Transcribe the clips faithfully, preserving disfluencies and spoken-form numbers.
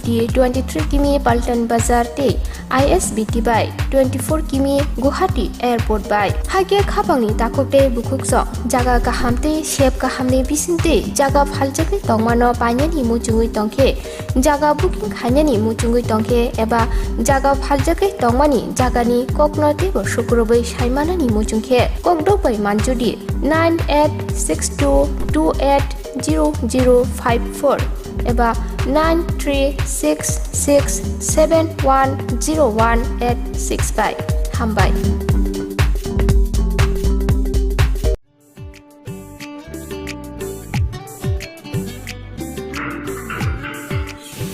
T twenty-three kimi Paltan Bazar tei I S B T bai twenty-four kimi Guwahati Airport bai. Hakhe khapangni takhuk tei bukhuk song jaga kaham tei sep kahamni bisingtwi jaga phaljagwi tongmano painani muchungwi tongkhe, jaga booking khainani muchungwi tongkhe eba jaga phaljagwi tongmani jagani kokno teibo sukurubwi saimanani muchungkhe kokdok bai manjudi nine eight six two two eight zero zero five four eba nine three six six seven one zero one eight six bai. Hambai.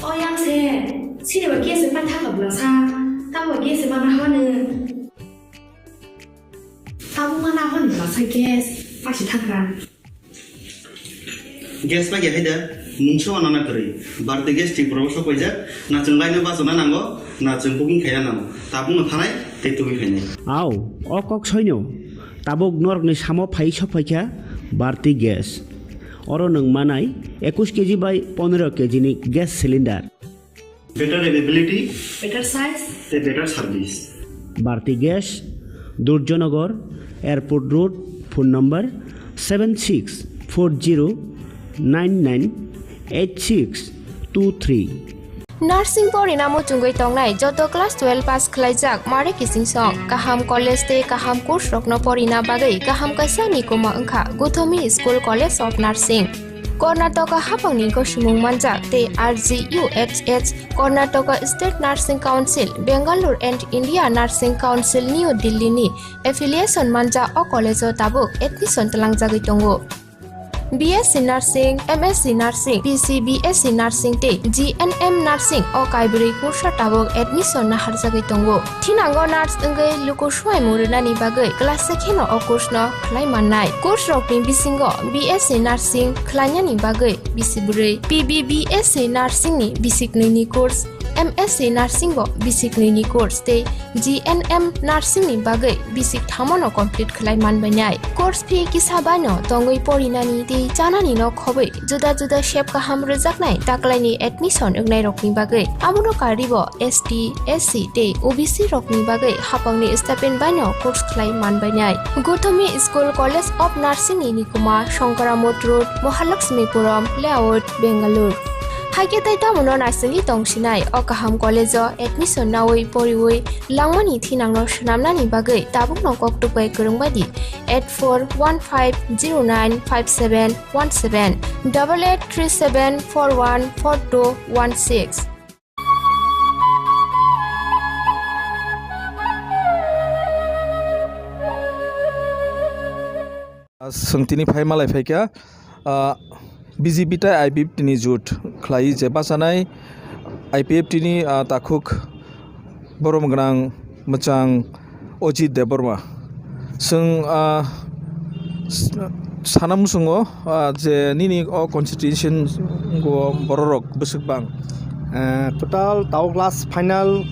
O yang se, sini ba gas se pa thaka bla sa, ta ba gas se ma na hone. Tabuk ma na hone bla sa gas, pa si thaka. Gas pa ya haida, mungsa wa nana kwrwi. Bharti Gas Tripura o sok paijak, na chwng laino bachana nango, na chwng booking khaina nango. Tabuk no thanai, tei tubui khainai. Au, o kok soino. Tabuk norokni samo phai sok phaikha Bharti Gas. Oro nwng manai ekus kg bai pondro kg ni gas cylinder. Better availability. Better size. Tei better service. Bharti Gas, Durjanagar, Airport Road, phone number seven six four zero nine nine eight six two three. Nursing porina muchungwi tongnai joto class twelve pass khlaijak mare kising song kaham college tei kaham course rokno porina bagwi kaham kaisa nikuma wngkha Gothomi School College of Nursing. Karnataka hapangni gosomung manjak tei R G U H H, Karnataka State Nursing Council, Bangalore and India Nursing Council, New Delhi ni affiliation manjak o college o tabuk admission tlangjagwi tongo. B S C Nursing, M S C Nursing, P C B S C Nursing tei G N M Nursing o kaibrwi kursa tabuk admission naharjagwi tongo. Thinango nurse wngwi luku suaimung rwnani bagwi kwlasa kheno o course no khlai mannai. Course rokni bisingo B S C Nursing khlainani bagwi bisi bwrwi, P B B S C Nursing ni bisi knwi ni course, M S C Nursing bo bisi knwi ni course tei G N M Nursing ni bagwi bisi thamo no complete khlai manbainai. Course fee kisa bai no tongwi porinani tei chanani no khobwi juda juda sep kaham rwjaknai taklaini admission wngnai rokni bagwi. Abono karwi bo S T, S C tei O B C rokni bagwi hapangni stipend baino course khlai manbainai. Gothomi School College of Nursing ni nikuma Shankaramot Road, Mahalakshmipuram Layout, Bangalore. Haikhe tai tamono naisingwi tongsinai o kaham college o admission nawi poriwi langmani thinangno swnamnani bagwi tabukno koktwk bai kwrwng bai di eight four one five zero nine five seven one seven, double eight three seven four one four two one six. Chwng tini phai malai phaikha, ah, B J P tei I P F T ni jut khlai je bachanai I P F T ni, ah, takhuk borom gwnang mwchang Ojit Debbarma. Chwng, ah, s-, sana muchungo, ah, je nini o constituency o bororok bwswk bang? Ah, total tabuk last final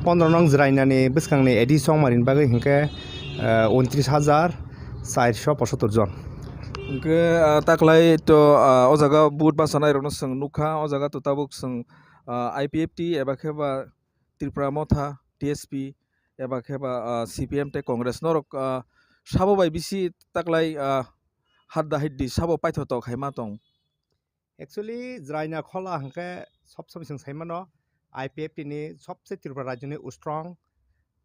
pondro nong jwrainani bwskangni A D song marini bagwi hinkhe, ah, untris hajar charso pochottor jon. Hinkhe, ah, taklai to, ah, o jaga vote bachanairokno chwng nukha, o jaga to tabuk chwng, ah, I P F T eba khe ba Tripura Motha, T S P, eba khe ba, ah, C P M tei Congress norok, ah, sabo bai bisi taklai, ah, hadda hiddi sabo paithoto khaima tong. Actually, jwraina khola hwnkhe sob sob chwng sai mano, I P F T ni sobse Tripura rajyoni strong,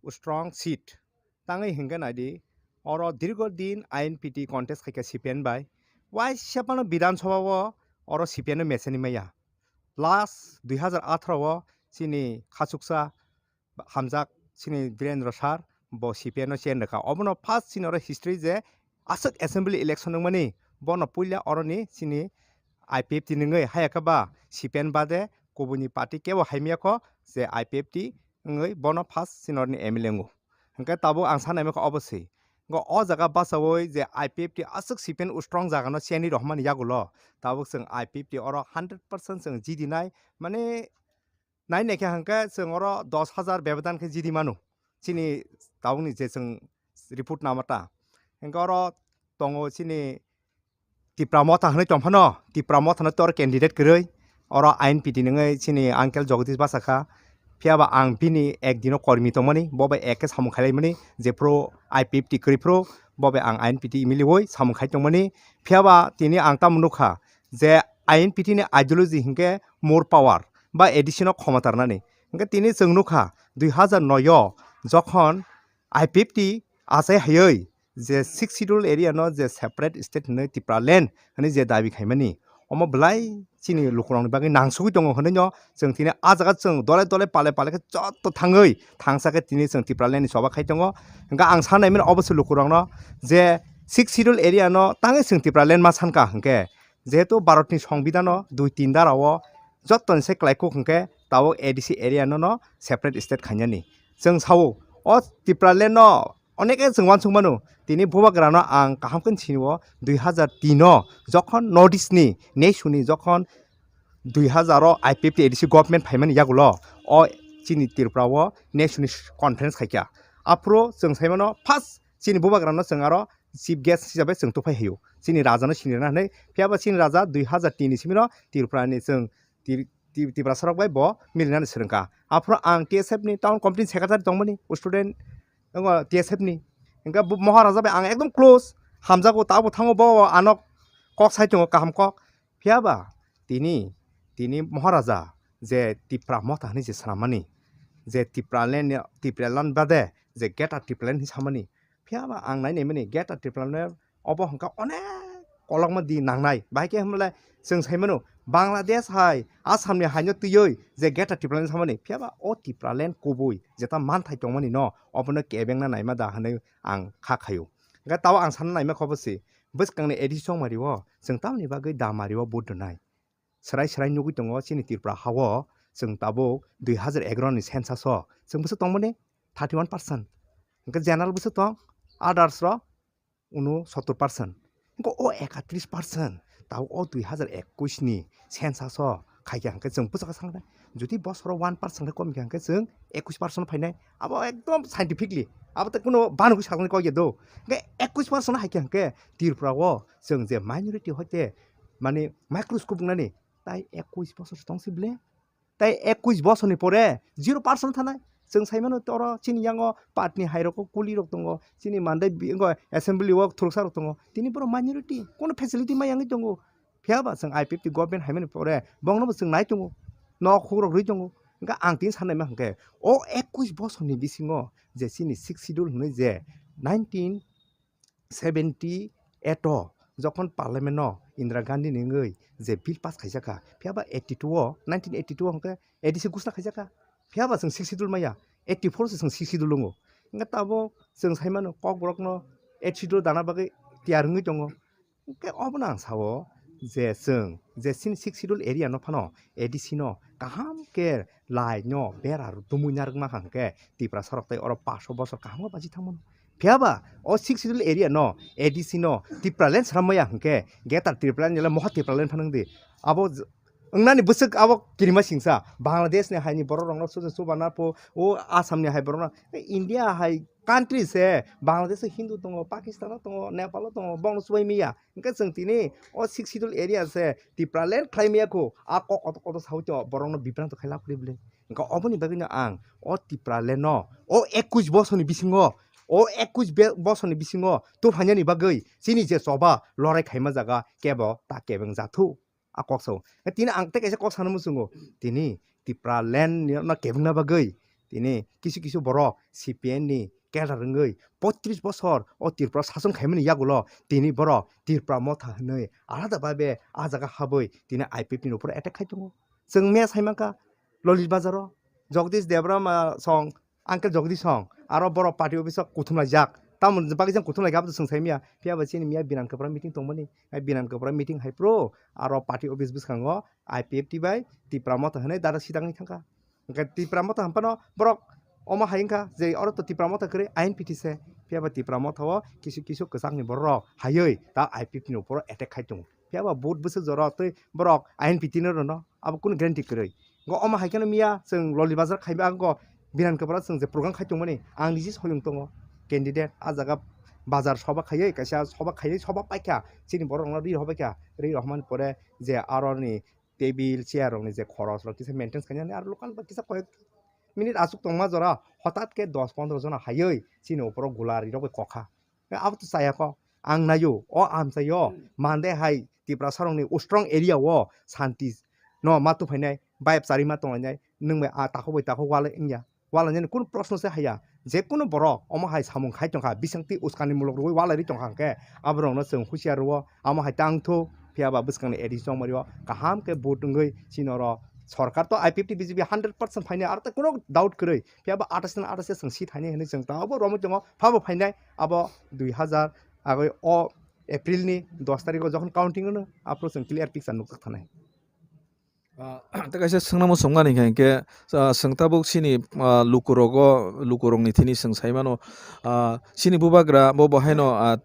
strong seat. Tangwi hwnkhe naidi, oro dirgo din I N P T contest khaikha C P M bai. Waisa phano Bidhan Sabha o oro C P M no mechani maya. Last dui hazar atharo o chini khachuksa hamjak chini Birendra sir bo C P M no chen rwkha. Obono first chini oro history je aswk assembly election wngmani bono puila oroni chini I P F T ni wngwi hayakhe ba C P M bade kubuni party kebo haimya kho je I P F T wngwi bono first chini oroni M L A wngo. Hwnkhe tabuk ang sanai mankha obo se. Hwnkhe o jaga bachaui je I P F T aswk C P M strong jaga no cheni rohmani yagulo tabuk chwng I P F T oro hundred percent chwng jidinai mane nai naikhe hwnkhe chwng oro dos hajar bebodhan khe jidi mano, chini tabukni je chwng report namata. Hwnkhe oro tongo chini Tipra Motha hwnwi tongphano, Tipra Motha no tor candidate kwrwi, oro I N P T nungwi chini uncle Jagdish bachakha. Phiya ba ang bini ek dino kormi tongmani, bo bai ek khe samung khailaimani, jephru I P F T kwrwi phru, bo bai ang I N P T M L A oi samung khai tongmani. Phiya ba tini ang tamo nukha je I N P T ni ideology hinkhe more power ba A D C no khoma tarnani. Hinkhe tini chwng nukha dui hazar noi o jokhon I P F T achai haiwi je Sixth Schedule area no je separate state hinwi Tipraland hinwi je dabi khaimani, omo belai chini lukurokni bagwi nangsugwi tongo hinwi no chwng tini ah jaga chwng dole dole pale pale khe jotto thangwi thangsa khe tini chwng Tipraland ni choba khai tongo. Hinkhe ang sanai mani obo se lukurokno je Sixth Schedule area no tangwi chwng Tipraland ma sankha hinkhe, jehetu Bharat ni Songbidhan o dui tin dara o jotto ni se kwlai kuk hinkhe tabuk A D C area no no separate state khainani. Chwng sao o Tipraland no onek khe chwng uansuk mano. Tini bubagra no ang kaham khe sini o dui hazar tin o jokhon North East ni nesuni jokhon dui hazar o I P F T A D C government phaimani yagulo o chini Tripura o nesuni conference khaikha. Aphuru chwng sai mano first chini bubagra no chwng aro chief guest hisabe chwng tuphai haio. Chini raja no sinirna hinwi. Phiya ba chini raja dui hazar tin ni simi no Tripura ni chwng Tri-, Tri-, Tiprasa rok bai bo milinani swrwngkha. Aphuru ang T S F ni town committee secretary tongmani student wngo T S F ni. Hinkhe bo Maharaja bai ang ekdom close, hamjago, tabuk thango bo ano kok sai tongo kaham kok. Phiya ba tini, tini Maharaja je Tipra Motha hinwi je swnamani, je Tipraland, Tipraland bade je Greater Tipraland hinwi samani, phiya ba ang nai naimani Greater Tipraland obo hwnkha onek kolokma di nangnai. Bahai khe hwnle chwng sai mano Bangladesh hai Assam ni hai no twiwi je Greater Tipraland samani, phiya ba o Tipraland kubui jeta manthai tongmani no obono kebengna naima da hinwi ang kha khaio. Hinkhe tabuk ang sana naima khe obo se bwskangni A D C chongmari o chwng tamoni bagwi damari o vote rwnai. Swrai swrai nugwi tongo chini Tripura ha o chwng tabuk dui hazar egaroh ni census o chwng bwswk tongmani thirty one percent. Hinkhe general bwswk tong, others rok unosottor percent. Hinkhe o ekatris percent tabuk o dui hazar ekush ni census o khaikha hinkhe chwng bwswk sanai. Jodi bosoro one percent khe komikha hinkhe chwng ekush percent phainai. Abo ekdom scientifically. Abo tei kuno banogwi saknani kok ya do. Hinkhe ekush percent haikha hinkhe Tripura o chwng je minority hoite mani microscope wngnani tai ekush bosor se tong si ble. Tai ekush bosorni pore zero percent thanai. Chwng sai mano toro chini yango patni hai rok kuli rok tongo. Chini mandai bi-, wngo assembly o thuruksa rok tongo. Tini borok minority. Kono facility ma yangwi tongo. Phiya ba chwng I P F T government hai mani pore bongno bo chwng nai tongo. Nok huk rok rwi tongo. Hinkhe ang tini sanai ma hinkhe o ekush bosorni bisingo je chini Sixth Schedule hinwi je nineteen seventy eight o jokhon parliament o Indira Gandhi ni wngwi je bill pass khaijak kha, phiya ba eighty two o, nineteen eighty two o hwnkhe A D C gusna khaijak kha, phiya ba chwng Sixth Schedule maya, eighty four se chwng Sixth Schedule wngo. Hwnkhe tabuk chwng sai mano Kokborok no Eighth Schedule dana bagwi tiyar wngwi tongo. Hwnkhe obono ang sao je chwng je chini Sixth Schedule area no phano A D C no kaham khe lai no bera tumui narwkma kha hwnkhe Tiprasa rok tei oro paso bosor kaham khe bachi thang mano. Phiya ba o Sixth Schedule area no A D C no Tipraland swnam maya hwnkhe Greater Tipraland ni le moha Tipraland phano wngdi. Abo j-, wngnani bwswk abo kirima singsa Bangladesh ni hai ni borok rok no suja suba na pho o Assam ni hai borok no India hai country se Bangladesh o Hindu tongo, Pakistan o tongo, Nepal o tongo, bongno chubai miya. Hwnkhe chwng tini o Sixth Schedule area se Tipraland khlai miya kho, a kok kotor kotor saui to borokno bibranto khai lab kwrwi bwle. Hwnkhe oboni bagwino ang o Tipraland no o ekush bosorni bisingo, o ekush be-, bosorni bisingo tubphainani bagwi chini je choba lorai khaima jaga kebo ta kebeng jathuk. A kok sao. Tini ang tei kaisa kok sana muchungo. Tini Tipraland ni no kebengna bagwi tini kisu kisu borok C P M ni cadre wngwi poitris bosor o Tripura sason khaimani yagulo tini borok Tripura Motha hinwi alada babe a jaga habwi tini I P F ni upor attack khai tongo. Chwng mia sai mankha Lolit Bazar o Jagdish Debbarma song Uncle Jagdish song, aro borok party office o kuthum laijak. Tamoni bagwi jang kuthum laijak, abo chwng sai miya. Phiya ba chini miya Binan Kwpra meeting tongmani. Ai Binan Kwpra meeting hai phuru aro party office bwskango I P F T bai Tipra Motha hinwi dada sidangni thangkha. Hwnkhe Tipra Motha hwnphano borok omo hai wngkha je oro to Tipra Motha kwrwi I N P T se. Phiya ba Tipra Motha o kisu kisu kwchangni borok rok haiwi ta I P F T ni upor o attack khai tongo. Phiya ba vote bwswk jora tei borok I N P T no rwno, abo kunu guarantee kwrwi. Go omo hai kheno miya chwng Loli Bazar khai ba go Binan Kwpra chwng je program khai tongmani, ang niji soyung tongo candidate, a jaga bazar soba khaiwi kaisa soba khaiwi soba paikha, chini borok rokno ri rw paikha, ri rw mani pore je aro ni table, chair rokni je khoros rok kisa maintenance khainani, aro local ba kisa koyek minute aswk tongma jora hotat khe dos pondro jona haiwi chini opor o gula ri rok bai kokha. Abo to chaya kho. Ang naio, o amchaio, mande hai Tiprasa rokni strong area o santi no ma tuphainai, bayap chari ma tonglainai, nwng bai a takhuk bai takhuk walai wngya. Walainani kunu proshno se haya. Je kunu borok omo hai samung khai tongkha, bisingtwi uskani muluk rwui walairwi tongkha hwnkhe, aborokno chwng husiar rwo, amo hai tang thu, phiya ba bwskangni A D C chongmari o kaham khe vote wngwi chini oro sorkar to I P F T B J P hundred percent phainai, aro tei kunu doubt kwrwi, phiya ba athais ni athais chwng seat hainai hwnwi chwng tabuk romwi tongo, phabo phainai abo dui hazar agoi o April ni dos tarikh o jokhon counting wngno, aphuru chwng clear picture nukjak thanai. Ah, tei kaisa swngnamo swngmani hinkhe, ah, chwng tabuk chini, ah, lukurogo, lukurokni thini chwng sai mano, ah, chini bubagra bo bo haino, ah,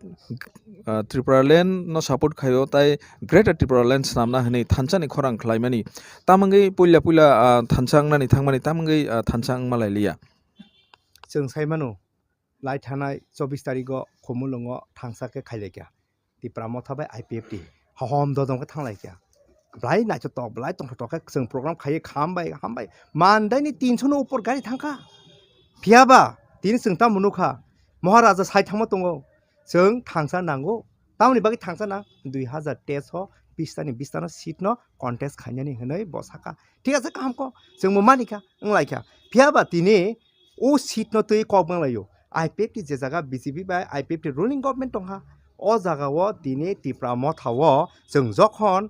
ah, Tipraland no support khaio, tai Greater Tipraland swnamna hwnwi thansani khorang khlaimani. Tamwngwi puila puila, ah, thansa wngnani thangmani, tamwngwi, ah, thansa wngma lai liya. Chwng sai mano, lai thanai chobbish tarigo Khumulwngo thangsa khe khailaikha. Tipra Motha bai I P F T hohom dodom khe thanglaikha. Belai naithotok, belai tongthotok khe chwng program khaiwi hambai, hambai. Mandaini tinso ni upor gari thangkha. Phiyaba tini chwng tamo nukha, Maharaja sai thangma tongo. Chwng thangsa nango. Tamoni bagwi thangsa nang, dui hazar teis o bistani bistano seat no contest khainani hwnwi bo sakha. Thik ase, kaham kok, chwngbo manikha, wnglaikha. Phiyaba tini o seat no twi kok banglaio. I P F T je jaga B J P bai I P F T ruling government tongkha. O jaga o tini Tipra Motha o chwng jokhon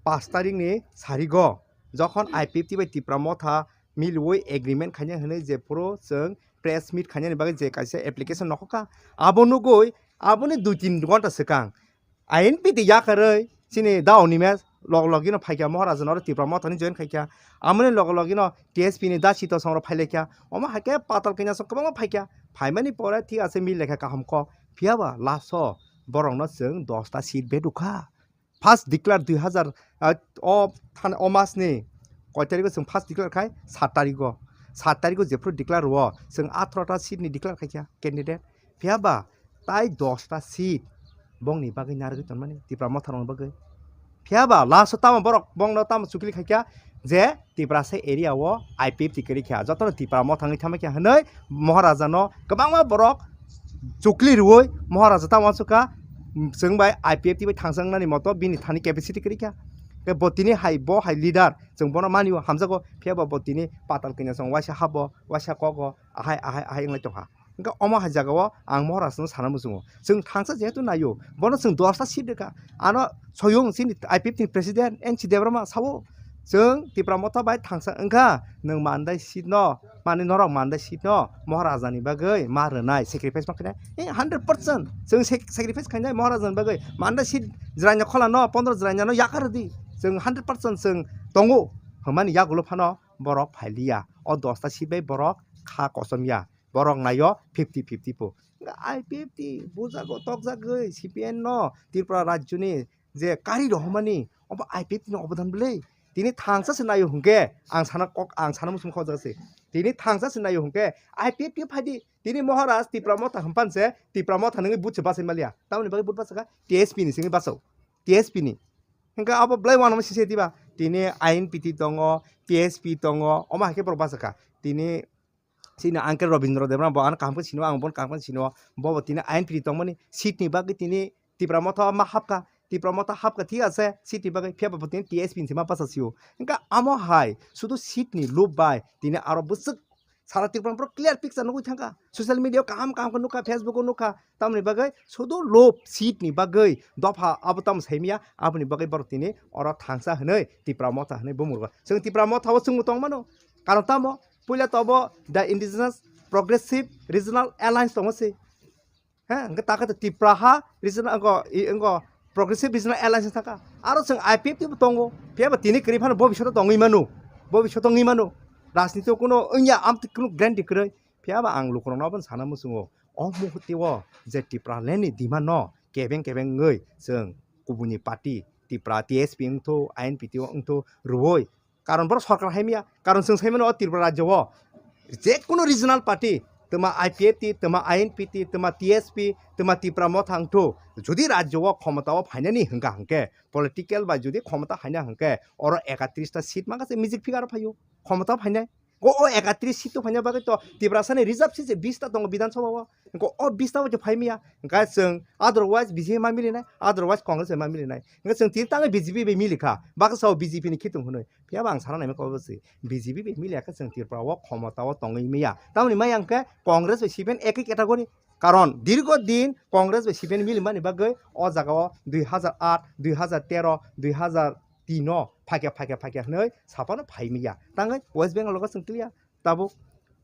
pash tarikh ni sarigo, jokhon I P F T bai Tipra Motha milwi agreement khaina hwnwi jephuru chwng press meet khainani bagwi je kaisa application nokhokha, abo nugwi aboni dui tin ghonta swkang I N P T yakarwi chini da Onimes log logino phaikha, Maharaja no oro Tipra Mothani join khaikha, amoni log logino T S P ni da Sito Songrok phailaikha, omo haikhe Patal Kanya song kwbangma phaikha, phaimani pore thik ase mil lekha kaham kok, phiyaba last o borokno chwng dosta seat bedukha. First declare dui hazar, ah, o than-, o mas ni koi tarigo chwng first declare khai? Sat tarigo. Sat tarigo jephuru declare rwo, chwng atharo ta seat ni declare khaikha candidate. Phiyaba tai dosta seat bongni bagwi narwgwi tonmani Tipra Motha rokni bagwi. Phiyaba last o tamo borok bongno tamo chukli khaikha je Tiprasa area o I P F T kwrwi kha, jotono Tipra Motha wngwi thamwi kha hwnwi Maharaja no kwbangma borok chukli rwui Maharaja tamo uansukha, chwng bai I P F T bai thangsa wngnani moto bini thani capacity kwrwi kha. Khe bo tini hai, bo hai leader, chwng bono mani o, hamjago, phiyaba bo tini Patal Kanya song waisa habo, waisa kogo, ahai, ahai, ahai wnglai tongkha. Hwnkhe omo hai jagao ang Maharaja no sana muchungo. Chwng thangsa jehetu naio, bono chwng dosta seat rwkha. Ano soyung chini I P F T ni president N C Debbarma sao, chwng Tipra Motha bai thangsa wngkha, nwng mandai seat no, mani norok mandai seat no Maharaja ni bagwi ma rwnai, sacrifice ma khainai, eh, hundred percent chwng sac-, sacrifice khainai Maharaja ni bagwi, mandai seat jwraina khola no, pondro jwraina no yakar di, chwng hundred percent chwng tongo hwnmani yagulo phano borok phailiya, o dosta seat bai borok kha kosom ya. Borok naio fifty fifty po. Hwnkhe I P F T bujago tokjagwi C P I M no Tripura rajyoni je kari rohormani, obo I P F T ni obodan bwle. Tini thangsa se naio hwnkhe ang sana kok, ang sana muchung kok jaga se. Tini thangsa se naio hwnkhe I P F T phaidi. Tini Maharaj Tipra Motha hwnphan se Tipra Motha nungwi buchi bachai maliya. Tamoni bagwi but bachakha T S P ni simi bachao. T S P ni. Hwnkhe abo bwlai wanama sise diba. Tini I N P T tongo, T S P tongo, omo hai khe borok bachakha. Tini chini uncle Robindra Debbarma bo ano kaham khe sino, ang bono kaham khe sino. Bo bo tini I N P T tongmani seat ni bagwi tini Tipra Motha ma hapkha, Tipra Motha hapkha thik ase seat ni bagwi, phiya bo tini T S P ni se ma bacha sio. Hwnkhe amo hai sudu seat ni lob bai tini aro bwswk sara Tripura borok clear picture nugwi thangkha. Social media o kaham kaham khe nukha, Facebook o nukha, tamoni bagwi sudu lob seat ni bagwi dopha abo tamo saimya, aboni bagwi borok tini oro thangsa hwnwi Tipra Motha hwnwi bumurgo. Chwng Tipra Motha o chwngbo tongmano. Karon tamo? Puila to obo the Indigenous Progressive Regional Alliance tongo se. He, hwnkhe ta khe to Tipra ha regional, wngko, i, wngko Progressive Regional Alliance thangkha. Aro chwng I P F T bo tongo. Phiya ba tini kwrwi phano bobishoto tongwi mano. Bobishoto wngwi mano. Rajniti o kuno wngya, amtwi kuno guarantee kwrwi. Phiya ba ang lukurokno abono sana muchungo. O muhurte o je Tipraland ni demand no kebeng kebeng wngwi chwng kubuni party Tipra T S P wngthu, I N P T o wngthu rwui. Karon borok sorkar hai maya. Karon chwng sai mano o Tripura rajyo o je kuno regional party twma I P F T, twma I N P T, twma T S P, twma Tipra Motha wngthu. Jodi rajyo o khomota o phainani hwnkha hwnkhe, political bai jodi khomota haina hwnkhe, oro ekatrish ta seat mangkha se music figure o phaio. Khomota o phainai. Ko o ekatrish seat o phaina bagwi to Tiprasani reserve seat se bish ta tongo Bidhan Sabha o. Ko o bish ta bo phai maya. Hwnkhe chwng otherwise B J P ma milinai, otherwise Congress ma milinai. Hwnkhe chwng tini tangwi B J P bai milikha. Baksa o B J P ni khitung hwnwi. Phiya ba ang sana naima kok se B J P bai miliya khe chwng Tripura o khomota o tongwi maya. Tamoni maya hwnkhe Congress bai C P M ekoi category. Karon dirgo din Congress bai C P M milimani bagwi o jaga o dui hajar aat, dui hajar tero, dui hajar tin o phaikya, phaikya, phaikya hwnwi saphano phai maya. Tangwi West Bengal o chwng kliya. Tabuk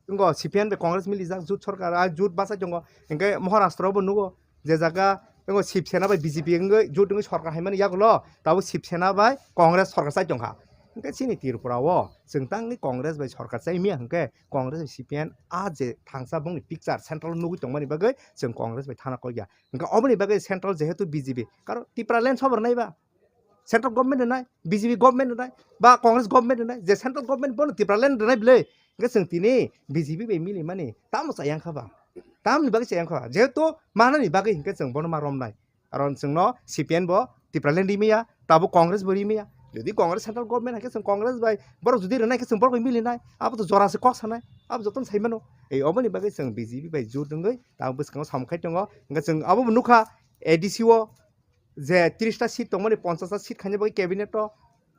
wngkha C P M bai Congress milijak, jut sorkar, a jut bachai tongo. Hwnkhe Maharashtra bo nugo, je jaga wngkha Shiv Sena bai B J P wngwi jut wngwi sorkar haimani yagulo, tabuk Shiv Sena bai Congress sorkar chai tongkha. Hwnkhe chini Tripura o chwng tangni Congress bai sorkar chai maya hwnkhe Congress bai C P M a je thangsa bongni picture central nugwi tongmani bagwi chwng Congress bai thana kok ya. Hwnkhe oboni bagwi central jehetu B J P, karon Tipraland sobo rwnai ba? Central government rwnai, B J P government rwnai, ba Congress government rwnai, je central government bono Tipraland rwnai bwle, hwnkhe chwng tini B J P bai milimani tamo chayang kha ba? Tamoni bagwi chayang kha? Jehetu manani bagwi hwnkhe chwng bono ma romnai. Karon chwngno C P M bo Tipraland rimaya, tabuk Congress bo rimaya. Jodi Congress central government hai khe chwng Congress bai borok jodi rwnai khe chwng borok bai milinai, abo to jora se kok sanai, abo jotono sai mano. Ei oboni bagwi chwng B J P bai jut wngwi tabuk bwskango samung khai tongo. Hwnkhe chwng abo bo nukha A D C o je tris ta seat tongmani ponchash ta seat khaina bagwi cabinet o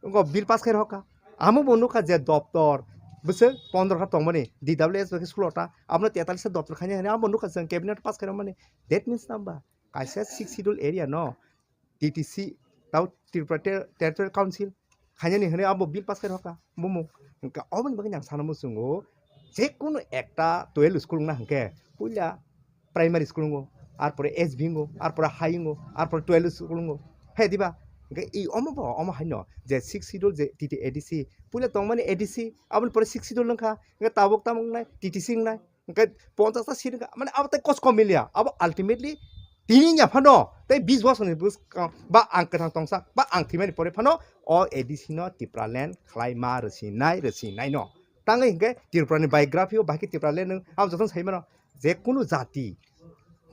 wngkha bill pass khai rokha. Amo bo nukha je doptor bwswk pondro ta tongmani D W S bai khe sulo ta, abono tetallis ta doptor khaina hwnwi amo bo nukha chwng cabinet pass khai rokmani. That means namba kaisa six schedule area no T T C tao Tripura Ter-, Territorial Council khainani hwnwi abo bill pass khai rokha bumung. Hwnkhe oboni bagwi ang sana muchungo, je kunu ekta twelve school wngna hwnkhe puila primary school wngo, arpore S B wngo, arpore high wngo, arpore twelve school wngo. He diba? Hwnkhe i omo bo omo haino je six schedule je T T A D C, puila tongmani A D C, aboni pore six schedule wngkha, hwnkhe tabuk tamo wngnai T T C wngnai. Hwnkhe ponchash ta seat wngkha, mane abo tei kos kom miliya, abo ultimately tini wngya phano tei bis bosor ni bwskang ba ang kwthang tongsa ba ang thwimani pore phano o A D C no Tipraland khlai ma rwsinai, rwsinai no. Tangwi hwnkhe Tripura ni biography o bahai khe Tipraland nwng abo jotono sai mano, je kunu jati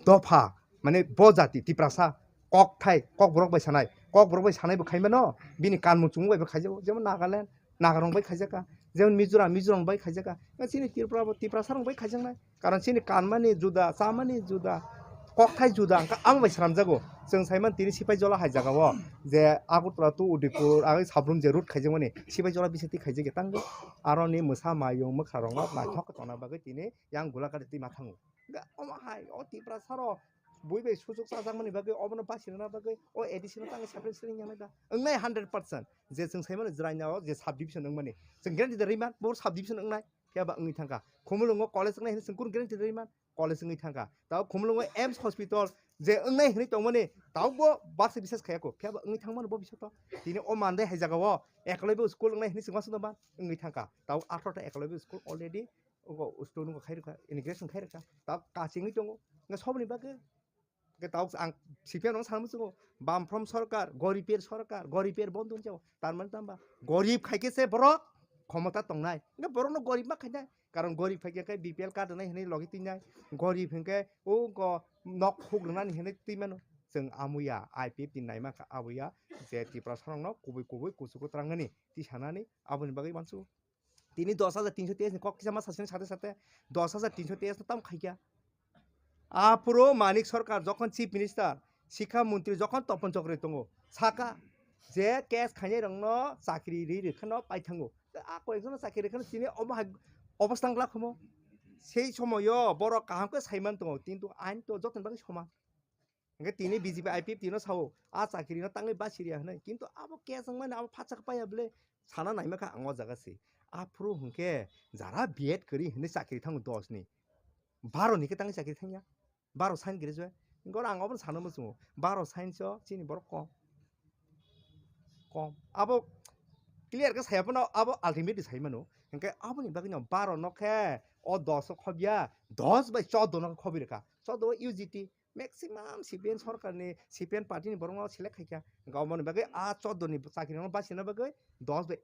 dopha mane bo jati Tiprasa kokthai kokborok bai sanai, kokborok bai sanai bo khai mano, bini kanmung chumung bai bo khaijago, jemon Nagaland, Nagarong bai khaijakha, jemon Mizoram, Mizoram bai khaijakha, chini Tripura bo Tiprasa rok bai khaijaknai, karon chini kanmani juda, chamani juda, kokthai juda, hwnkhe amo bai swnamjago. Chwng saiman tini Sipaijala hai jaga o, je Agartala to Udaipur, agwi Sabrum je route khaijakmani, Sipaijala bisingtwi khaijakya tangwi, aroni mwsa mayung mwkha rokno naithok tongna bagwi tini yang Golaghat twi ma thango. Hwnkhe omo hai o Tiprasa rok bui bai suchuk chajakmani bagwi obono basi rwna bagwi o A D C no tangwi separate sling yangnai da? Wngnai hundred percent. Je chwng saimano Jwraina o je sub division wngmani, chwng guarantee da rwimani bo sub division wngnai, phiya ba wngwi thangkha. Khumulwngo college wngnai hwnwi chwng kunu guarantee da rwimani, college wngwi thangkha. Tao Khumulwngo A I M S hospital je wngnai hwnwi tongmani, tao bo baksa bisas khaiya kho, phiya ba wngwi thangmano bo bisato. Tini o Mandai hai jaga o Eklavya school wngnai hwnwi chwng ma swnamma wngwi thangkha. Tao atharo ta Eklavya school already Ogo stone ogo khai rwkha, integration khai rwkha, tabuk kachingwi tongo. Hwnkhe soboni bagwi, hwnkhe tabuk ang C P M no sana muchungo, Bamfront sorkar, gorib er sorkar, gorib er bondo hwnjao, tar mane tamba gorib khai khe se borok khomota tongnai, hwnkhe borokno gorib ma khainai, karon gorib khai khe B P L card rwnai hwnwi logi twinai, gorib hwnkhe o go nok huk rwnani hwnwi twi mano. Chwng amuya, I P F T ni naima kha abuya, je Tiprasa rokno kubui kubui kuchugo twrangnani twi sanani aboni bagwi mansu. Tini dos hajar tinso teis ni kok kisa ma sasini sate sate dos hajar tinso teis no tam khaikya. Aphuru Manik Sarkar jokhon Chief Minister, Sikha Montri jokhon Topon Chokri tongo, saka je case khainai rokno chakri ri ri kheno pai thango. A koyekjon chakri ri kheno tini omo hai obostha wngla khomo. Sei somoyo borok kaham khe saiman tongo, kintu ain to jotoni bagwi soman. Hingke tini B J P I P F T no sao, a chakiri no tangwi basi riya hinui. Kintu abo case wngmani abo phatsa khe paiya bole sana naima kha ang o jaga se. Aphuru hingke jara B Ed kwrwi hinui chakiri thango dos ni. Baro ni khe tangwi chakiri thangya. Baro science graduate. Hingke oro ang obono sana muchungo. Baro science o chini borok kom. Kom. Abo clear khe saya phano abo ultimately sai mano. Hingke aboni bagwi no baro no khe o dos o khobya, dos bai chordo no khobi rwkha. Chordo o U G T. Maximum C P M sorkar ni, C P M party ni borok no select khaikha. Hingke aboni bagwi a chordo ni chakri no basina bagwi dos bai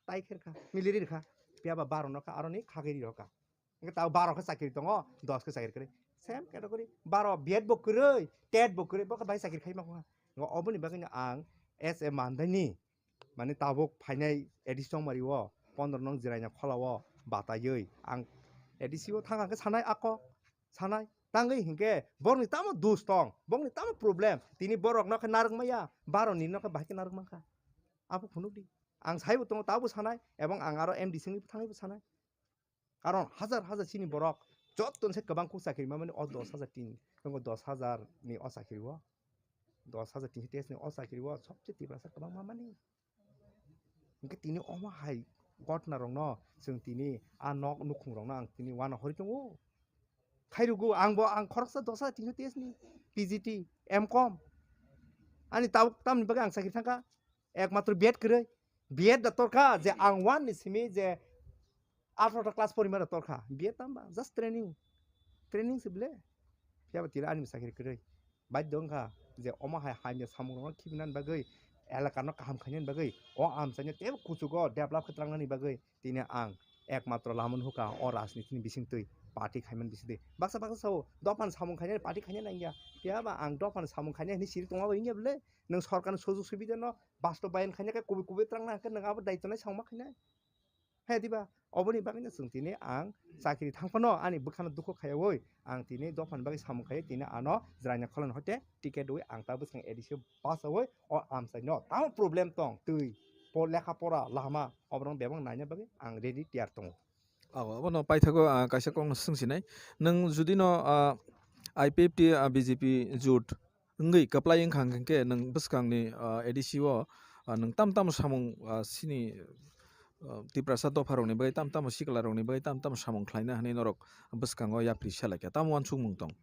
tai khe rwkha, miliri rwkha. Phiya ba baro no kha aroni khagwi ri rwkha. Hwnkhe tabuk baro khe chakiri tongo, dos khe chakiri kwrwi. Same category, baro B Ed bo kwrwi, tet bo kwrwi, bo khe bai chakiri khai ma kha. Hwnkhe oboni bagwino ang as a mandaini, mane tabuk phainai A D C chongmari o, pondro nong Jiraina Khola o bataiwi ang A D C o thang hwnkhe sanai ako, sanai. Tangwi hinkhe borokni tamo dos tong, borokni tamo problem, tini borok nokhe narwk maya, baro ni nokhe bahai khe narwk mankha. Abo phunukdi. Ang saibo tongo, tabuk sanai, ebong ang aro M D C wngwi thangwibo sanai. Karon hazar hazar chini borok jottoni se kwbang kuk chakiri mamani o dos hazar tin, tongo dos hazar ni o chakiri o, dos hazar tinso teis ni o chakiri o sobse Tiprasa kwbang mamani. Hwnkhe tini omo hai ghotna rokno chwng tini a nok nukhung rokno ang tini uanahorwi tongo. Khairugo ang bo ang khoroksa dos hazar tinso teis ni P G T, M com. Ani tabuk tamni bagwi ang chakiri thangkha. Ekmatro B Ed kwrwi. B Ed da torkha je ang one ni simi je atharo ta class porimani torkha. B Ed tamba just training. Training se bile. Phiya ba tira ani chakiri kwrwi. Baidyo wngkha je omo hai hamya samungrokno khibinan bagwi, elakano kaham khainani bagwi, o amchaino teibo kuchugo develop khe trangnani bagwi tini ang ekmatro lamani hukha o rajnitini bisingtwi party khaimani bisingtwi. Baksa baksa sao dophani samung khainani party khainani nangya. Phiya ba ang dophani samung khainani hinwi siri tongma bai wngya bwle? Nwng sorkarni sujug subidano bastobayan khaina khe kubui kubui trangna hwnkhe nwng abo daitwno samung ma khainai? He diba? Oboni bagwino chwng tini ang chakiri thang phano ani bwkhano dukhu khaiwi ang tini dophani bagwi samung khai tini ano Jiraina Kholani hoite ticket rwi ang ta bwskang A D C bachawi o amchaino tamo problem tong twi po lekha pora lama oborok bebak naina bagwi ang ready tiyar tongo. Abo, abono paithago, ah, kaisa kokno swngsinai. Nwng judino, ah, I P F T, ah, B J P jut wngwi kwplai wngkha hwnkhe nwng bwskangni, ah, A D C o, ah, nwng tam tamo samung, ah, chini, ah, Tiprasa dopharokni bagwi tam tamo siklarokni bagwi tam tamo samung khlaina hwnwi norok bwskango yapri se laikha. Tamo uansukmung tong?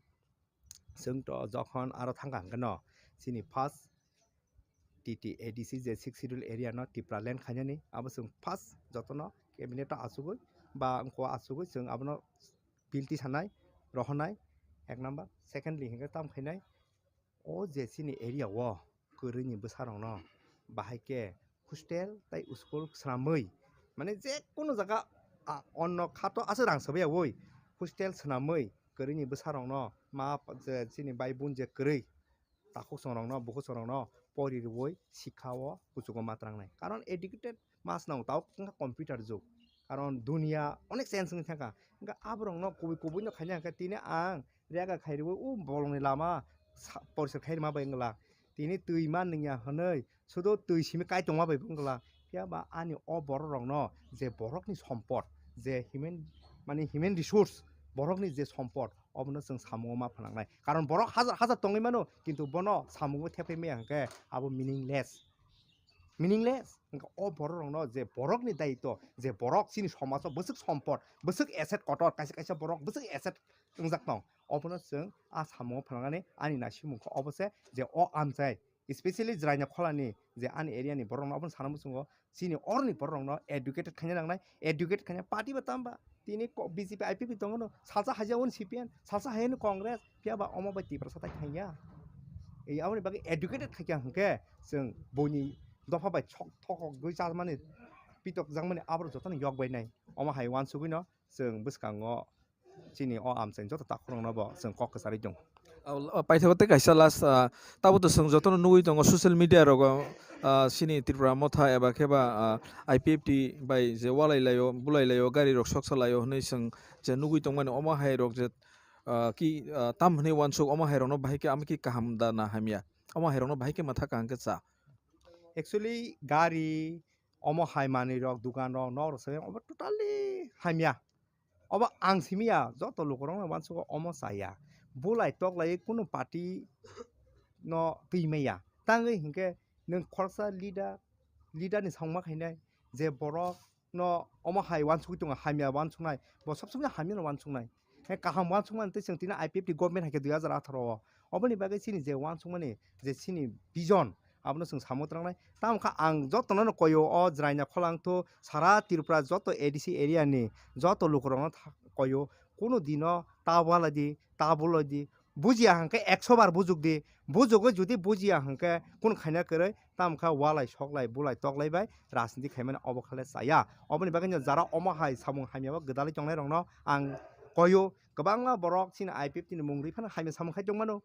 Chwng to jokhon aro thangkha hwnkhe no chini first T T A D C je Sixth Schedule area no Tipraland khainani abo chwng first jotono cabinet o achugwi ba wngkho achugwi chwng abono bill tisanai rohornai ek number. Secondly hwnkhe tam khainai o je chini area o kwrwini bwsarokno bahai khe hostel tei school swnamwi, mane je kono jaga, a, onno khato aswk rang sabayawi hostel swnamwi kwrwini bwsarokno ma je chini bai bun je kwrwi takhuk songrokno bukhuk songrokno pori rwui sikha o kuchugo ma trangnai. Karon educated ma swnam tabuk wngkha computer jug. Karon dunia onek change wngwi thangkha. Hwnkhe aborokno kubui kubui no khaina hwnkhe tini ang rega khai rwui o bolongni lama sa-, poriskar khai rwma bai wng glak. Tini twi ma nungya hwnwi sudo twi simi kai tongma bai wng glak. Phiya ba ani o borok rokno je borokni sompot, je human, mane human resource, borokni je sompot, obono chwng samungo ma phnangnai. Karon borok hajar hajar tongwi mano, kintu bono samungo thepai maya hwnkhe abo meaningless. Meaningless. Hwnkhe o borok rokno je borokni daitw, je borok chini somajo bwswk sompot, bwswk asset kotor, kaisa kaisa borok bwswk asset wngjak tong. Obono chwng a samungo phnangnani ani naisikmung khe obo se je o amchai, especially Jraina Kholani je ani area ni borok rokno obono sana muchungo chini oroni borok rokno educated khaina nangnai, educated khaina party ba tamba tini ko-, B J P I P P tongo no, salsa haja wng C P M, salsa haja wng Congress, phiya ba omo bai Tiprasa tai thangya. Ei aboni bagwi educated khaikha hwnkhe chwng buini dopha bai sok thokgwi chajmani, pitokjakmani aborok jotono yok bai nai. Omo hai uansugwi no chwng bwskango chini o amchaini joto takhurokno bo chwng kok kwcharwi tongo. Paithago tei kaisa last, ah, tabuk to chwng jotono nugwi tongo social media rogo, ah, chini Tripura Motha eba khe ba, ah, I P F T bai je walai laio, bulai laio, gari rok soksa laio hwnwi chwng je nugwi tongmani omo hai rok je, ah, ki, ah, tam hwnwi uansuk omo hai rokno bahai khe ama ki kaham da na hamya? Omo hai rokno bahai khe mwtha kaham khe cha. Actually gari omo hai manwi rok, dukan rok, nok rok se omo totally hamya. Obo ang simi ya, joto lukurokno uansugo omo chaya. Bulai toklai kunu party no twi maya. Tangwi hinkhe nwng khoroksa leader, leader ni songma khainai je borok no omo hai uansugwi tongo, hamya uansuknai, bo sob somoi hamya no uansuknai. He kaham uansukmani tei chwng tini I P F T government hai khe dui hazar atharo o. Oboni bagwi chini je uansukmani je chini vision, abono chwng samung trangnai. Tamo kha ang jotono no koyo o Jraina Kholangthu sara Tripura joto A D C area ni joto lukurokno tha-, koyo, kunu dino ta walai di, ta bulai di, bujiya hwnkhe ekso bar bujukdi, bujugwi judi bujiya hwnkhe kunu khaina kwrwi, tamo kha walai soklai bulai toklai bai rajniti khaimani obo khale chaya. Oboni bagwi no jara omo hai samung hamyao gwdalwi tongnairokno ang koyo, kwbangma borok chini I P F T ni mung rwi phano hamya samung khai tongmano.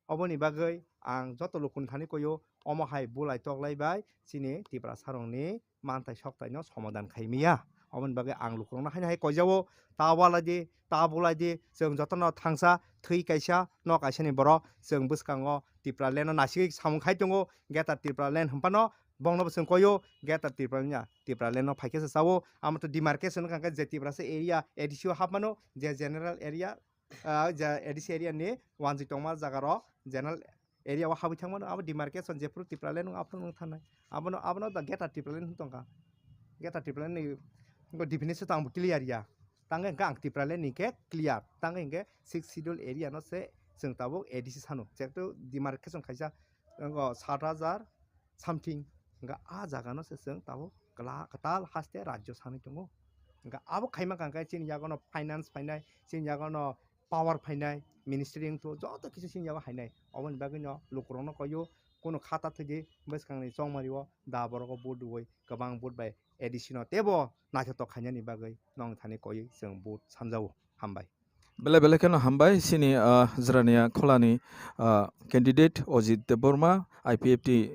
Oboni bagwi ang joto lukuni thani koyo, omo hai bulai toklai bai chini Tiprasarokni manthai soktaino somadan khai miya. Oboni bagwi ang lukurokno haino hai koijao, ta walai di, ta bulai di, chwng jotono thangsa thwi kaisa, nok kaisani borok, chwng bwskango Tipraland no nasigwi samung khai tongo, Greater Tipraland hwnphano bongno bo chwng koyo, Greater Tipraland ya, Tipraland no phaikhe se chao, amo to demarcation wngkha khe je Tiprasa area A D C o hapmano, je general area, ah, je A D C area ni wanjwi tongma jaga rok general area o habwi thangmano, abo demarcation jephru Tipraland wng aphuru wng thangnai. Abono, abono da Greater Tipraland wng tongkha. Greater Tipraland ni definition tang bo clear ya. Tang hwnkhe ang Tipraland ni khe clear. Tang hwnkhe sixth schedule area no se chwng tabuk A D C sano. Jehetu demarcation kaisa wngkha sat hajar something. Hwnkhe a jaga no se chwng tabuk kwla-, kwtal haste rajyo sanwi tongo. Hwnkhe abo khaima kha hwnkhe chini yago no finance phainai, chini yago no power phainai, ministry wngthu joto kisa chini yago hainai. Oboni bagwi no lukurokno koyo, kunu khata thwidi bwskangni chongmario da borok o vote rwui kwbang vote bai A D C no teibo naithotok khainani bagwi nong thani koywi chwng vote sanjao. Hambai. Belai belai kheno hambai chini, ah, Jrania Kholani, ah, candidate Ojit Debbarma, I P F T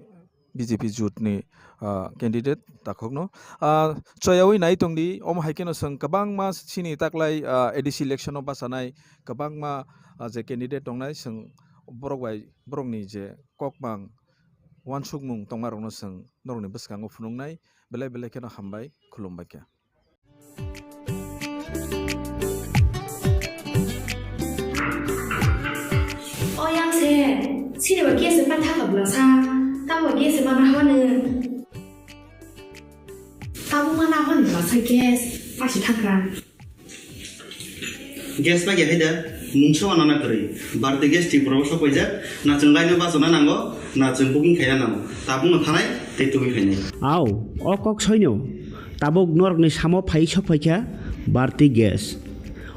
B J P jut ni, ah, candidate takhukno. Ah, choyawi nai tongdi, omo hai kheno chwng kwbangma chini taklai, ah, A D C election o bachanai kwbangma, ah, je candidate tongnai, chwng borok bai borokni je kokmang uansukmung tongmarokno chwng norokni bwskango phunuknai. Belai belai kheno hambai, khulumbai khe. O yang se, sini ba gas pa thaka bla sa, ta ba gas ma na hwane. Ta bu ma na hwane bla sa gas, pa si thaka. Gas pa ya haida, mungsa wa nana kari, bar te gas ti bro so ko ja, na chang lai no ba so na nango, na chang booking khaina nango, ta bu no thanai, te tu khainai. Au, o kok soino. Tabuk norokni samo phai sok phaikha Bharti Gas.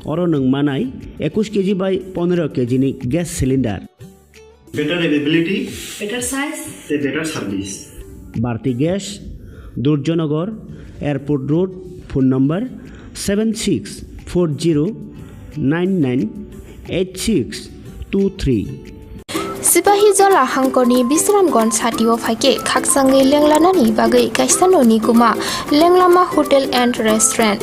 Oro nwng manai ekush keji bai pondro keji ni gas cylinder. Better availability. Better size. Te better service. Bharti Gas, Durjanagar, Airport Road, phone number seven six four zero nine nine eight six two three. Sipahi Jola hangkorni Bisramganj satio phaikhe khakchangwi lenglanani bagwi kaisa noni kuma Lenglama Hotel and Restaurant.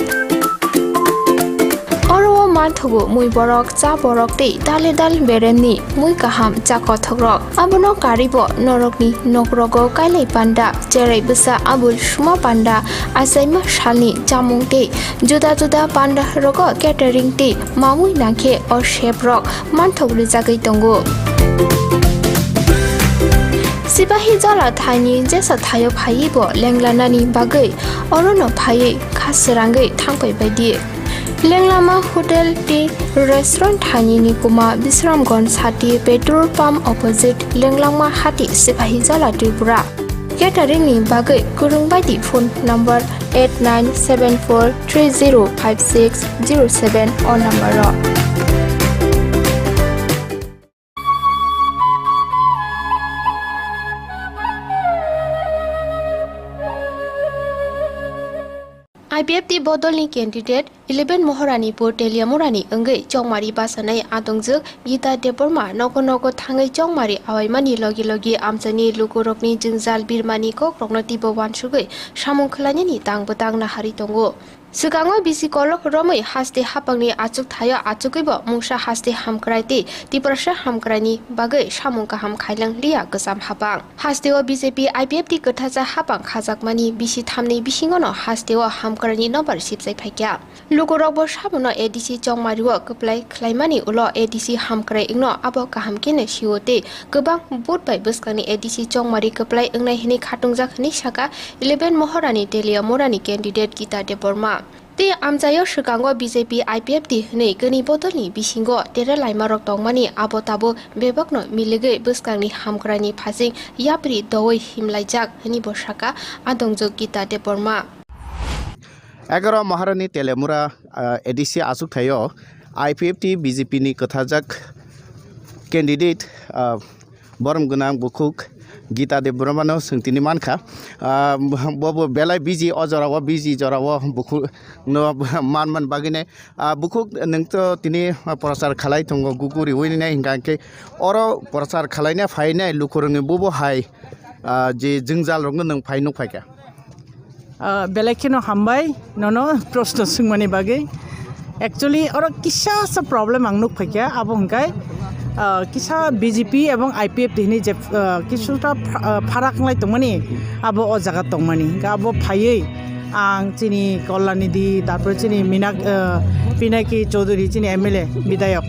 Oro o manthogo mui borok, cha borok tei dale dal beremni mui kaham cha kothokrok. Abono karibo norokni nokrogo kailai panda, cherai bwsa abul suma panda, achaima salni chamung tei juda juda panda rogo catering tei mamui nangkhe o chef rok manthok rijagwi tongo. Sipahi Jola thaini jesa thaio phaiwi bo lenglanani bagwi orono phaiwi kha srangwi thangpai baidi. Lenglama Hotel tei Restaurant thaini ni kuma Bisramganj sati petrol pump opposite Lenglama hati Sipahi Jola Tripura. Catering ni bagwi kwrwng baidi phone number eight nine seven four three zero five six zero seven o number o. I P F T bodolni candidate eleven Moharani pur Teliamurani wngwi chongmari bachanai adongjwk Gita Debbarma nogo nogo thangwi chongmari awaimani logi logi amchaini lukurokni jwngjal birmani kokrokno teibo uansugwi samung khwlainani tang bwtang naharwi tongo. Swkango bisi kolok romwi haste hapangni achuk thaio achugwibo mungsa haste hamkrai tei Tiprasa hamkraini bagwi samung kaham khailang liya kwcham hapang. Hasteo B J P I P F T kwthacha hapang khajakmani bisi thamni bisingono hasteo hamkraini nobar sibjai phaikha. Lukurokbo sabono A D C chongmario kwplai khlaimani ulo A D C hamkrai wngno abo kaham kheno sio tei kwbang vote bai bwskangni A D C chongmari kwplai wngnai hwnwi khatungjak hwnwi sakha eleven Mohorani Teliamurani candidate Gita Debbarma. Tei amchaio swkango B J P I P F T hwnwi kwnwi bodolni bisingo tere laimarok tongmani abo tabuk bebakno miligwi bwskangni hamkraini phasing yapri doui himlaijak hwnwibo sakha adongjwk Gita Debbarma. Egaroh Maharani Telemura, ah, A D C achukthai-o I P F T B J P ni kwtharjak candidate, ah, borom gwnang bukhuk Gita Debbarmano chwng tini mankha. Ah, bo, bo belai busy, o jorao busy, jorao bukhuk no man man bagwino. Ah, bukhuk nwng to tini prochar khalai tongo, gugu riwi nai hingka khe oro prochar khalaina phainai lukurokni bubo hai, ah, je jwngjal rokno nwng phai nuk phaikha. Ah, belai kheno hambai nono proshno swngmani bagwi. Actually, oro kisa sa problem ang nuk phaikha, abo hwnkhe, ah, kisa B J P ebong I P F T hini je, ah, kisuta pha-, ah, pharak wnglai tongmani, abo o jaga tongmani. Hwnkhe abo phaiwi ang chini Kollanidhi, tarpore chini Minak-, ah, Pinaki Chowdhury, chini M L A, bidhayok,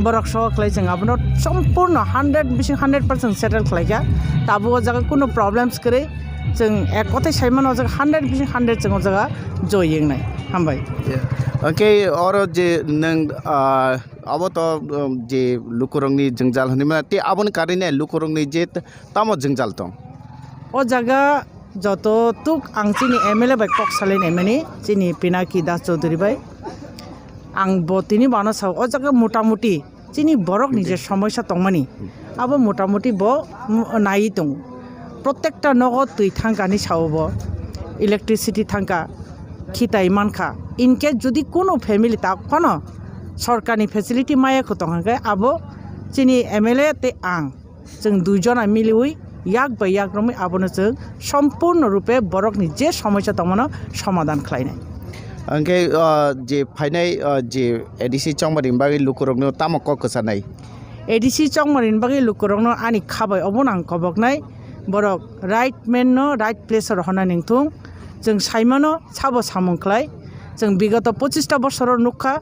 borok sohor khlai chwng abono sompurno hundred bising hundred percent settle khlaikha. Tabuk o jaga kuno problems kwrwi. Chwng ek kothai sai mano, o jaga hundred bising hundred chwng o jaga joy wngnai. Hambai. Hwnkhe oro je nwng, ah, abo to, um, je lukurokni jwngjal hwnwi mano, tei aboni karwi lukurokni je t-, tamo jwngjal tong? O jaga joto tuk ang chini M L A bai kok salai naimani, chini Pinaki Das Chowdhury bai. Ang bo tini bono sao, o jaga mota moti chini borokni je somosa tongmani, abo motamuti bo, mm, naiwi tongo. Protekta nogo twi thangkani sao bo, electricity thangka, khitai mankha. In case jodi kuno family ta phano sorkarni facility maya kho tongkha khe, abo chini M L A tei ang, chwng duijona miliwi yak bai yak romwi abono chwng sompurno rupe borokni je somosa tongmano somadan khlainai. Hwnkhe, ah, je phainai, ah, je A D C chongmani bagwi lukurokno tamo kok kwchanai? A D C chongmani bagwi lukurokno ani kha bai obono ang koboknai, borok right man no right place o rohornani wngthung. Chwng saimano sabo samung khlai, chwng bigoto pochista bosoro nukha,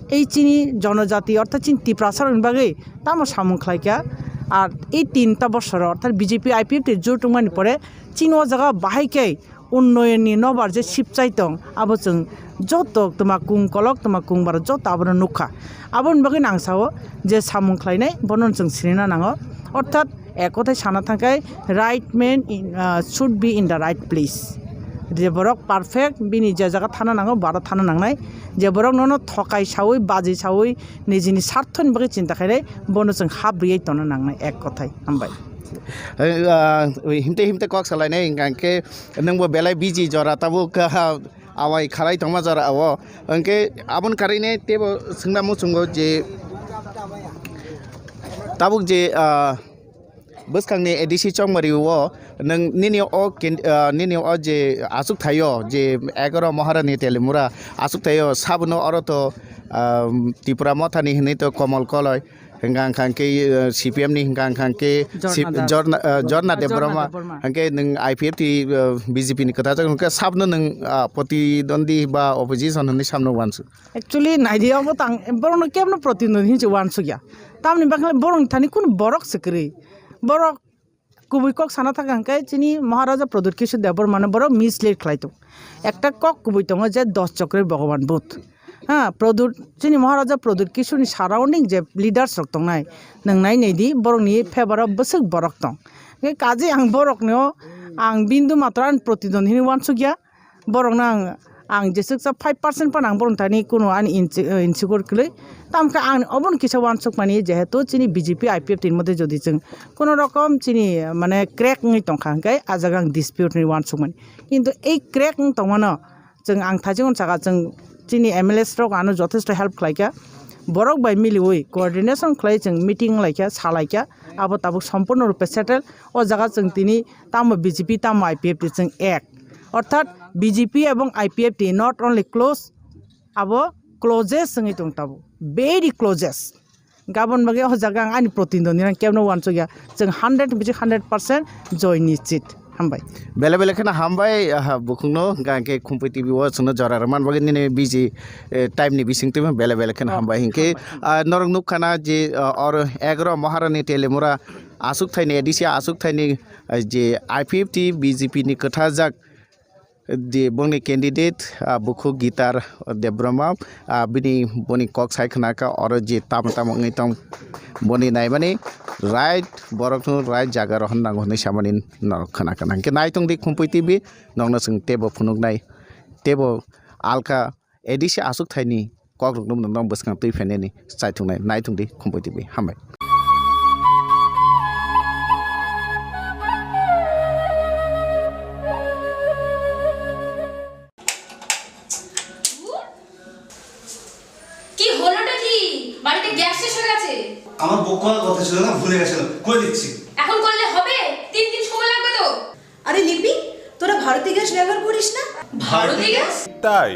ei chini jonojati ortho chini Tiprasarokni bagwi tamo samung khlaikha. Ar ei tinta bosoro ortho B J P I P F T jut wngmani pore chini o jaga bahai khe unnoyonni nobar je sipchai tong, abo chwng joto twma kung kolok, twma kung barok joto abono nukha. Aboni bagwi nang sao je samung khlainai bono chwng sinina nango. Orthat ek kothai sana thangkhe right man in, ah, should be in the right place. Je borok perfect bini je jaga thana nango, baro thana nangnai. Je borok nono thokai sawi, baji sawi, nijini sarthoni bagwi chinta khainai, bono chwng hap riyai tongna nangnai ek kothai. Hambai. Eh, ah, himte himte kok salainai hingka khe nwngbo belai busy jora tabuk, ah, awai khalai tongma jora o. Hwnkhe aboni karwi teibo swngna muchungo je tabuk je, ah, bwskangni A D C chongmari o nwng nini o ken-, ah, nini o je achuk thaio je egaroh Maharani Telimura achuk thaio sabono oro to, ah, Tipra Mothani hinwi to Komol Koloi. Hingka hwnkha khe, eh, C P M ni hingka hwnkha khe Jorna si-, Das. Jorna, eh, Jorna Ah, Jorna Debbarma. Debbarma. Hingke nwng I P F T, eh, B J P ni kwthajak hwnkhe sabno nwng, ah, protidwandi ba opposition hwnwi samno uansuk? Actually, naidi obo tang, borokno kebno protidwandi hinwi uansukya. Tamni bagwi borokni thani kunu borok se kwrwi. Borok kubui kok sana thaka hwnkhe chini Maharaja Pradyut Kishore Debbarmano borok mislead khlai tongo. Ekta kok kubui tongo je dos chokre Bhagavan Budh. Ha, Pradyut, chini Maharaja Pradyut Kishoreni surrounding je leaders rok tongnai, nwng nai nai di, borokni favor o bwswk borok tong. Hwnkhe kaje ang borokno, ang bindu matra ani protidwandi hinwi uansukya. Borokno ang, ang jeswk sa five percent phano ang borokni thani kuno ani inse-, insecure kwlwi. Tamkhe ang obono kisa uansukmani, jehetu chini B J P I P F T ni moddhe jodi chwng kuno rokom chini, mane, crack wngwi tongkha, hwnkhe ah jaga ang dispute hinwi uansukmani. Kintu ei crack wng tongmano chwng ang thaichung saka chwng chini M L As rok ano jothesto help khlaikha. Borok bai miliwi coordination khlai chwng meeting wnglaikha, salaikha. Abo tabuk sompurno rupe settle. O jaga chwng tini tamo B J P tamo I P F T chwng ek. Orthat B J P ebong I P F T not only close, abo closest wngwi tong tabuk. Very closest. Gabon bagwi o jaga ang ani protindwndi rang kebno uansukya. Chwng hundred bisi hundred percent joy nischit. Hambai. Bele bele kheno hambai, aha, bukhukno, hingke Khumpui T V o chwngno jora rwman bagwi nini busy, eh, time ni bising twi bele bele kheno hambai. Hingke, ah, norok nukha na je, ah, or egaroh Maharani Telimura asuk thaini, A D C asuk thaini, ah, je I P F T B J P ni kwthajak, je bongni candidate, ah, bukhuk Gitar Debbarma, ah, bini, boni kok sai khna kha, oro je tamo tamo wngwi tong, boni naimani right borok no right jaga rohon nango hinwi samani norok khna kha. Hingke naitung di Khumpui T V, nokno chwng teibo phunuknai, teibo alka A D C asuk thaini kokrokno nokno bwskang twi phainani chaithungnai, naitung di Khumpui T V, hambai. কি হলোটা কি? বাড়িতে গ্যাস শেষ হয়ে গেছে। আমার বুক করার কথা ছিল না, ভুলে গেছিল। করে দিচ্ছি। এখন করলে হবে? তিন দিন সময় লাগবে তো। আরে লিপি, তোরা ভারতী গ্যাস ব্যবহার করিস না? ভারতী গ্যাস? তাই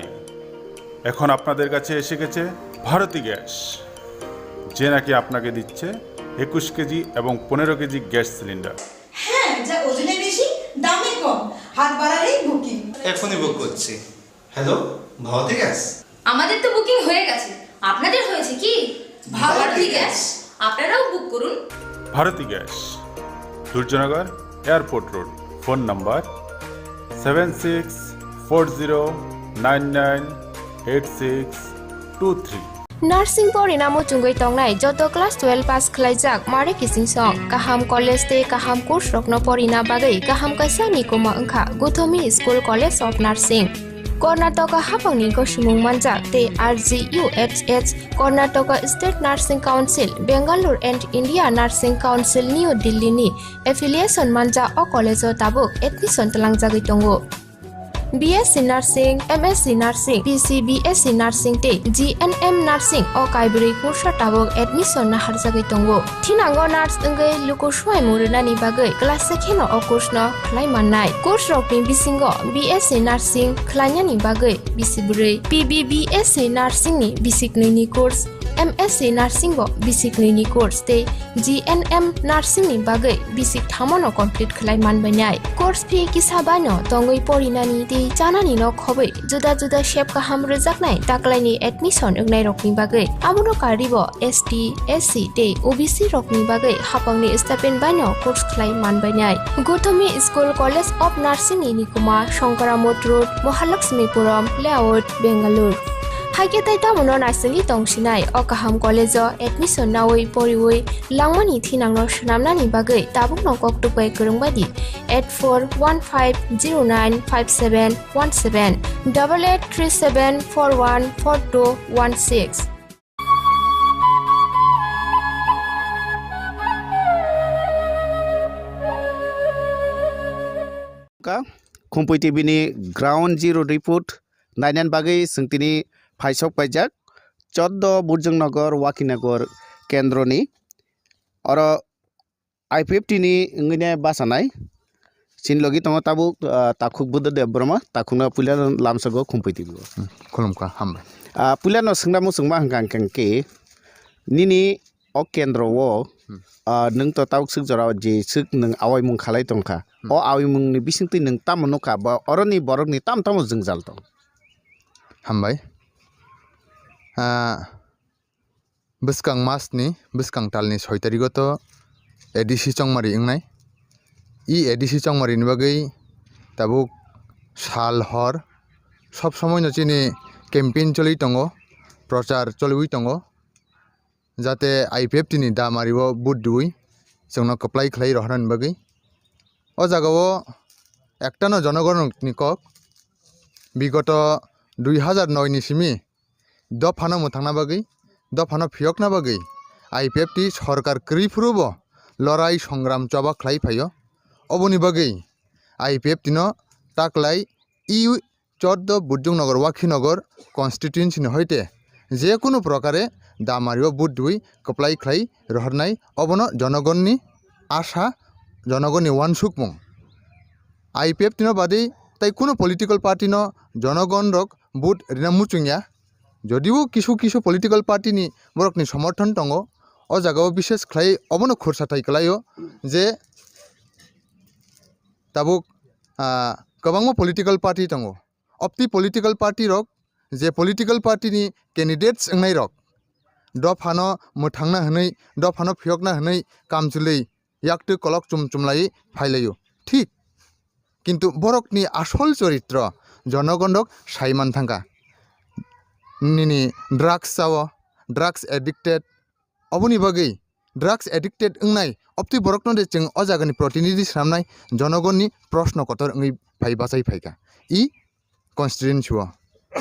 এখন আপনাদের কাছে এসে গেছে ভারতী গ্যাস, যে নাকি আপনাকে দিচ্ছে একুশ কেজি এবং পনেরো কেজি গ্যাস সিলিন্ডার। হ্যাঁ, যা ওজনে বেশি, দামে কম, হাত বাড়ালেই বুকিং। এখনই বুক করছি। Hello, Bharati gas? আমাদের তো বুকিং হয়ে গেছে, আপনাদের হয়েছে কি? ভারতী গ্যাস, আপনারাও বুক করুন। Bharati gas, Durjoynagar, airport road. Phone number seven six four zero nine nine eight six two three. Nursing porina muchungwi tongnai joto class twelve pass khlaijak mare kichingsong kaham college tei kaham course rokno porina bagwi kaham kaisa nikuma wngkha Gothomi School College of Nursing. Karnataka haphangni gosomung manjak tei R G U H S, Karnataka State Nursing Council, Bangalore and India Nursing Council, New Delhi ni affiliation manjak o college o tabuk admission twlangjagwi tongo. B S C Nursing, M S C Nursing, P C B S C Nursing tei G N M Nursing o kaibrwi course o tabuk admission naharjagwi tongo. Thinango nurse wngwi luku swimung rwnani bagwi class se kheno o course no khlai mannai. Course rokni bisingo B S C Nursing khlainani bagwi bisi bwrwi, P B B S C Nursing ni bisi knwi ni course, M S C Nursing bo bisi knwi ni course tei G N M Nursing ni bagwi bisi thamo no complete khlai manbainai. Course fee kisa bai no tongwi porinani tei chanani no khobwi juda juda sep kaham rwjaknai taklaini admission wngnairokni bagwi. Abono karwibo S T, S C tei O B C rokni bagwi haphangni stipend baino course khlai manbainai. Gothomi School College of Nursing ni nikuma Shankaramot Road, Mahalakshmipuram Layout, Bangalore. Haikhe tei tamono naisingwi tongsinai o kaham college o admission nawi poriwi langmani thinangno swnamnani bagwi tabukno koktwk bai kwrwng bai di eight four one five zero nine five seven one seven, double eight three seven four one four two one six. Ka Khumpui T V ni Ground Zero report nainani bagwi chwng tini phaisok paijak Choddo Burjongnagar Wakinagar kendroni. Oro I P F T ni wngwi ne bachanai. Chini logi tongo tabuk, ah, Takhuk Buddha Debbarma, Takhukno puila lamsago Khumpui T V o. Hmm, khulumkha, hambai. Ah, puilano swngna muchungma hwnkha hwnkhe nini o kendro o, Hmm. ah, nwng to tabuk swk jora o je swk nwng awaimung khalai tongkha. Hmm. O awaimungni bisingtwi nwng tamo nukha ba oroni borokni tamo tamo jwngjal tong? Hambai. Ah, bwskang mas ni, bwskang tal ni soi tarikh o to A D C chongmari wngnai. I A D C chongmari ni bagwi tabuk sal hor sob somoi no chini campaign choli tongo, prochar choliwi tongo, jate I P F T ni damari o vote riwi chwngno kwplai khlai rohornani bagwi. O jaga o ekta no jonogon ni kok, bigoto dui hazar noi ni simi dophano mwthangna bagwi, dophano phiyokna bagwi I P F T sorkar kwrwi phuru bo lorai songram choba khlai phaio. Oboni bagwi I P F T no taklai i Choddo Burjongnagar Wakhinagar constituency ni hoite je kunu prokare damari o vote riwi kwplai khlai rohornai, obono jonogonni asha, jonogonni wansukmung. I P F T no badwi tai kunu political party no jonogon rok vote rina muchungya. Jodio kisu kisu political party ni borokni somorthon tongo, o jagao bishes khlai obono khursa thai kwlaio je tabuk, ah, kwbangma political party tongo. Opti political party rok, je political party ni candidates wngnai rok, dophano mwthangna hwnwi, dophano phiyokna hwnwi kamchwlwi yaktwi kolok chum chumlaiwi phailaio. Thik, kintu borokni asol choritro jonogon rok sai man thangkha. Nini drugs chao, drugs addicted, oboni bagwi drugs addicted wngnai opti borokno de chwng o jagani protinidhi swnamnai jonogonni proshno kotor wngwi phai bachai phaikha i constituency o.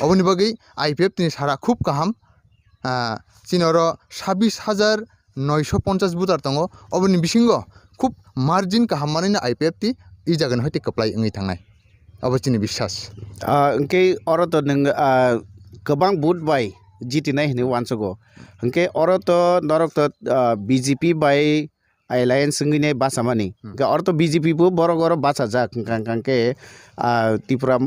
Oboni bagwi I P F T ni sara khub kaham, ah, chini oro sabbish hajar noisho ponchash voter tongo, oboni bisingo khub margin kaham manwino I P F T i jagani hoite kwplai wngwi thangnai. Abo chini biswas. Ah, hwnkhe oro to nwng, ah, kwbang vote bai jitinai hinwi uansugo. Hinkhe oro to norok to, ah, B J P bai alliance wngwi nai bachamani. Hmm. Hinkhe oro to B J P bo borok oro bachajak, hwnkha, hwnkha khe, ah, Tipra,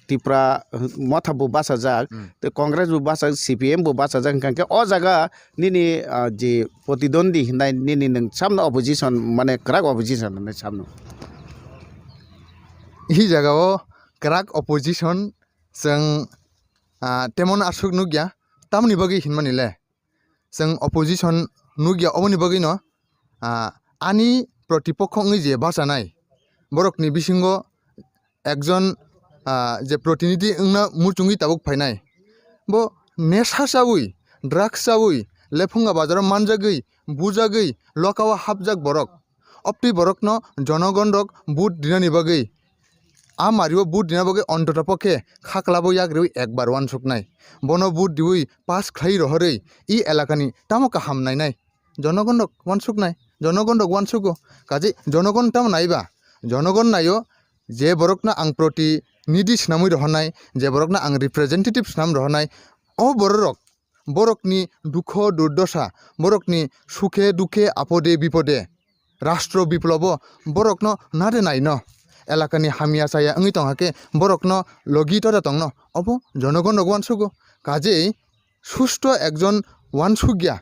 Tipra motha bo bachajak, Hmm. tei Congress bo bachajak, C P M bo bachajak, hwnkha khe o jaga nini, ah, je protidwandi hinai nini nwng samno opposition, mane kwrak opposition hinwi samno. I jaga o kwrak opposition chwng, ah, temon aswk nukya, tamoni bagwi hinmani le? Chwng opposition nukya, oboni bagwino, ah, ani protipokho wngwi je bachanai, borokni bisingo ekjon, ah, je protinidhi wngna muchungwi tabuk phainai, bo nesha chawi, drugs chawi, lephunga bazaro manjagwi, bujagwi, lokao hapjak borok. Obtwi borokno jonogon rok vote rinani bagwi, a mario vote rina bagwi ontoto pokhe khaklabo yak riwi ekbar uansuknai. Bono vote riwi pass khlai rohorwi i elakani tamo kaham nainai. Jonogon rok uansuknai, jonogon rok uansugo. Kaje jonogon tamo naiba? Jonogon naio je borokno ang protinidhi swnamwi rohornai, je borokno ang representative swnam rohornai, o bororok borokni dukho durdosa, borokni sukhe dukhe, apode bipode, rastro biplobo borokno nade naino, elakani hamya chaya wngwi tongkha khe borokno logi toda tongno, obo jonogon rok uansugo. Kajei susto ekjon uansukya,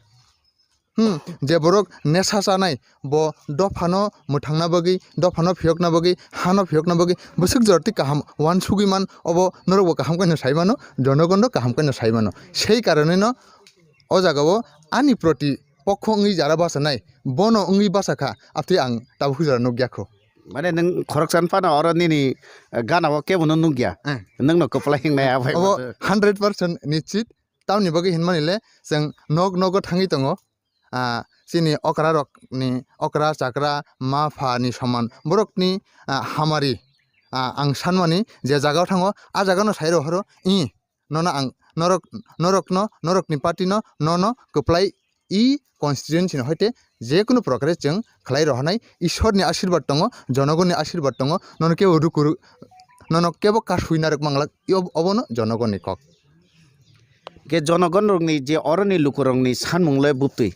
hmm, je borok nesha chanai, bo dophano mwthangna bagwi, dophano phiyokna bagwi, hano phiyokna bagwi bwswk jorti kaham uansugwi man, obo norokbo kaham khe no sai mano, jonogon rok kaham khe no sai mano. Sei karonwi no o jaga o ani proti pokho wngwi jara bachanai, bono wngwi bachakha, aptwi ang tabuk jora nukya kho. Mane nwng khoroksa phano oro nini, eh, gana o kebono nukya. Eh. Nwngno kwplai hingnai abai obo masa. Hundred percent nischit. Tamoni bagwi hinmani le chwng nok nogo thangwi tongo. Ah, chini okra rokni, okra chakra ma pha ni soman borokni, ah, hamari, ah, ang sanmani je jaga o thango, a jaga no sai rohoro, i nono ang norok, norokno, norokni party no nono kwplai i constituency no hoite jekunu progress chwng khlai rohornai. Ishwar ni ashirbad tongo, jonogoni ashirbad tongo, nono kebo rukuru, nono kebo kasui narwk manglak, i ob-, obono jonogoni kok. Ke jonogon rokni je oroni lukurokni sanmung le bwtwi.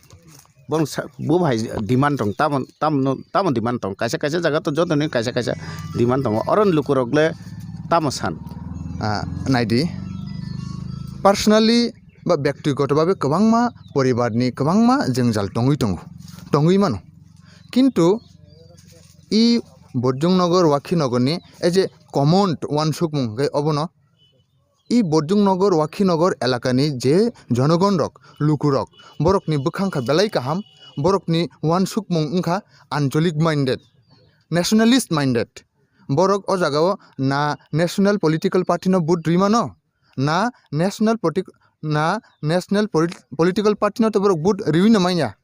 Bong sa-, bo hai demand tong, tamo, tamo, tamo demand tong. Kaisa, kaisa jaga to jotoni kaisa, kaisa demand tongo. Oroni lukurok le tamo san? Ah, naidi. Personally ba bektigoto babe kwbangma poribarni kwbangma jengjal tongwi tongo, tongwi mano. Kintu i Borjong Nogor, Wakhi Nogorni as a common uansukmung hwnkhe obono i Borjong Nogor, Wakhi Nogor elakani je jonogon rok, lukurok, borokni bwkhang kha belai kaham, borokni uansukmung wngkha ancholic minded, nationalist minded. Borok o jagao na national political party no vote rwi mano, na national politi-, na national polit-, political party no to borok vote riwi no manya.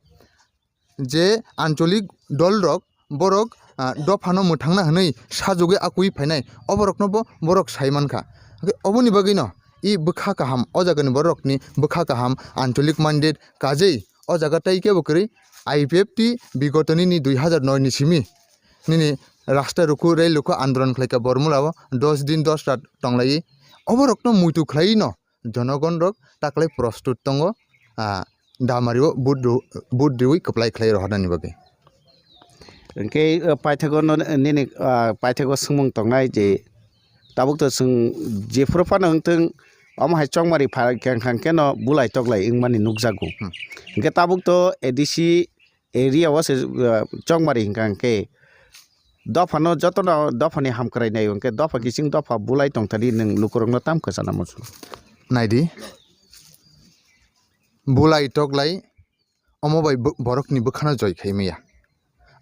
Je ancholic dol rok borok, ah, dophano mwthangna hwnwi sajugwi akwi phainai, oborokno bo borok sai mankha. Hwnkhe oboni bagwino i bwkha kaham, o jagani borokni bwkha kaham ancholic minded kajei o jaga tai kebo kwrwi I P F T bigotoni ni dui hazar noi ni simi nini rasta rukhu, rel rukhu andolon khlaikha Bormula o dos din dos rat tonglaiwi, oborokno muitu khlaiwi no jonogon rok taklai prostut tongo, ah, damario vote ru-, vote riwi kwplai khlai rohornani bagwi. Hwnkhe, ah, paithago no, nini, ah, paithago swngmung tongnai je tabuk to chwng jephuru phano wngthwng omo hai chongmari pha khe wngkha khe no bulai toklai wngmani nukjago. Hmm. Hwnkhe tabuk to A D C area o se, ah, chongmari hwnkha hwnkhe dophano jotono dophani hamkrai nai hwnkhe dopha kising dopha bulai tongthani nwng lukurokno tam kwchana muchung. Naidi, bulai toklai omo bai bo-, borokni bwkhano joi khai maya.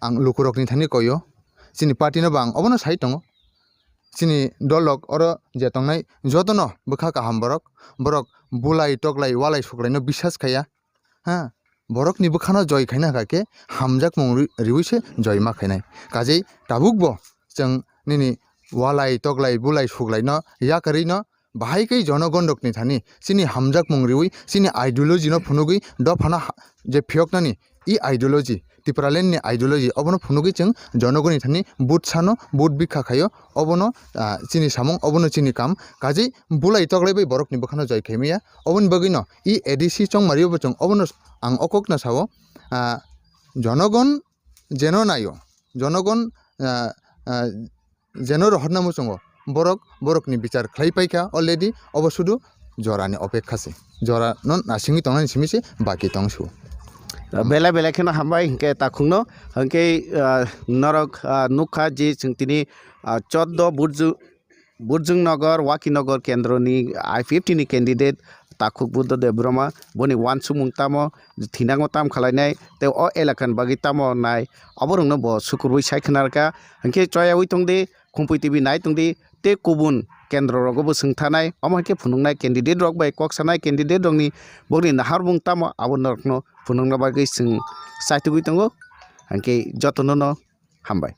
Ang lukurokni thani koyo, chini party no bo ang obono sai tongo. Chini dolrok oro je tongnai jotono bwkha kaham borok, borok bulai toklai walai suklaino bisas khaiya. Ha, borokni bwkhano joi khaina kha khe hamjakmung ri-, riwi se joi ma khainai. Kajei tabukbo chwng nini walai toklai bulai suklaino yakarwino bahai khe jonogon rokni thani chini hamjakmung riwi chini ideology no phunugwi dophano ha-, je phiyoknani i ideology, Tipraland ni ideology, obono phunugwi chwng jonogoni thani vote sano, vote bikha khaio, obono, ah, chini samung, obono chini kam, kajwi bulai toklai bai borokni bwkhano joi khaimaya. Oboni bagwino i A D C chongmario bo chwng obono ang o kokno sao, ah, jonogon jeno naio, jonogon, ah, ah, jeno rohorna muchungo borok borokni bichar khlai paikha already, obo sudu jorani opekha se, jora no nasingwi tongnani simi se baki tong su. Belai belai kheno hambai hinkhe takhukno, hinkhe, ah, norok, ah, nukha je chwng tini, ah, choddo Burju-, Burjungnagar, Wakinagar kendroni I P F T ni candidate Takhuk Buddha Debbarma, boni wansukmung tamo, thinangmo tam khalainai, tei o elakani bagwi tamo nai, oborokno bo sukurwi sai khwnarkha. Hinkhe choyaui tongdi, Khumpui T V nai tongdi, tei kubun kendro rogo bo swng thanai, omo hai khe phunuknai candidate rok bai kok sanai candidate rokni bokni naharmung tamo abo norokno phunukna bagwi chwng chaitugwi tongo. Hinkhe jotono no hambai.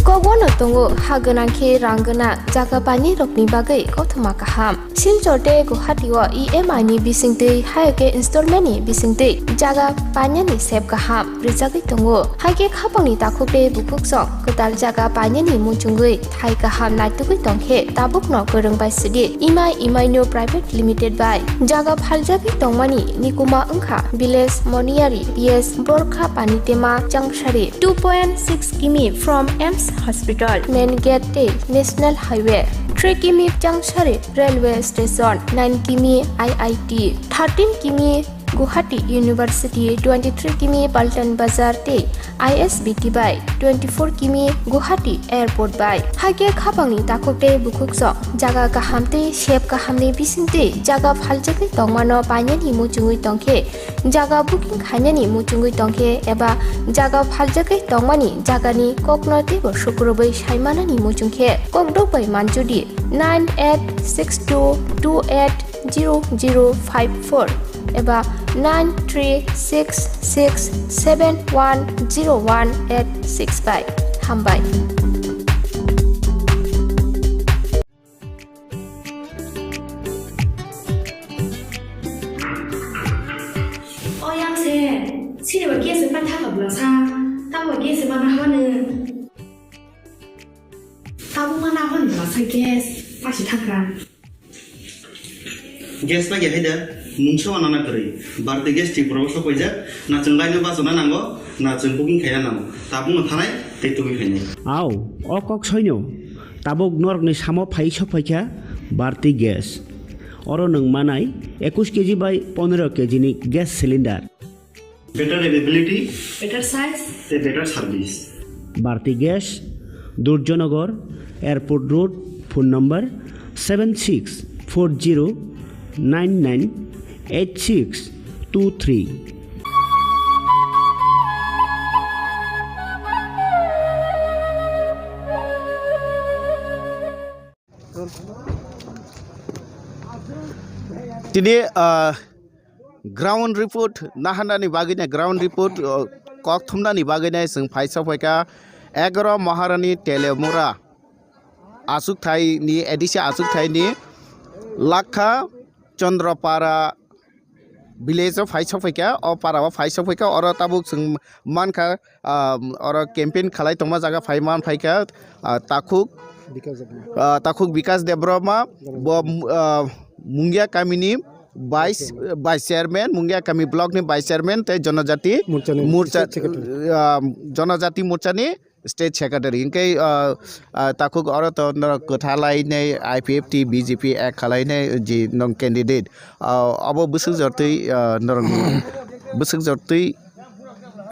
Kokbono tongo ha gwnang khe rang gwnang jaga painani rokni bagwi kothoma kaham. Silchar tei Guwahati o E M I ni bisingtwi hai khe installment ni bisingtwi jaga painani sep kaham rwjagwi tongo. Hai khe khapangni takhuk tei bukhuk song kwtal jaga painani muchungwi thai kaham naitugwi tongkhe tabukno kwrwng bai sidi Imai Imaino Private Limited bai jaga phaljagwi tongmani nikuma wngkha Village Moniyari P S Borkha Panitema Changsari, two point six kimi from AIIMS Hospital, Main Gate tei National Highway, three kimi Changsari Railway Station, nine kimi I I T, thirteen kimi Guwahati University, twenty-three kimi Paltan Bazar tei I S B T bai, twenty-four kimi Guwahati Airport bai. Hai khe khapangni takhuk tei bukhuk song jaga kaham tei sep kahamni bisingtwi jaga phaljagwi tongmano painani muchungwi tongkhe, jaga booking khainani muchungwi tongkhe eba jaga phaljagwi tongmani jagani kokno teibo sukurubwi saimanani muchungkhe kokdok bai manjudi nine eight six two two eight zero zero five four eba nine three six six seven one zero one eight six bai. Hambai. O yang se, sini ba gas pa thaka bla sa, ta ba gas ma na hanu. Tabuk ma na hanu bla sa gas, pa si thaka. Gas pa ya haida, mungsa wa nana kwrwi. Bharti Gas Tripura o sokoijak, na chwng line o bachana nango, na chwng booking khaina nango. Tabuk no thanai, tei tubui khainai. Au, o kok soino. Tabuk norokni samo phai sok phaikha Bharti Gas. Oro nwng manai ekush K G bai pondro K G ni gas cylinder. Better availability, better size, tei better service. Bharti Gas, Durjanagar, Airport Road, phone number seven six four zero nine nine eight six two three. Tini, ah, ground report nahanani bagwi na ground report, ah, kok thumnani bagwi na chwng phaisa phaikha egaroh Maharani Telemura achukthai ni, A D C achukthai ni Lakha Chandrapara village o phai sok phaikha, o para o phai sok phaikha, oro tabuk chwng mankha, ah, oro campaign khalai tongma jaga phai man phaikha, ah, takhuk, Bikas Debbarma. Ah, takhuk Bikas Debbarma, bo, ah, Mungia kamini vice, vice chairman, Mungia kami block ni vice chairman tei Jonojati Morcha ni Morcha, state secretary. Ah, Jonojati Morcha ni state secretary. Hinkhe, ah, ah, takhuk oro to norok kwtha lainai I P F T, B J P ek khalainai je nong candidate. Ah, abo bwswk jortwi, ah, norok bwswk jortwi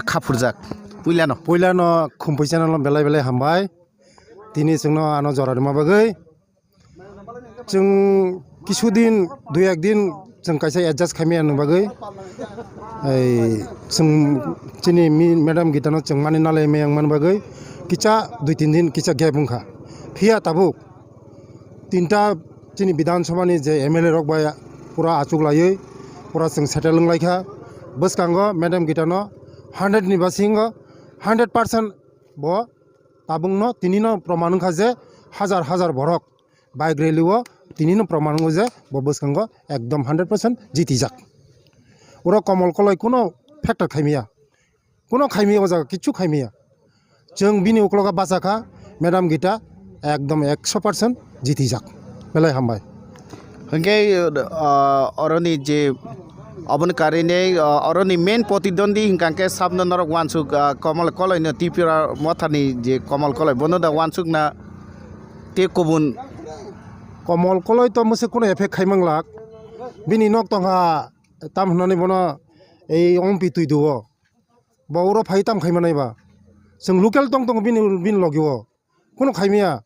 khaphurjak. Puilano. Puilano Khumpui channel no belai belai hambai. Tini chwngno ano jora rwma bagwi. Chwng kisu din, dui ek din chwng kaisa adjust khaimaya nung bagwi. Ei, chwng chini mi-, madam Gita no chwng mani nalai maya wngmani bagwi kisa dui tin din kisa gap wngkha. Phiya tabuk tinta chini Bidhan Sabha ni je M L A rok bai pura achuk laiwi pura chwng settle wng laikha. Bwskango madam Gita no hundred ni basingo hundred percent bo tabukno tinino proman wngkha je hajar hajar borok bike rally o tinino proman wngo je bo bwskango ekdom hundred percent jitijak. Oro Komol Koloi kuno factor khaimaya, kuno khaimaya o jaga kichu khaimaya. Chwng bini uklogo bachakha, Madam Gita ekdom ekso percent jitijak. Belai hambai. Hwnkhe, ah, oroni je oboni karinwi, ah, oroni main protidwandi hwnkha khe sabno norok wansuk, ah, Komol Koloi no Tipra Mothani je Komol Koloi bono da wansuk na te kubun. Komol Koloi to mwswk kuno effect khai manglak. Bini nok tongha tam hwnani bono ei ompi twi duo. Bo uro phai tam khai manai ba. Chwng local tong tongo bini, bini logi o. Kuno khaimaya.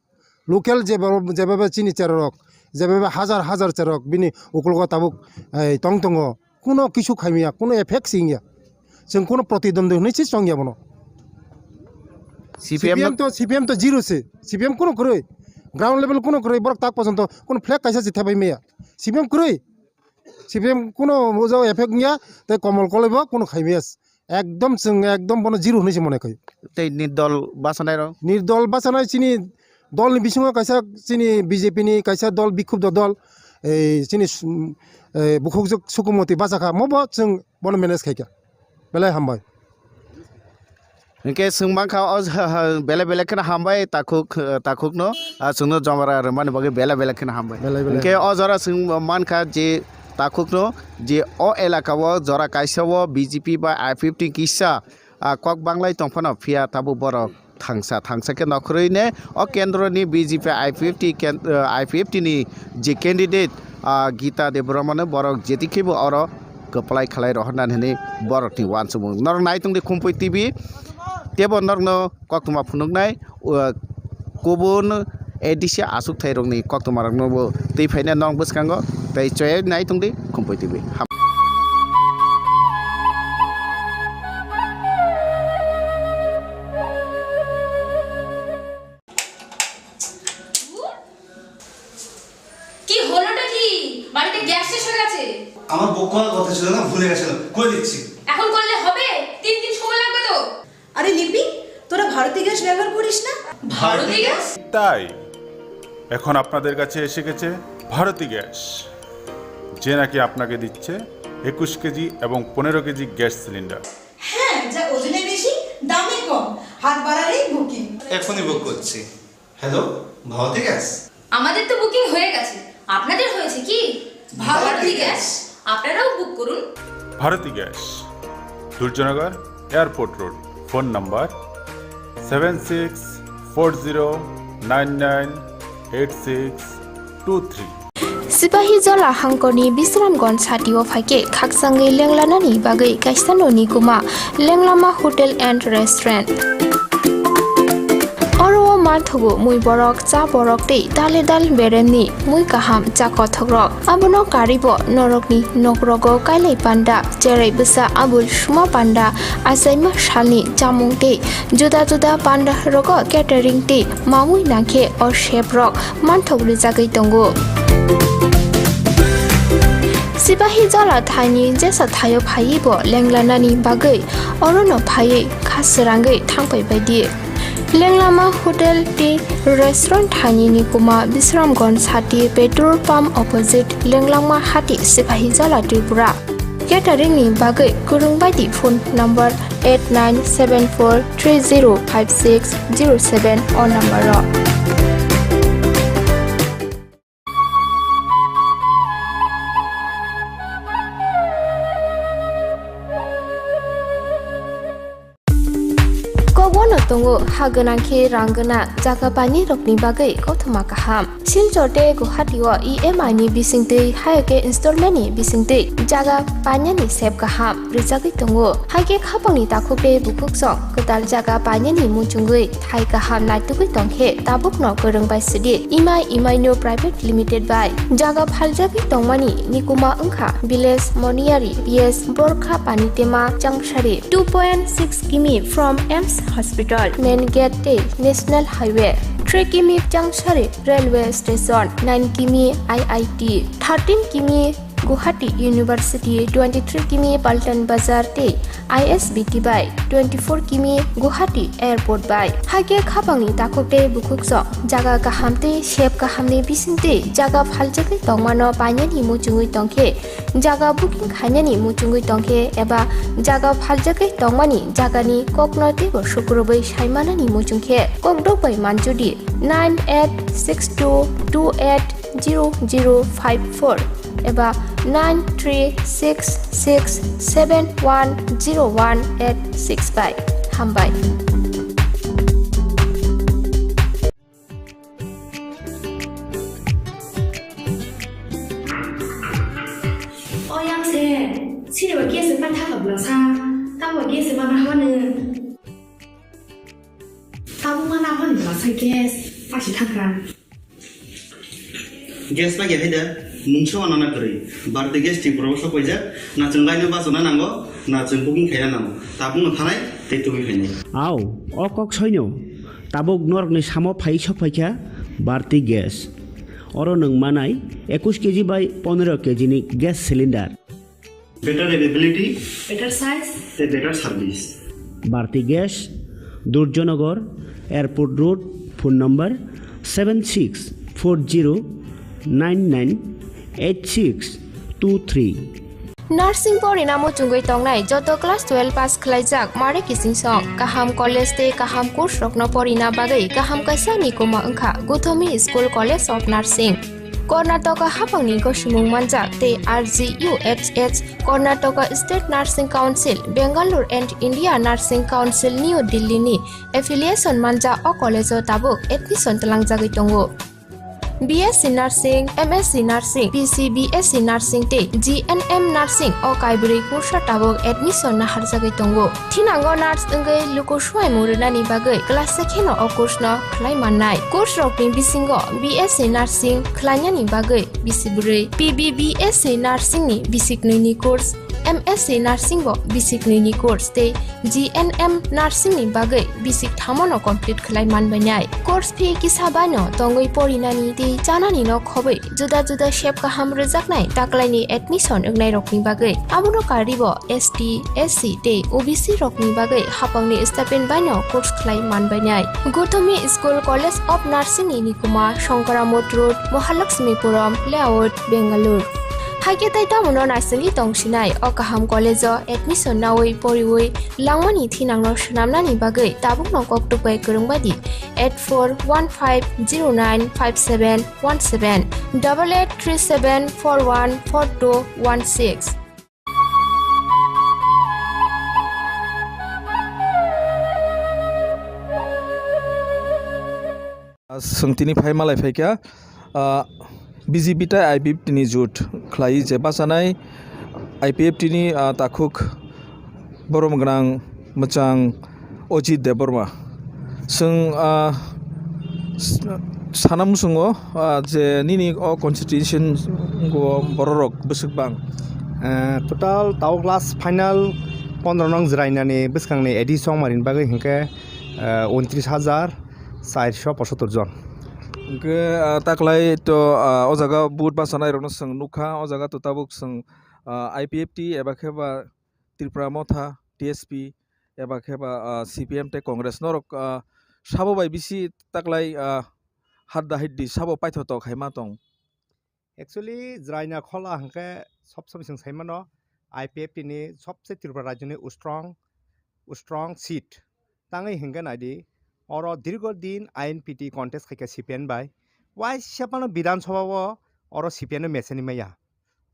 Local jeba-, jebabe chini cherok, jebabe hajar hajar cherok bini uklogo tabuk, eh, tong tongo. Kuno kisu khaimaya, kuno effect singya. Chwng kuno protidwandi hwnwi se chongya bono. C P M C P M no to, C P M to zero se. C P M kuno kwrwi. Ground level kuno kwrwi, borok tak pojonto kuno flag kaisa se thebai maya. C P M kwrwi. C P M kuno ujo effect wngya, tei Komol Koloi bo kuno khaimaya. Ekdom chwng ekdom bono zero hwnwi se mone khaio. Tei nirdol bachanai rok? Nirdol bachanai chini dolni bisingo kaisa chini B J P ni kaisa dol bikhupdo dol, ei chini s-, eh, bukhukjwk Sukumoti bachakha, mobo chwng bono manage khaikha. Belai hambai. Hwnkhe chwng mankha o belai belai kheno hambai takhuk, eh, takhukno, ah, chwngno jomara rwmani bagwi belai belai kheno hambai. Belai belai. Hwnkhe o jora chwng mankha je takhukno je o elaka o jora kaisa o B J P bai I P F T kisa, ah, kok banglai tongphano phiya tabuk borok thangsa thangsa khe nokhorwi ne o kendroni B J P I P F T ken-, ah, I P F T ni je candidate, ah, Gita Debbarma no borok jetikhe bo oro kwplai khlai rohornani hwnwi borokni uansukmung. Norok nai tongdi Khumpui T V, teibo norokno koktwma phunuknai, uh, kubun A D C achukthai rokni koktwma rokno bo twi phaina norok bwskango tei choya nai tongdi Khumpui T V. Ham- কি হলোটা কি? বাড়িতে গ্যাস শেষ হয়ে গেছে। আমার বুক করার কথা ছিল না, ভুলে গেছিলাম। করে দিচ্ছি। এখন করলে হবে? তিন দিন সময় লাগবে তো। আরে লিপি, তোরা ভারতী গ্যাস ব্যবহার করিস না? ভারতী গ্যাস? তাই এখন আপনাদের কাছে এসে গেছে ভারতী গ্যাস, যে নাকি আপনাকে দিচ্ছে একুশ কেজি এবং পনেরো কেজি গ্যাস সিলিন্ডার। হ্যাঁ, যা ওজনে বেশি, দামে কম, হাত বাড়ালেই বুকিং। এখনই বুক করছি। Hello, Bharati gas? আমাদের তো বুকিং হয়ে গেছে, আপনাদের হয়েছে কি? ভারতী গ্যাস, আপনারাও বুক করুন। Bharati gas, Durjoynagar airport road. Phone number seven six four zero nine nine eight six two three. Sipahi Jala hangkorni Bisramganj satio phaikhe khakchangwi lenglanani bagwi kaisa noni kuma Lenglama Hotel and Restaurant. Oro o manthogo mui borok, cha borok tei dale dal beremni mui kaham cha kothokrok. Abono karwibo norokni nokrogo kailai panda, cherai bwsa abul suma panda, achaima salni chamung tei juda juda panda rogo catering tei mamui nangkhe o chef rok manthok rijagwi tongo. Sipahi Jala thaini jesa thaio phaiwi bo lenglanani bagwi orono phaiwi kha srangwi thangpai baidi. Lenglama Hotel tei Restaurant thaini ni kuma Bisramganj sati petrol pump opposite Lenglama hati Sipahi Jala Tripura. Catering ni bagwi kwrwng baidi phone number eight nine seven four three zero five six zero seven o number o. Kokbono tongo ha gwnang khe rang gwnang jaga painai rokni bagwi kothoma kaham. Silchar tei Guwahati o E M I ni bisingtwi, hai khe installment ni bisingtwi jaga painani sep kaham rwjagwi tongo. Hai khe khapangni takhuk tei bukhuk song kwtal jaga painani muchungwi thai kaham naitugwi tongkhe tabukno kwrwng bai sidi Imai Imaino Private Limited bai jaga phaljagwi tongmani nikuma wngkha Village Moniyari P S Borkha Panitema Changsari, two point six kimi from AIIMS Hospital, Main Gate tei National Highway, three kimi Changsari Railway Station, nine kimi I I T, thirteen kimi Guwahati University twenty-three kimi Paltan Bazar tei I S B T bai twenty-four kimi Guwahati Airport bai. Hakhe khapangni takhuk tei bukhuksong jaga kaham tei sep kahamni bisingtwi jaga phaljagwi tongmano painani muchungwi tongkhe, jaga booking khainani muchungwi tongkhe eba jaga phaljagwi tongmani jagani kokno teibo sukrubwi saimanani muchungkhe kokdok bai manjudi nine eight six two two eight zero zero five four eba nine three six six seven one zero one eight six bai. Hambai. O yang se, sini ba gas se pan thaka bla sa, ta ba gas se mana hawa ne. Tabuk mana hawa ne bla sa gas, pasi thaka. Gas ba ya haida, mungsa wana na kwrwi. Bharti Gas Tripura o sok paijak, na chwng line o bachana nango, na chwng booking khaina nango. Tabuk no thanai, tei tubui phainai. Au, o kok soino. Tabuk norokni samo phai sok phaikha Bharti Gas. Oro nwng manai ekush K G bai pondro K G ni gas cylinder. Better availability, better size, tei better service. Bharti Gas, Durjanagar, Airport Road, phone number seven six four zero nine nine eight six two three. Nursing porina muchungwi tongnai joto class twelve pass khlaijak mare kiching song, kaham college tei kaham course rokno porina bagwi kaham kaisa ni koma wngkha Guthomi School College of Nursing. Karnataka hapangni gosimung manjak tei R G U H H, Karnataka State Nursing Council, Bangalore and India Nursing Council, New Delhi ni affiliation manjak o college o tabuk admission twlangjagwi tongo. B S C Nursing, M S C Nursing, P C B S C Nursing tei G N M Nursing o kaibrwi kursa tabuk admission naharjagwi tongo. Thinango nurse wngwi luku suaimung rwnani bagwi class se kheno o course no khlai mannai. Course rokni bisingo B S C Nursing khlainani bagwi bisi bwrwi, P B B S C Nursing ni bisi knwi ni course, M S C Nursing bo bisi knwi ni course tei G N M Nursing ni bagwi bisi kthamo no complete khlai manbainai. Course fee kisa bai no tongwi porinani tei chanani no khobwi juda juda sep kaham rwjaknai taklaini admission wngnairokni bagwi. Abono karwibo S T, S C tei O B C rokni bagwi hapangni stipend baino course khlai manbainai. Guthomi School College of Nursing ni nikuma Shankaramot Road, Mahalakshmipuram Layout, Bangalore. Hakhe tai tamono naisingwi tongsinai o kaham college o admission nawi poriwi langmani thinangno swnamnani bagwi tabukno koktwk bai kwrwng baidi eight four one five zero nine five seven one seven, double eight three seven four one four two one six. Chwng tini phai malai phaikha, ah, B J P tei I P F T ni jut khlai je bachanai I P F T ni, ah, takhuk borom gwnang mwchang Ajit Debbarma. Chwng, ah, s-, sana muchungo, ah, je nini o constituency o bororok bwswk bang? Eh, total tabuk last final pondro nong jwrainani bwskangni A D song marini bagwi hinkhe, eh, untris hajar charso pochottor jon. Hinkhe, ah, taklai to, ah, o jaga vote bachanairokno chwng nukha, o jaga to tabuk chwng, ah, I P F T eba khe ba Tripura Motha, T S P, eba khe ba, ah, C P M tei Congress norok, ah, sabo bai bisi taklai, ah, hadda hiddi sabo paithotok hai ma tong. Actually, jwraina khola hwnkhe sob sob chwng sai mano, I P F T ni sobse Tripura rajyoni strong, strong seat. Tangwi hwnkhe naidi, oro dirgo din I N P T contest khaikha C P M bai. Waisa phano Bidhan Sabha o oro C P M no mechani maya.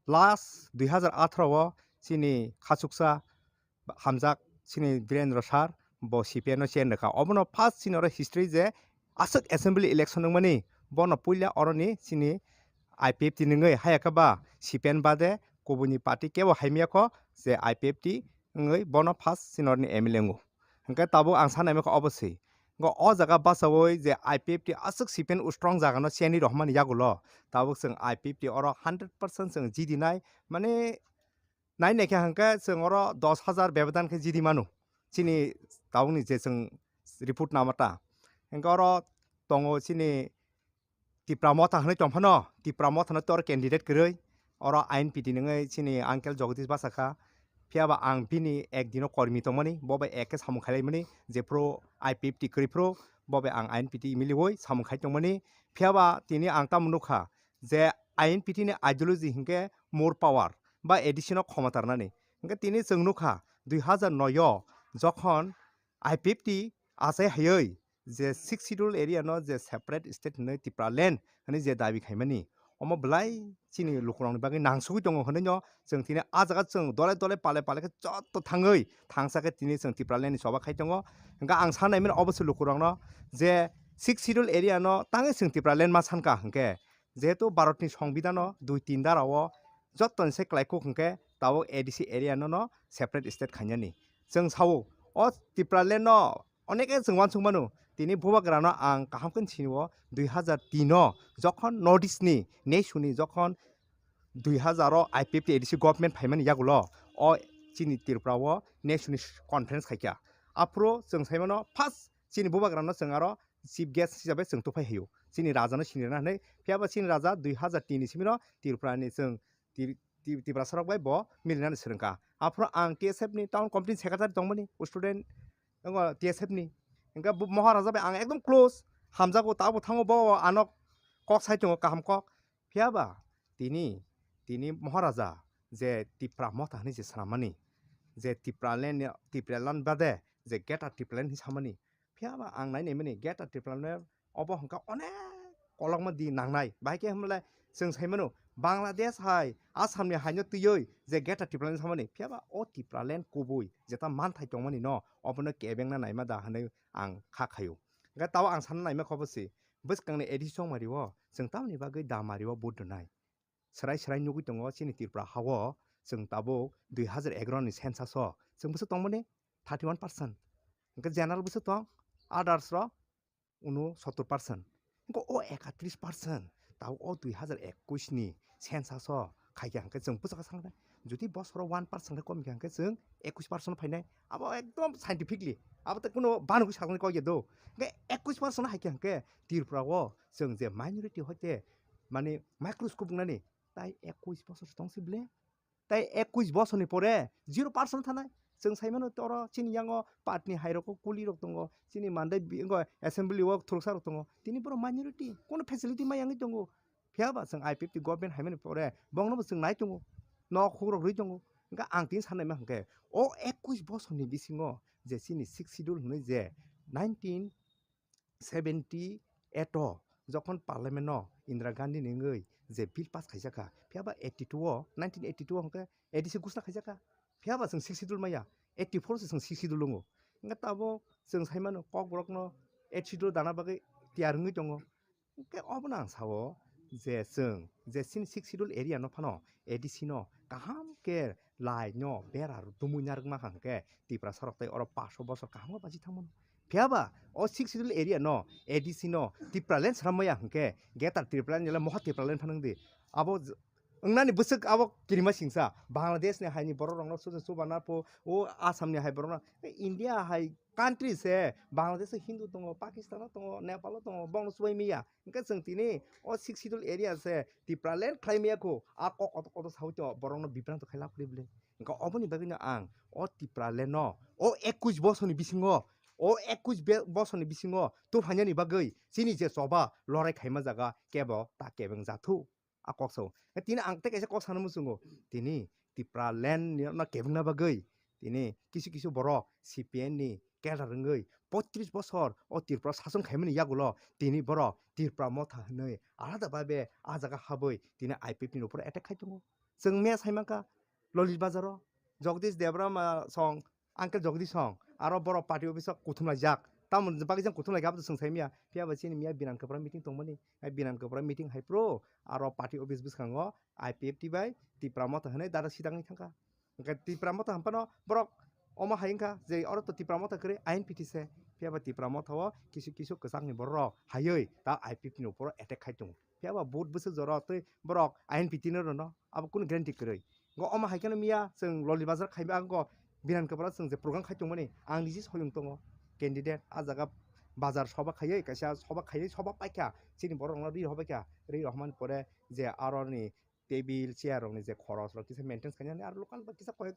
Last dui hazar atharo o chini khachuksa hamjak chini Birendra sir bo C P M no chen rwkha. Obono first chini oro history je aswk assembly election wngmani bono puila oroni chini I P F T ni wngwi haya khe ba C P M bade kubuni party kebo haimya kho je I P F T wngwi bono first chini oroni M L A wngo. Hwnkhe tabuk ang sanai kha obo se. Hwnkhe o jaga bachaui je I P F T aswk C P M strong jaga no cheni rohmani yagulo tabuk chwng I P F T oro hundred percent chwng jidinai mane nai naikha hwnkhe chwng oro dos hajar bebodhan khe jidi mano chini tabukni je chwng report namata. Hwnkhe oro tongo chini Tipra Motha hwnwi tongphano, Tipra Motha no tor candidate kwrwi. oro I N P T nungwi chini uncle Jagadish basa kha. Phiya ba ang bini ek dino kormi tongmani, bo bai ek khe samung khailaimani, jephru I P F T kwrwi phru, bo bai ang I N P T miliwi samung khai tongmani. Phiya ba tini ang tamo nukha je I N P T ni ideology hinkhe more power ba A D C no khomota rwnani. Hinkhe tini chwng nukha dui hazar noi o jokhon I P F T achai haiwi je Sixth Schedule area no je separate state hinwi Tipraland hinwi je dabi khaimani, omo belai chini lukurokni bagwi nangsugwi tongo hinwi no chwng tini ah jaga chwng dole dole pale pale khe jotto thangwi thangsa khe tini chwng Tipraland ni choba khai tongo. Hinkhe ang sanai mano obo se lukurokno je Sixth Schedule area no tangwi chwng Tipraland ma sankha hinkhe, jehetu Bharat ni Songbidhan o dui tin dara o jottoni se kwlai kuk hinkhe tabuk A D C area no no separate state khainani. Chwng sao o Tipraland no oneke chwng uansuk mano. Tini bubagrano ang kaham khe sini o dui hazar tin o jokhon North East ni nesuni jokhon dui hazar o I P F T A D C government phaimani yagulo o chini Tripura o nesuni conference khaikha. Aphuru chwng saimano first chini bubagrano chwng aro chief guest hisabe chwng tuphai haio. Chini raja no sinirna hinwi. Phiya ba chini raja dui hazar tin ni simi no Tripura ni chwng Tri-, Tri-, Tiprasa rok bai bo milinani swrwngkha. Aphuru ang T S F ni town committee secretary tongmani, student, wngo T S F ni. Hingke bo Maharaja bai ang ekdom close, hamjago, tabo thango bo ano kok sai tongo, kaham kok. Phiya ba tini, tini Maharaja je Tipra Motha hinwi je swnamani, je Tipraland, Tipraland bade je Greater Tipraland hinwi samani, phiya ba ang nai naimani Greater Tipraland obo hwnka onek kolokma di nangnai. Bahai khe hwnle chwng sai mano Bangladesh hai Assam ni hai no twiwi je Greater Tipraland samani, phiya ba o Tipraland kubui jeta manthai tongmani no obono kebengna naima da hinwi ang kha khaio. Hingke tabo ang sana naima kho bo se, bwskangni A D C chongmari o chwng tamoni bagwi damari o vote rwnai. Swrai swrai nugwi tongo chini Tripura ha o, chwng tabuk dui hazar egaroh ni census o chwng bwswk tongmani thirty one percent. Hingke general bwswk tong, others rok unosottor percent. Hingke o ekatris percent tabuk o dui hazar ekush ni census o khaikha hingke chwng bwswk kha sangnai. Jodi bosoro one percent khe komikha hingke chwng ekush percent phainai. Abo ekdom scientifically. Abo tei kuno banugwi saknani kok ya do. Hingke ekush percent haikha hingke Tripura o chwng je minority hoite mane microscope wngnani tai ekush bosor se tong se ble. Tai ekush bosorni pore zero percent thanai. Chwng sai mano toro chini yango patni hai rok kuli rok tongo. Chini mandai bi-, wngo assembly o thuruksa rok tongo. Tini borok minority. Kono facility ma yangwi tongo. Phiya ba chwng I P F T government hai mani pore bongno bo chwng nai tongo. Nok huk rok rwi tongo. Hingke ang tini sanai ma hingke o ekush bosorni bisingo je chini Sixth Schedule hinwi je nineteen seventy eight o jokhon parliament no Indira Gandhi ni wngwi je bill pass khaijak kha, phiya ba eighty two o, nineteen eighty two o hwnkhe A D C gusna khaijak kha, phiya ba chwng Sixth Schedule maya, eighty four o se chwng Sixth Schedule wngo. Hwnkhe tabuk chwng sai mano Kokborok no Eighth Schedule dana bagwi tiyar wngwi tongo. Hwnkhe obono ang sao je chwng je chini Sixth Schedule area no phano A D C no kaham khe lai no bera tumui narwkma kha hwnkhe Tiprasa rok tei oro paso bosor kaham khe bachi thangmano. Phiya ba o Sixth Schedule area no A D C no Tipraland swnam maya hwnkhe Greater Tipraland ni le Moha Tipraland phano wngdi. Abo j-, wngnani bwswk abo kirima singsa Bangladesh ni hai ni borok rok no susa chuba na pho, o Assam ni hai borok no, India hai country se, Bangladesh o Hindu tongo, Pakistan o tongo, Nepal o tongo, bongno chubai maya. Hwnkhe chwng tini o Sixth Schedule area se Tipraland khlai maya kho, a kok kotor kotor saui to borokno bibranto khai lab kwrwi bwle. Hwnkhe oboni bagwino ang o Tipraland no o ekush bosorni bisingo, o ekush be-, bosorni bisingo tubuphainani bagwi chini je choba lorai khaima jaga kebo ta kebeng jathuk. A kok sao. Tini ang tei kaisa kok sana muchungo. Tini Tipraland ni no kebengna bagwi tini kisu kisu borok C P M ni cadre wngwi poitris bosor o Tripura sason khaimani yagulo tini borok Tripura Motha hinwi alada babe a jaga habwi tini I P F ni upor attack khai tongo. Chwng mia sai mankha Lolit Bazar o Jagdish Debbarma song, Uncle Jagdish song, aro borok party office o kuthum laijak. Tamoni bagwi jang kuthum laikha abo to chwng sai mia. Phiya ba chini mia Binan Kwpra meeting tongmani. Ai Binan Kwpra meeting hai phuru aro party office bwskango I P F T bai Tipra Motha hinwi dada sidangwi thangkha. Hwnkhe Tipra Motha hwnphano borok omo hai wngkha je oro to Tipra Motha kwrwi I N P T se. Phiya ba Tipra Motha o kisu kisu kwchangni borok rok haiwi ta I P F T ni upor attack khai tongo. Phiya ba vote bwswk jora tei borok I N P T no rwno abo kunu guarantee kwrwi. Go omo hai kheno miya chwng Loli Bazar khai ba go Binan Kwpra chwng je program khai tongmani ang niji soyung tongo candidate a jaga bazar soba khaiwi kaisa soba khaiwi soba paikha chini borok rokno ri hobaikha ri rohormani pore je aroni table, chair rokni je khoros rok kisa maintenance khainani, aro local bai kisa koyek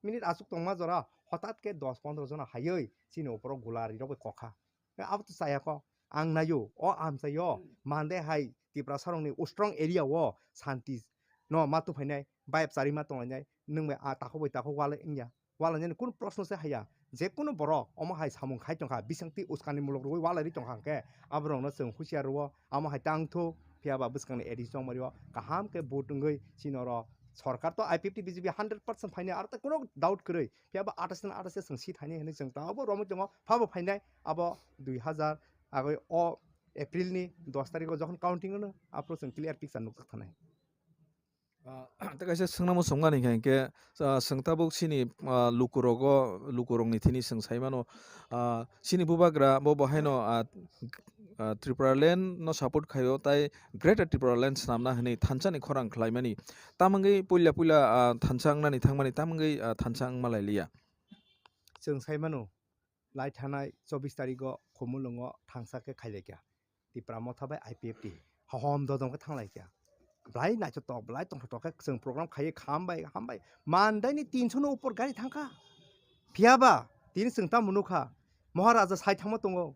minute aswk tongma jora, hotat khe dos pondro jona haiwi chini opor o gula ri rok bai kokha. Abo to chaya kho. Ang naio, o amchaio, mande hai Tiprasa rokni strong area o santi no ma tuphainai, vibe chari ma tonglainai, nwng bai a takhuk bai takhuk wala wngya. Wala nini kunu proshno se haya. Je kunu borok omo hai samung khai tongkha, bisingtwi uskani muluk rwui wala ri tongkha hwnkhe, aborokno chwng husiar rwo, amo hai tang thu, phiya ba bwskangni A D C chongmari o kaham khe vote wngwi chini oro sorkar to I P F T B J P hundred percent phainai, aro tei kunu doubt kwrwi, phiya ba athais na athais chwng seat hainai hwnwi chwng tabuk romwi tongo, phabo phainai abo dui hazar agoi o April ni dos tarikh o jokhon counting wngno, aphuru chwng clear picture nukjak thanai. Ah, tei kaisa swngna muchungmani khe, hinkhe, ah, chwng tabuk chini, ah, lukurogo, lukurokni thini chwng sai mano, ah, chini bubagra bo, bo haino, ah, ah, Tipraland no support khaio, tai Greater Tipraland swnamna hwnwi thansa ni khorang khlaimani. Tamwngwi puila puila, ah, thansa wngnani thangmani, tamwngwi, ah, thansa wngma lai liya. Chwng sai mano, lai thanai chobbish tarikh o Khumulwngo thangsa khe khailaikha. Tipra Motha bai I P F T. Hohom dodom khe thanglaikha. Belai naithotok, belai tongthotok khe chwng program khaiwi kham bai, ham bai. Mandaini tinso no upor gari thangkha. Phiya ba, tini chwng tamo nukha. Maharaja sai thangma tongo.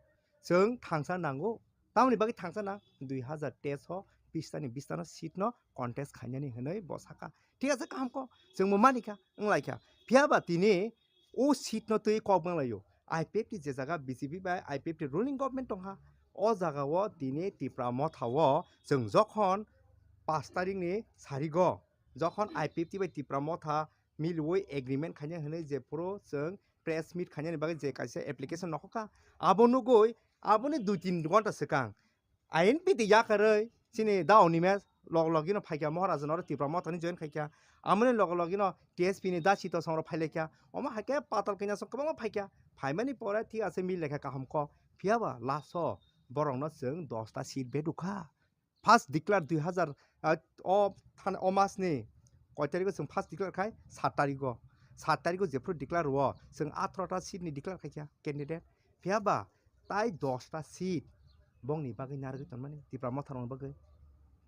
Chwng thangsa nango. Tamoni bagwi thangsa nang? Dui hazar teis o bista ni bista no seat no contest khainani hwnwi bo sakha. Thik ase, kaham kok. Chwng bo manikha, wnglaikha. Phiya ba tini o seat no twi kok banglaio. I P F T je jaga B J P bai I P F T ruling government tongkha. O jaga o tini Tipra Motha o chwng jokhon pash tarikh ni sarigo, jokhon I P F T bai Tipra Motha milwi agreement khaina hwnwi jephuru chwng press meet khainani bagwi je kaisa application nokhokha, abo nugwi aboni dui tin ghonta swkang I N P T yakarwi chini da Onimesh log logino phaikha, Maharaja no Tipra Mothani join khaikha, amoni log logino T S P ni da Sito Songro phailaikha, omo haikhe patal kanya song kwbangma phaikha, phaimani pore thik ase mil lekha kaham kok, phiya ba last o borokno chwng dosta seat bedukha. First declare dui hazar, ah, o than-, o mas ni koi tarikh o chwng first declare khai? Sat tarikh o. Sat tarikh o jephuru declare rwo, chwng atharo ta seat ni declare khaikha candidate. Phiya ba tai dosta seat bongni bagwi narwgwi tonmani, Tipra Motha rokni bagwi.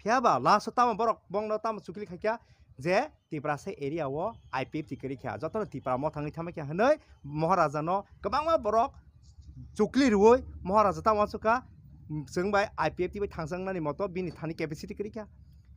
Phiya ba last o tamo borok bongno tamo chukli khaikha je Tiprasa area o I P F T kwrwi kha, jotono Tipra Motha wngwi thangma kha hwnwi Maharaja no kwbangma borok chukli rwui Maharaja tamo uansukha, chwng bai I P F T bai thangsa wngnani moto bini thani capacity kwrwi kha.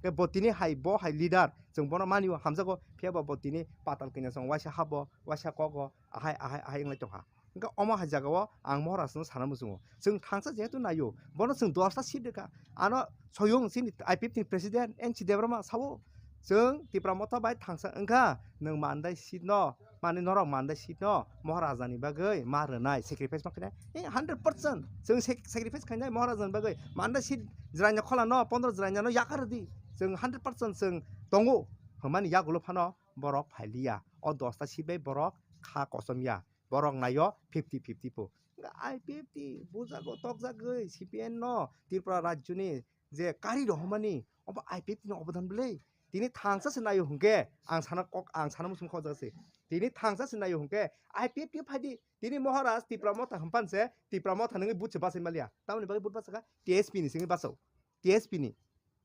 Khe bo tini hai, bo hai leader, chwng bono mani o, hamjago, phiya ba bo tini patal kanya song waisa habo, waisa kogo, ahai, ahai, ahai wnglai tongkha. Hwnkhe omo hai jagao ang Maharaja no sana muchungo. Chwng thangsa jehetu naio, bono chwng dosta seat rwkha. Ano soyung chini I P F T ni president N C Debbarma sao, chwng Tipra Motha bai thangsa wngkha, nwng mandai seat no, mani norok mandai seat no Maharaja ni bagwi ma rwnai, sacrifice ma khainai. Eh, hundred percent chwng sac-, sacrifice khainai Maharaja ni bagwi. Mandai seat jwraina khola no, pondro jwraina no yakar di. Chwng hundred percent chwng tongo. Hwnmani yagulo phano borok phailiya. O dosta seat bai borok kha kosom ya. Borok naio fifty fifty po. Wngkha I P F T bujago tokjagwi C P M no Tripura rajyoni je kari rohormani, obo I P F T ni obodan bwle. Tini thangsa se naio hwnkhe ang sana kok, ang sana muchung kok jaga se. Tini thangsa se naio hwnkhe I P F T phaidi. Tini Maharaj Tipra Motha hwnpan se Tipra Motha nungwi buj se bachai maliya. Tamoni bagwi buj bachakha T S P ni simi bachao. T S P ni.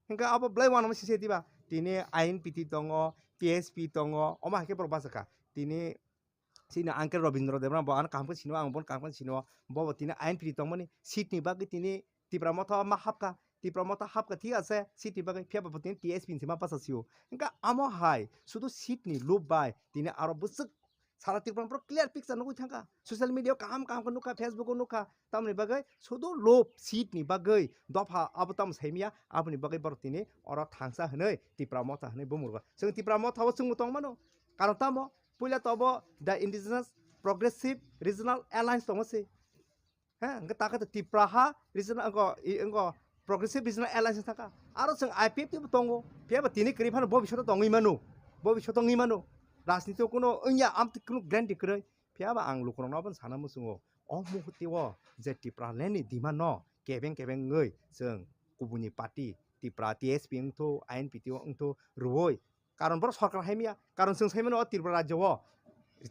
Hwnkhe abo bwlai uanama sise diba? Tini I N P T tongo, T S P tongo, omo hai khe borok bachakha. Tini chini uncle Robindra Debbarma bo ano kaham khe sino, ang bono kaham khe sino. Bo bo tini I N P T tongmani seat ni bagwi tini Tipra Motha ma hapkha, Tipra Motha hapkha thik ase seat ni bagwi, phiya ba bo tini T S P ni se ma bachasio. Hwnkhe amo hai sudu seat ni lob bai tini aro bwswk sara Tripura borok clear picture nugwi thangkha. Social media o kaham kaham khe nukha, Facebook o nukha. Tamoni bagwi sudu lob seat ni bagwi dopha abo tamo saimya, aboni bagwi borok tini oro thangsa hwnwi Tipra Motha hwnwi bumurgo. Chwng Tipra Motha o chwngbo tongmano. Karon tamo? Puila to obo the Indigenous Progressive Regional Alliance tongo se. He, hwnkhe takhe to Tipra ha regional, wngkho, i, wngkho Progressive Regional Alliance thangkha. Aro chwng I P F T bo tongo. Phiya ba tini kwrwi phano bobishoto tongwi mano. Bobishoto wngwi mano. Rajniti o kuno wngya, amtwi kuno guarantee kwrwi. Phiya ba ang lukurokno abono sana muchungo. O muhurte o je Tipraland ni demand no kebeng kebeng wngwi chwng kubuni party Tipra T S P wngthu, I N P T o wngthu rwui. Karon borok sorkar hai maya. Karon chwng sai mano o Tripura rajyo o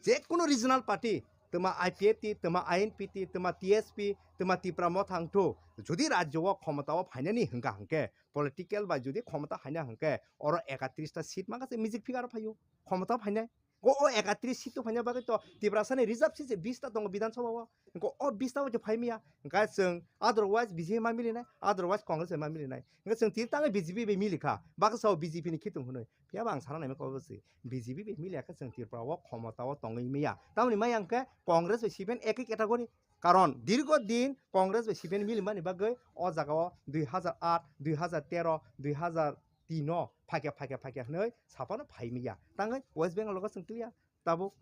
je kuno regional party twma I P F T, twma I N P T, twma T S P, twma Tipra Motha wngthu. Jodi rajyo o khomota o phainani hwnkha hwnkhe, political bai jodi khomota phaina hwnkhe, oro ekatris ta seat mangkha se music figure o phaio. Khomota o phainai. O, o ekatris seat o phaina bagwi to Tiprasani reserve seat se bis ta tongo Bidhan Sabha o. Hwnkhe o bis ta o je phai maya. Hwnkhe chwng otherwise B J P ma milinai, otherwise Congress bai ma milinai. Hwnkhe chwng tini tangwi B J P bai milikha. Baksa o B J P ni khitung hwnwi. Phiya bo ang sana naimani kok se, B J P bai milia khe chwng Tripura o khomota o tongwi maya. Tamoni maya hwnkhe Congress bai C P M ekoi category. Karon dirgo din Congress bai C P M milimani bagwi o jaga o dui hajar aat, dui hajar tero, dui hajar tin o phaikya, phaikya, phaikya hwnwi saphano phai maya. Tangwi West Bengal o chwng tuya. Tabuk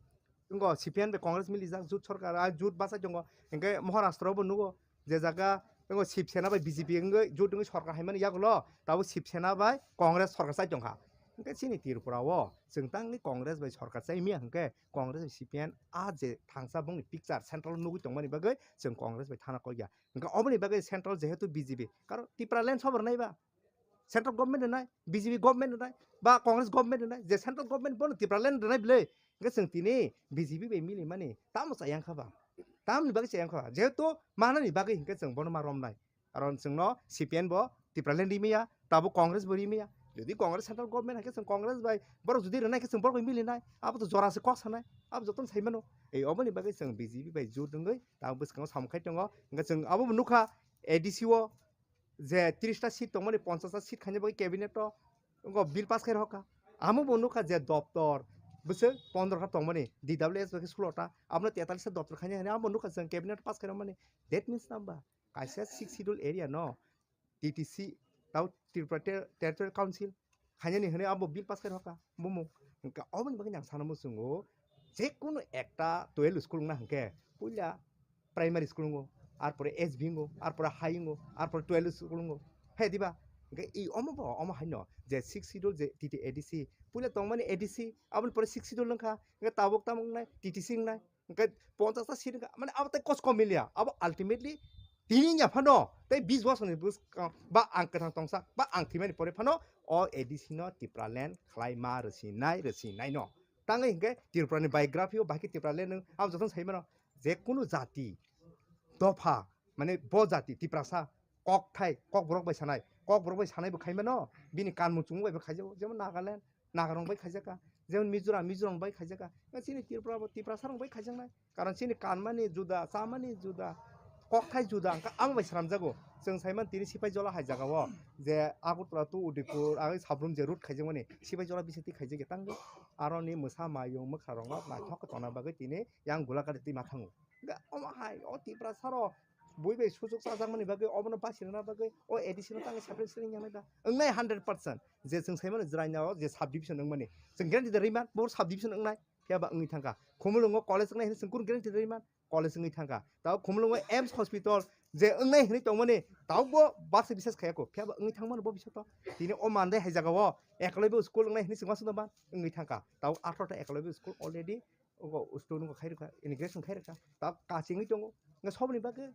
wngkha C P M bai Congress milijak, jut sorkar, a jut bachai tongo. Hwnkhe Maharashtra o bo nugo, je jaga wngkha Shiv Sena bai B J P wngwi jut wngwi sorkar haimani yagulo, tabuk Shiv Sena bai Congress sorkar chai tongkha. Hwnkhe chini Tripura o chwng tangwi Congress bai sorkar chai maya hwnkhe Congress bai C P M a je thangsa bongni picture central o nugwi tongmani bagwi chwng Congress bai thana kok ya. Hwnkhe oboni bagwi central jehetu B J P, karon Tipraland sobo rwnai ba? Central government rwnai, B J P government rwnai, ba Congress government rwnai, je central government bono Tipraland rwnai bwle, hwnkhe chwng tini B J P bai milimani tamo chayang kha ba? Tamoni bagwi chayang kha ba? Jehetu manani bagwi hwnkhe chwng bono ma romnai. Karon chwngno C P M bo Tipraland ri maya, tabuk Congress bo ri maya. Jodi Congress central government hai khe chwng Congress bai, borok jodi rwnai khe chwng borok bai milinai, abo to jora se kok sanai, abo jotono sai mano. Ei oboni bagwi chwng B J P bai jut wngwi tabuk bwskango samung khai tongo. Hwnkhe chwng abo bo nukha A D C o je tris ta seat tongmani ponchash ta seat khaina bagwi cabinet o wngkha bill pass khai rohorkha. Amo bo nukha je doptor bwswk pondro ta tongmani, D W S bai khe sulo ta, abono tetalis ta doptor khaina hwnwi amo bo nukha chwng cabinet pass khai rwmani. That means namba kaisa six schedule area no T T C tao Tripura Ter-, Territorial Council khainani hwnwi abo bill pass khai rohorkha bumung. Hwnkhe oboni bagwi ang sana muchungo, je kunu ekta twelve school wngna hwnkhe puila primary school wngo, arpore S B wngo, arpore high wngo, arpore twelve school wngo. He diba? Hwnkhe i omo bo omo haino je six schedule je T T A D C, puila tongmani A D C, aboni pore six schedule wngkha, hwnkhe tabuk tamo wngnai T T C wngnai, hwnkhe ponchash ta seat wngkha, mane abo tei kosko milia, abo ultimately tini ya phano tei bis bosor ni bwskang ba ang kwthang tongsa ba ang thwimani pore phano o A D C no Tipraland khlai ma rwsinai, rwsinai no. Tangwi hwnkhe Tripura ni biography o bahai khe Tipraland nwng abo jotono sai mano. Je kunu jati, dopha, mane bo jati Tiprasa, kokthai, kokborok bai sanai, kokborok bai sanai bo khai mano, bini kanmung chumung bai bo khaijago, jemon Nagaland, Nagarong bai khaijakha, jemon Mizoram, Mizoram bai khaijakha, chini Tripura bo Tiprasa rok bai khaijaknai. Karon chini kanmani juda, chamani juda, kokthai juda, hwnkhe amo bai swnamjago. Chwng saiman tini Sipaijala hai jagao je Agartala to Udaipur, agwi Sabrum je route khaijakmani, Sipaijala bisingtwi khaijakya tangwi. Aroni mwsa mayung mwkhrarokno naithok khe tongna bagwi tini yang Golaghat twi ma thango. Hwnkhe omo hai o Tiprasarok bui bai suchuk chajakmani bagwi, obono bachirwna bagwi o A D C no tangwi separate sling yangnai da? Wngnai hundred percent. Je chwng saimano Jwraina o je sub division wngmani, chwng guarantee da rwimani bo sub division wngnai. Phiya ba wngwi thangkha. Khumulwngo college wngnai hwnwi chwng kunu guarantee rwimani, college wngwi thangkha. Tao Khumulwngo A I M S hospital je wngnai hwnwi tongmani, tao bo baksa bisas khaiya kho. Phiya ba wngwi thangmano bo bisato. Tini o Mandai hai jagao Eklavya school wngnai hwnwi chwng uansukno ban wngwi thangkha. Tao atharo ta Eklavya school already ogo stone ogo khai rwkha, inauguration khai rwkha. Tao kachingwi tongo. Wngkha soboni bagwi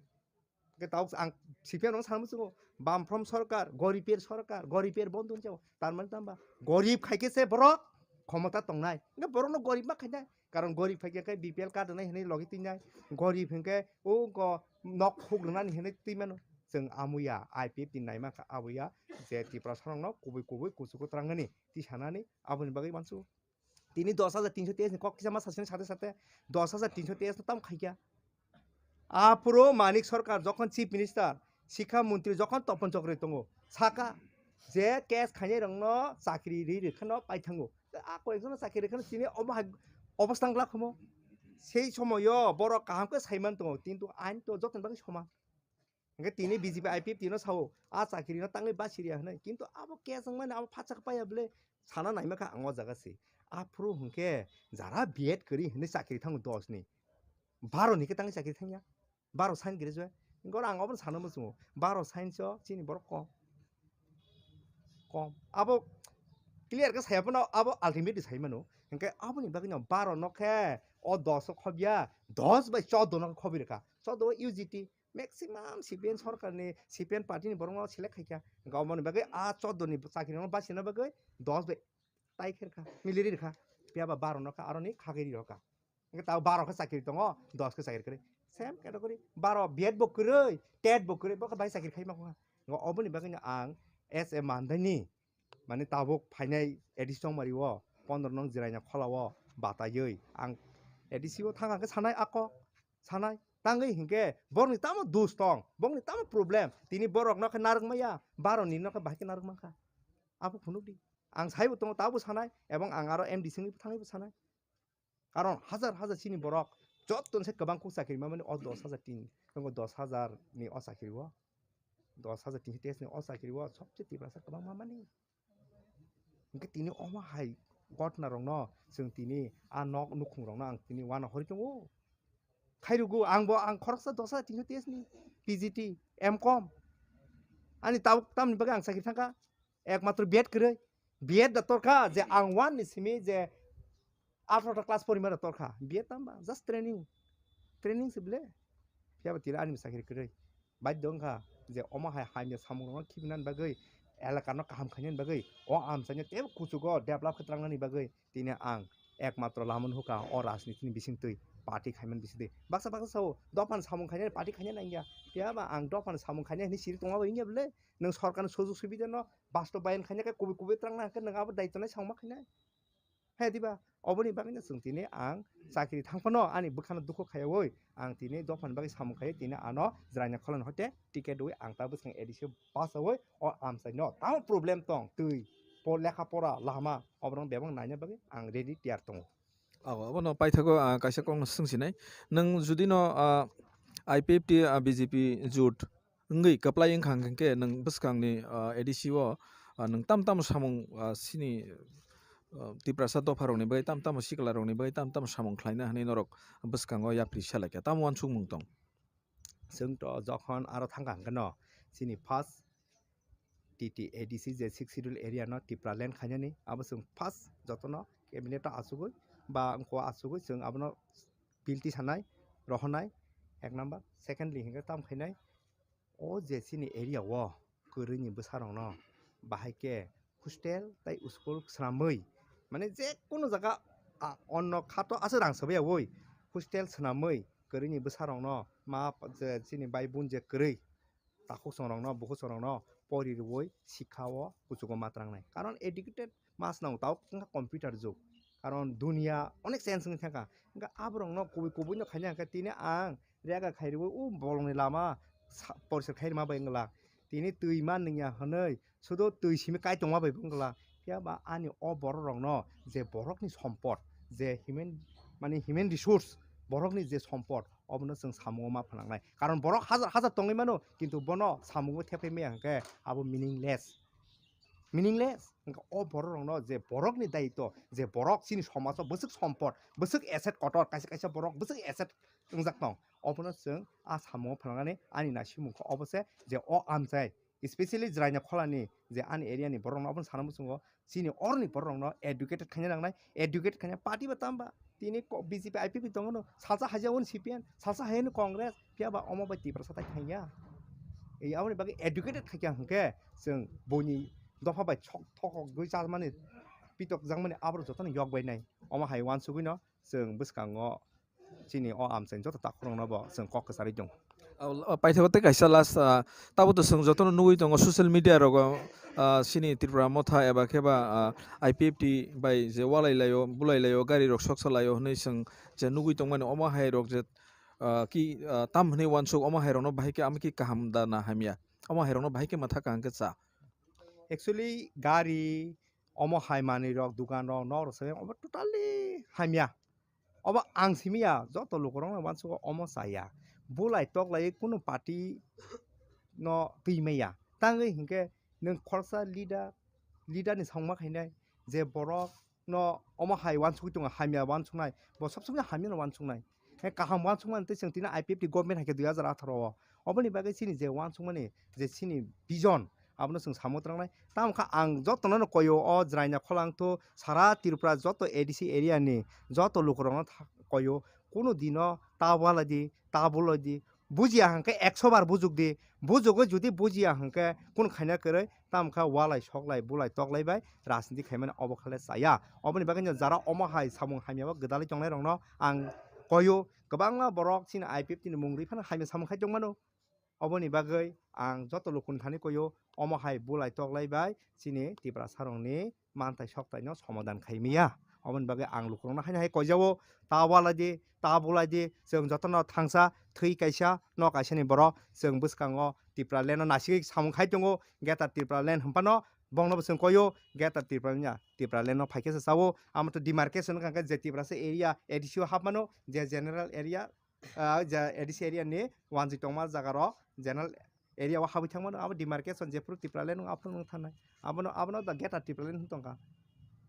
Hwnkhe tao ang C P M no sana muchungo, Bamfront sorkar, gorib er sorkar, gorib er bondho hwnjao. Tar mane tamba gorib khaikhe se borok khomota tongnai. Hwnkhe borokno gorib ma khainai. Karon gorib khaikhe khe B P L card rwnai hwnwi logi twinai. Gorib hwnkhe o ko nok khuk rwnani hwnwi twi mano. Chwng amuya, I P F T ni naima kha abuya je Tiprasarokno kubui kubui kuchugo twrangmani twi sanani aboni bagwi mansu. Tini dos hajar tinso teis ni kok kisa ma sasini sate sate dos hajar tinso teis no tam khaikya. Aphuru Manik Sarkar jokhon Chief Minister, Sikha Montri jokhon Tapan Chowdhury tongo, saka je case khainai rokno chakri ri ri kheno paithango. A koyekjono chakri ri kheno tini omo hai obostha wngla khomo. Sei somoyo borok kaham khe saiman tongo, kintu ain to jotoni bagwi soman. Hingke tini B J P I P F T no sao, a chakiri no tangwi basi riya hinui, kintu abo case wngmani abo phatsa khe paiya bole sana naima kha ang o jaga se. Aphuru hingke jara B Ed kwrwi hinui chakiri thango dos ni, baro ni khe tangwi chakiri thangya, baro sign graduate. Hingke oro ang obono sana muchungo, baro sign so chini borok kom, kom. Abo clear khe saya phano abo ultimately sai mano. Hingke aboni bagwi no baro no khe o dos o khobya, dos bai chordo no khobwi rwkha. Chordo o U G T, maximum C P M sorkar ni, C P M party ni borok no select khaikha. Hingke aboni bagwi a chordo ni chakiri no basina bagwi dos bai tai khe rwkha, miliri rwkha. Phiya ba baro no kha, aro ni khagwi ri rwkha. Tao baro khe chakri tongo, dos khe chakri kwrwi. Same category, baro B Ed bo kwrwi, tet bo kwrwi, bo khe bai chakri khai ma kha. Ngo oboni bagwi no ang as a mandani, mane tabuk phainai A D C tongmari o, pondro nong jiraina khola o bataiwi ang A D C o thang khe sanai ako, sanai tangwi hinkhe borokni tamo dos tong, borokni tamo problem, tini borok no khe narwk maya, baro ni no khe bahai khe narwk mankha. Abo phunuk di. Ang saibo tongo, tabuk sanai, ebong ang aro M D C wngwi thangwi bo sanai. Karon hajar hajar chini borok jottoni se kwbang kuk chakiri mamani o dos hajar tin, tongo dos hajar ni o chakiri o, dos hajar tinso test ni o chakiri o sobse Tiprasa kwbang mamani. Hinkhe tini omo hai gotna rokno chwng tini a nok nukhung rokno ang tini uanw horwi tongo. Khairugo angbo ang khoroksa dos hajar tinso test ni P G T, M com. Ani tabuk tamni bagwi ang chakiri thangkha. Ekmatro B Ed kwrwi. B Ed da torkha je ang one ni simi je atharo ta class porima da torkha. B Ed tamba just training. Training se bile. Phiya ba tira ani chakiri kwrwi. Baidyo wngkha je omo hai hamya samung rokno khibinani bagwi, elaka no kaham khainani bagwi o amchaino teibo kuchugo develop khe trangnani bagwi tini ang ekmatro lama nuhukha o rajniti ni bisingtwi party khaimani bisingtwi. Baksa baksa sao dophani samung khainani party khaina nangya. Phiya ba ang dophani samung khaina hinwi siri tongma bai wngya bwle? Nwng sorkarni sujog subida no bastobayan khaina khe kubui kubui trangna hwnkhe nwng abo daityo nai samung ma khainai? Hai diba? Oboni bagwino chwng tini ang chakri thang phano ani bwkhano dukhu khaiwi ang tini dophani bagwi samung khai tini ano jwraina kholano hoite ticket rwi ang ta bwskang A D C o bachawi o amchaino tamo problem tong twi po lekha pora lama oborok bebak naina bagwi ang ready tiyar tongo. Abo, abono paithago, ah, kaisa kokno swngsinai. Nwng judino, ah, I P F T, ah, B J P jut wngwi kwplai wngkha hwnkhe nwng bwskangni, ah, A D C o, ah, nwng tam tamo samung, ah, sini, ah, Tiprasa dopharokni bagwi tam tamo siklarokni bagwi tam tamo samung khlaina hwnwi norok bwskango yapri salaikha. Tamo uansukmung tong? Chwng to jokhon aro thangkha hwnkhe no chini first T T A D C je Sixth Schedule area no Tipraland khainani abo chwng first jotono cabinet o achugwi ba wngkho achugwi chwng abono bill tisanai rohornai ek number. Secondly hwnkhe tam khainai o je chini area o kwrwini bwsarokno bahai khe hostel tei school swnamwi, mane je kono jaga, a, onno khato aswk rang swbaiyawoi hostel swnamwi kwrwini bwsarokno ma je chini bai bun je kwrwi takhuk songrokno bukhuk songrokno pori rwui sikha o kuchugo ma trangnai. Karon educated mas nang tao wngkha computer jug. Karon dunia onek change wngwi thangkha. Wngkha aborokno kubui kubui no khaina hwnkhe tini ang rega khai rwui o bolongni lama sa-, poriskar khai rwma bai wngla. Tini twi ma nungya hwnwi sudo twi simi kai tongma bai wngla. Phiya ba ani o borok rokno je borokni sompot, je human, mane human resource, borokni je sompot, obono chwng samungo ma phnangnai. Karon borok hajar hajar tongwi mano, kintu bono samungo thepai maya hwnkhe abo meaningless. Meaningless. Hwnkhe o borok rokno je borokni daitw, je borok chini somajo bwswk sompot, bwswk asset kotor, kaisa kaisa borok bwswk asset wngjak tong. Obono chwng a samungo phnangnani ani naisimung khe obo se je o amchai, especially Jwraina Kholani je ani area ni borok rokno obono sana muchungo, chini oroni borok rokno educated khaina nangnai, educated khaina party ba tamba tini ko-, B J P I P P tongo no, salsa haja wng C P M, salsa haja wng Congress, phiya ba omo bai Tiprasa tai thangya. Ei aboni bagwi educated khaikha hwnkhe chwng buini dopha bai sok thokok gwi chajmani, pitok jakmani aborok jotono yok bai nai. Omo hai uansugwi no chwng bwskango chini o amchaini joto takhurokno bo chwng kok kwcharwi tongo. O, o, paithago tei kaisa last, ah, tabuk to chwng jotono nugwi tongo social media rogo, ah, chini Tripura Motha eba khe ba, ah, I P F T bai je walai laio, bulai laio, gari rok soksa laio hwnwi chwng je nugwi tongmani omo hai rok je, ah, ki, ah, tam hwnwi uansuk omo hai rokno bahai khe ama ki kaham da na hamya? Omo hai rokno bahai khe mwtha kaham khe cha. Actually, gari, omo hai manwi rok, dukan rok, nok rok se omo totally hamya. Obo ang simi ya, joto lukurokno uansugo omo chaya. Bulai toklai kunu party no twi maya. Tangwi hinkhe nwng khoroksa leader, leader ni songma khainai je borok no omo hai uansugwi tongo, hamya uansuknai, bo sob somoi hamya no uansuknai. He kaham uansukmani tei chwng tini I P F T government hai khe dui hazar atharo o. Oboni bagwi chini je uansukmani je chini vision, abono chwng samung trangnai. Tamo kha ang jotono no koyo o Jwraina Kholangthu sara Tripura joto A D C area ni joto lukurokno tha-, koyo, kunu dino ta walai di, ta bulai di, bujiya hwnkhe ekso bar bujuk di, bujugwi judi bujiya hwnkhe kunu khaina kwrwi, tamo kha walai soklai bulai toklai bai rajniti khaimani obo kha le chaya. Oboni bagwi no jara omo hai samung hamya o gwdalwi tongnai rokno ang koyo, kwbangma borok chini I P F T ni mung rwi phano hamya samung khai tongmano. Oboni bagwi ang joto lukuni thani koyo, omo hai bulai toklai bai chini Tiprasa rokni mantai soktaino somadan khai maya. Oboni bagwi ang lukurokno haino hai koijao, ta walai di, ta bulai di, chwng jotono thangsa, thwi kaisa, nok kaisani borok, chwng bwskango Tipraland no nasigwi samung khai tongo, Greater Tipraland hwnphano bongno bo chwng koyo, Greater Tipraland ya, Tipraland no phaikhe se chao, amo to demarcation wngkha khe je Tiprasa area A D C o hapmano, je general area, ah, je A D C area ni wanjwi tongma jaga rok general area o habwi thangmano, abo demarcation jephru Tipraland wng aphuru wng thangnai. Abono, abono da Greater Tipraland wng tongkha.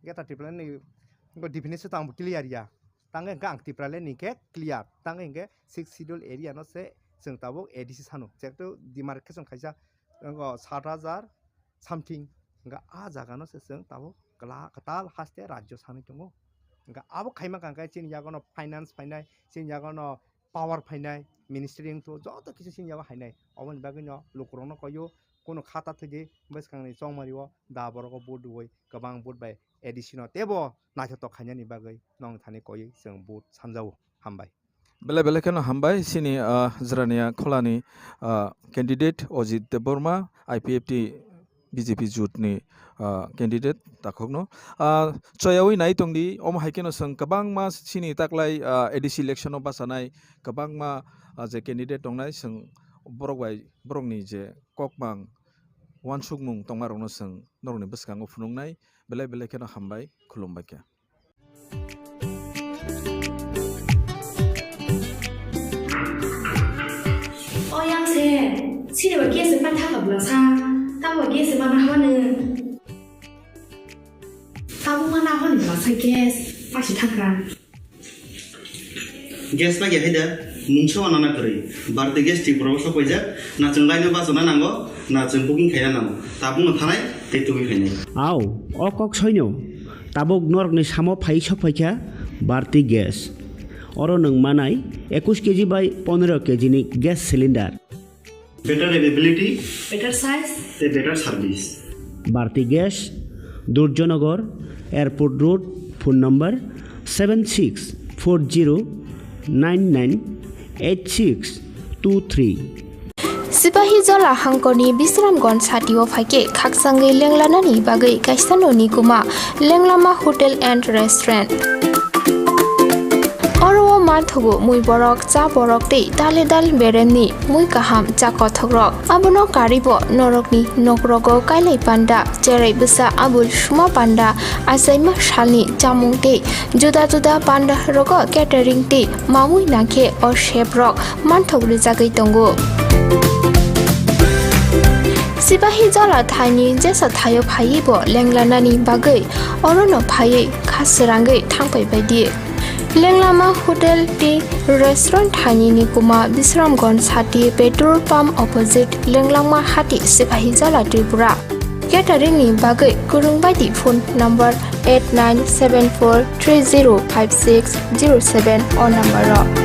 Greater Tipraland ni bo definition tangbo clear ya. Tangwi hwnkhe ang Tipraland ni khe clear. Tangwi hwnkhe sixth schedule area no se chwng tabuk A D C sano. Jehetu demarcation kaisa, wngkha sat hajar something. Hwnkhe a jaga no se chwng tabuk kwla-, kwtal haste rajyo sanwi tongo. Hwnkhe abo khaima kha hwnkhe chini yago no finance phainai, chini yago no power phainai, ministry wngthu joto kisu chini yago hainai. Oboni bagwi no lukurokno koyo, kunu khata thwidi bwskangni chongmari o da borok o vote rwui kwbang vote bai A D C no teibo naithotok khainani bagwi nong thani koywi chwng vote sanjao. Hambai. Belai belai kheno hambai chini, ah, Jrania Kholani, ah, candidate Ojit Debbarma, I P F T B J P jut ni, ah, candidate takhukno. Ah, choyawi nai tongdi, omo hai kheno chwng kwbangma chini taklai, ah, A D C election o bachanai kwbangma, ah, je candidate tongnai, chwng borok bai, borokni je kokmang uansukmung tongmarokno chwng norokni bwskango phunuknai, belai belai kheno hambai, khulumbai khe. O yang se, sini ba gas se pan thaka bwlasa, tamo gas se mana hama nung. Tamo mana hama nung bwlasa gas, pasi thaka. Gas pa ya haida, mungsa wana na kwrwi. Bharti Gas Tripura o sok paijak, na chwng line o bachana nango, na chwng booking khaina nango. Tabuk no thanai, tei tubui khainai. Au, o kok soino. Tabuk norokni samo phai sok phaikha Bharti Gas. Oro nwng manai ekush K G bai pondro K G ni gas cylinder. Better availability. Better size. Tei better service. Bharti Gas, Durjanagar, Airport Road, phone number seven six four zero nine nine eight six two three. Sipahi Jola hangkorni Bisramganj satio phaikhe khakchangwi lenglanani bagwi kaisa noni kwma Lenglama Hotel and Restaurant. Oro o manthogo mui borok, cha borok tei dale dal beremni mui kaham cha kothokrok. Abono karwibo norokni nokrogo kailai panda, cherai bwsa abul suma panda, achaima salni chamung tei juda juda panda rogo catering tei mamui nangkhe o chef rok manthok rwjagwi tongo. Sipahi Jola thaini jesa thaio phaiwi bo lenglanani bagwi orono phaiwi kha srangwi thangpai baidi. Lenglama Hotel tei Restaurant thaini ni kuma Bisramganj sati petrol pump opposite Lenglama Hati, Sipahi Jola, Tripura. Catering ni bagwi kwrwng baidi phone number eight nine seven four three zero five six zero seven o number o.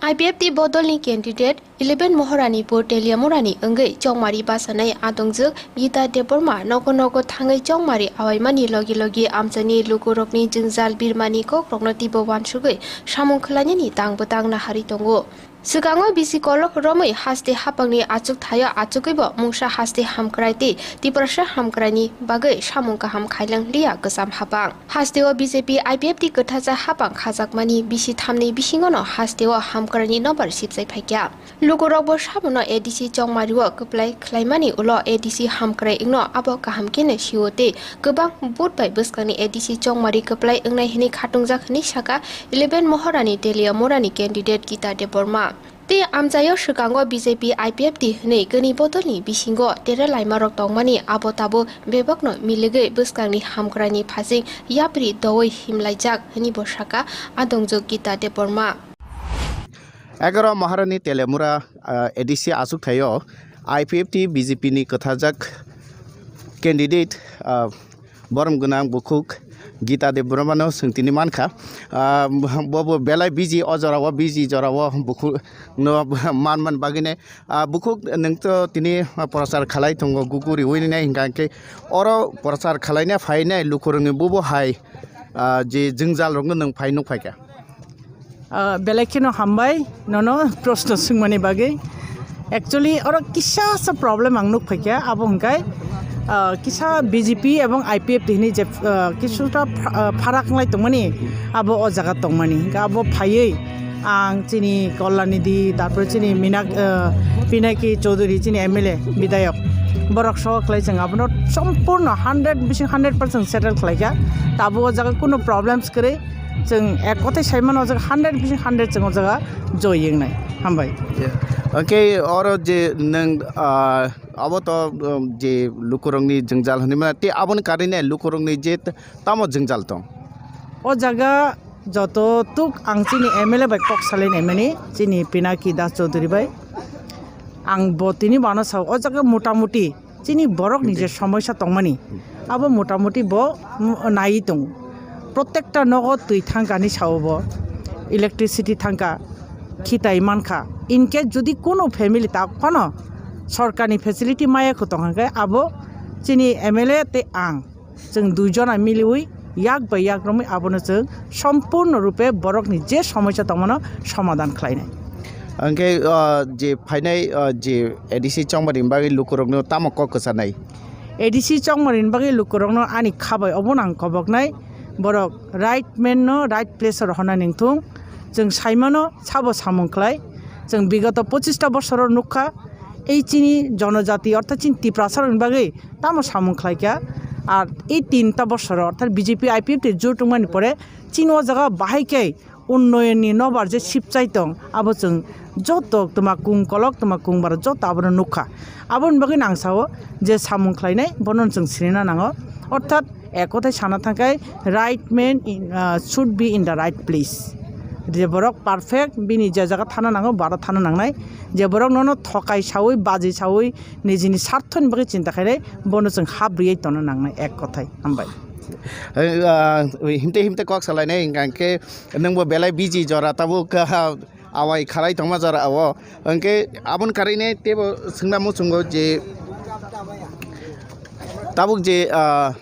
I P F T bodolni candidate eleven Moharanipur Teliamurani wngwi chongmari bachanai adongjwk Gita Debbarma nogo nogo thangwi chongmari awaimani logi logi amchaini lukurokni jwngjal birmani kokrokno teibo uansugwi samung khlainani tang bwtang naharwi tongo. Swkango bisi kolok romwi haste hapangni achuk thaio achugwibo mungsa haste hamkrai tei Tiprasa hamkraini bagwi samung kaham khaileng liya kwcham hapang. Hasteo B J P I P F T kwthajak hapang khajakmani bisi thamni bisingono hasteo hamkraini nobar sipchai phaikha. Lukurokbo sabono A D C chongmario kwplai khlaimani ulo A D C hamkrai wngno abo kaham kheno sio tei kwbang vote bai bwskangni A D C chongmari kwplai wngnai hwnwi khatungjak hwnwi sakha eleven Mohorani Teliamurani candidate Gita Debbarma. Tei amchaio swkango B J P I P F T hwnwi kwnwi bodolni bisingo tere laimarok tongmani abo tabuk bebakno miligwi bwskangni hamkraini phasing yapri doui himlaijak hwnwi bo sakha adongjwk Gita Debbarma. Egaroh Maharani Telemura, ah, A D C achuk thaio I P F T B J P ni kwtharjak candidate, ah, borom gwnang bukhuk Gita Debbarma no swng tini mankha. Ah, bo bo belai busy, o jora o busy, jora o bukhuk no man man bagwi nai. Ah, bukhuk, nwng to tini prochar khalai tongo, guku riwi nai hingka khe oro prochar khalaina phainai lukurokni bubo hai, ah, je jwngjal rokno nwng phai nuk phaikha. Ah, belai kheno hambai nono proshno swngmani bagwi. Actually, oro kisa sa problem ang nuk phaikha, abo hwnkhe, ah, kisa B J P ebong I P F T hini je, ah, kisuta pha-, ah, pharak wnglai tongmani, abo o jaga tongmani. Hwnkhe abo phaiwi ang chini Kalyanidhi, tarpore chini Minak-, ah, Pinaki Chowdhury, chini M L A bidhayok, borok soho khlai chwng abono sompurno hundred bising hundred percent settle khlaikha. Tabuk o jaga kunu problems kwrwi. Chwng ek kothai sai mano, o jaga hundred percent hundred chwng o jaga joy wngnai. Hambai. Yeah. Hwnkhe oro je nwng, ah, abo to, um, je lukurokni jwngjal hwnwi mano, tei aboni karwi nai lukurokni je t-, tamo jwngjal tong? O jaga joto tuk ang chini M L A bai kok salai naimani, chini Pinaki Das Chowdhury bai. Ang bo tini bono sao, o jaga mota moti chini borokni je somosya tongmani, abo motamuti bo, mm, naiwi tongo. Protekta nogo twi thangkani sao bo, electricity thangka, khitai mankha. In case jodi kono family ta phano sorkarni facility maya kho tongkha khe, abo chini M L A tei ang, chwng dui jona miliwi yak bai yak romwi abono chwng sompurno rupe borokni je somosya tongmano somadhan khlainai. Hwnkhe, ah, je phainai, ah, je A D C chongmani bagwi lukurokno tamo kok kwchanai? A D C chongmani bagwi lukurokno ani khabai obono ang koboknai, borok right man no right place o rohornani wngthung. Chwng saimano sabo samung khlai, chwng bigoto pochista bosoro nukha, ei chini jonojati orthat chini Tiprasarokni bagwi tamo samung khlaikha. Ar ei tinta bosoro orthat B J P I P F T jut wngmani pore chini o jaga bahai khe unnoyonni nobar je sipchai tong, abo chwng joto twma kung kolok, twma kung bar joto abono nukha. Aboni bagwi nang sao je samung khlainai bono chwng sinina nango. Orthat ek kothai sana thangkhe right man in, ah, should be in the right place. Je borok perfect, bini je jaga thana nango, baro thana nangnai. Je borok nono thokai sawi, baji sawi, nijini sarthoni bagwi chinta khainai, bono chwng hap rwui tongna nangnai ek kothai. Hambai. Eh, ah, himte himte kok salainai hingka khe nwngbo belai busy jora tabuk, ah, awai khalai tongma jora o. Hwnkhe aboni karwi nai teibo swngna muchungo je tabuk je, ah,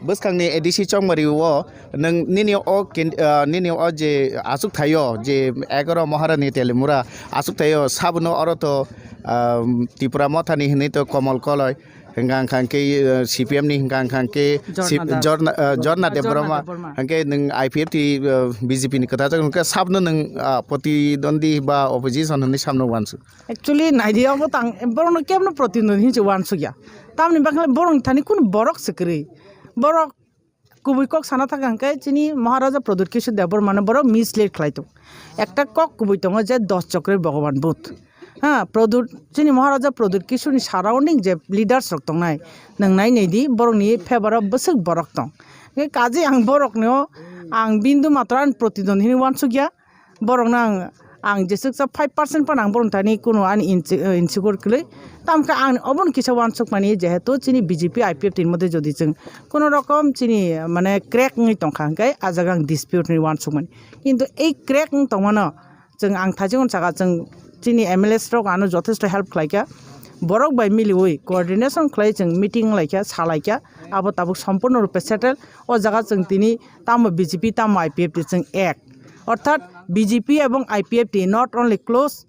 bwskangni A D C chongmari o nwng nini o ken-, ah, nini o je achuk thaio je egaroh Maharani Telimura achuk thaio sabono oro to, ah, Tipra Mothani hinwi to Komol Koloi. Hingka hingka khe, eh, C P M ni hingka hingka khe Jorna si-, Das. Jorna, eh, Jorna Jorna Debbarma. Debbarma. Hingke nwng I P F T, eh, B J P ni kwthajak hingke sabno nwng, ah, protidwandi ba opposition hwnwi sabno uansuk. Actually, naidi abo tang, borokno kebno protidwandi hinwi uansukya. Tamni bagwi borokni thani kunu borok se kwrwi. Borok kubui kok sana thaka hingke chini Maharaja Pradyut Kishore Debbarmano borok mislead khlai tongo. Ekta kok kubui tongo je dos chokre Bhogoban Budh. Ha, Pradyut, chini Maharaja Pradyut Kishoreni surrounding je leaders rok tongnai, nwng nai nai di, borokni favor o bwswk borok tong. Hingke kaje ang borokno, ang bindu matra ani protidwandi hinwi uansukya. Borokno ang, ang jeswk cha five percent phano ang borokni thani kuno ani inse-, insecure kwrwi. Tamokhe ang obono kisa uansukmani, jehetu chini B J P I P F T ni moddhe jodi chwng kono rokom chini, mane, crack wngwi tongkha, hwnkhe ah jaga ang dispute hinwi uansukmani. Kintu ei crack wng tongmano chwng ang thaichikon saka, chwng chini M L As rok ano jothesto help khlaikha. Borok bai miliwi coordination khlai chwng meeting wnglaikha, salaikha. Abo tabuk sompurno rupe settle. O jaga chwng tini tamo B J P, tamo I P F T chwng ek. Orthat B J P ebong I P F T not only close,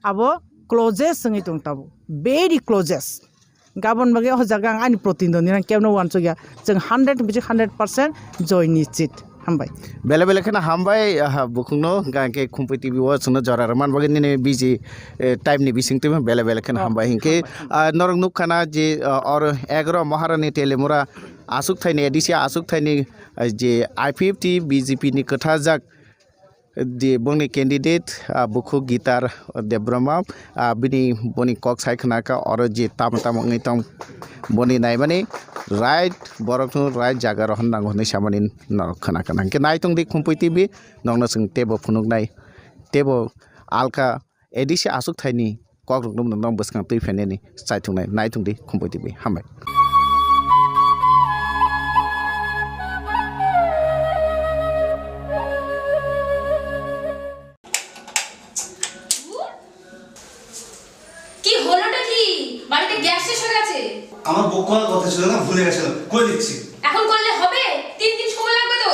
abo closest wngwi tong tabuk, very closest. Gabon bagwi o jaga ang ani protindwndi rang kebno uansukya, chwng hundred bithi hundred percent joy nischit. Hambai. Bele bele kheno hambai, aha, bukhukno, hingka hingke Khumpui T V o chwngno jora rwman bagwi nini busy, eh, time ni bising twi bele bele kheno hambai. Hingke, ah, norok nukha na je, ah, or egaroh Maharani Telimura aswk thaini, A D C aswk thaini, ah, je I P F T B J P ni kwthajak, je bongni candidate, ah, bukhuk Gitar Debbarma, ah, bini, boni kok sai khna kha, oro je tamo tamo wngwi tong, boni naimani right borok no right jaga rohor nango hinwi samani norok khna kha. Hingke nai tong di Khumpui T V, nokno chwng teibo phunuknai, teibo alka A D C aswk thaini kokrokno nwng bwskang twi phainani chaithoknai, nai tong di Khumpui T V. Hambai. ছিল না, ভুলে গেছিল, করে দিচ্ছি। এখন করলে হবে? তিন দিন সময় লাগবে তো।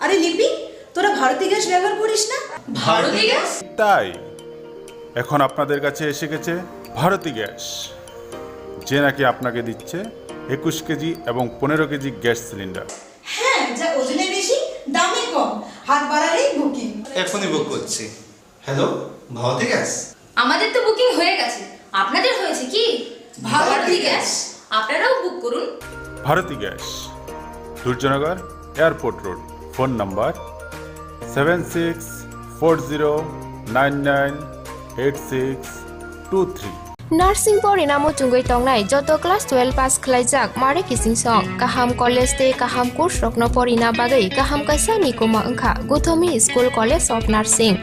আরে লিপি, তোরা ভারতী গ্যাস ব্যবহার করিস না? ভারতী গ্যাস? তাই এখন আপনাদের কাছে এসে গেছে ভারতী গ্যাস, যে নাকি আপনাকে দিচ্ছে একুশ কেজি এবং পনেরো কেজি গ্যাস সিলিন্ডার। হ্যাঁ, যা ওজনে বেশি, দামে কম, হাত বাড়ালেই বুকিং। এখনই বুক করছি। Hello, Bharati gas? আমাদের তো বুকিং হয়ে গেছে, আপনাদের হয়েছে কি? ভারতী গ্যাস। আপনারাও বুক করুন। Bharati gas, Durjoynagar airport road. Phone number seven six four zero nine nine eight six two three. Nursing porina muchungwi tongnai joto class twelve pass khwlaijak mare kiching song, kaham college tei kaham course rokno porina bagwi kaham kaisa ni kuma wngkha Guthomi School College of Nursing.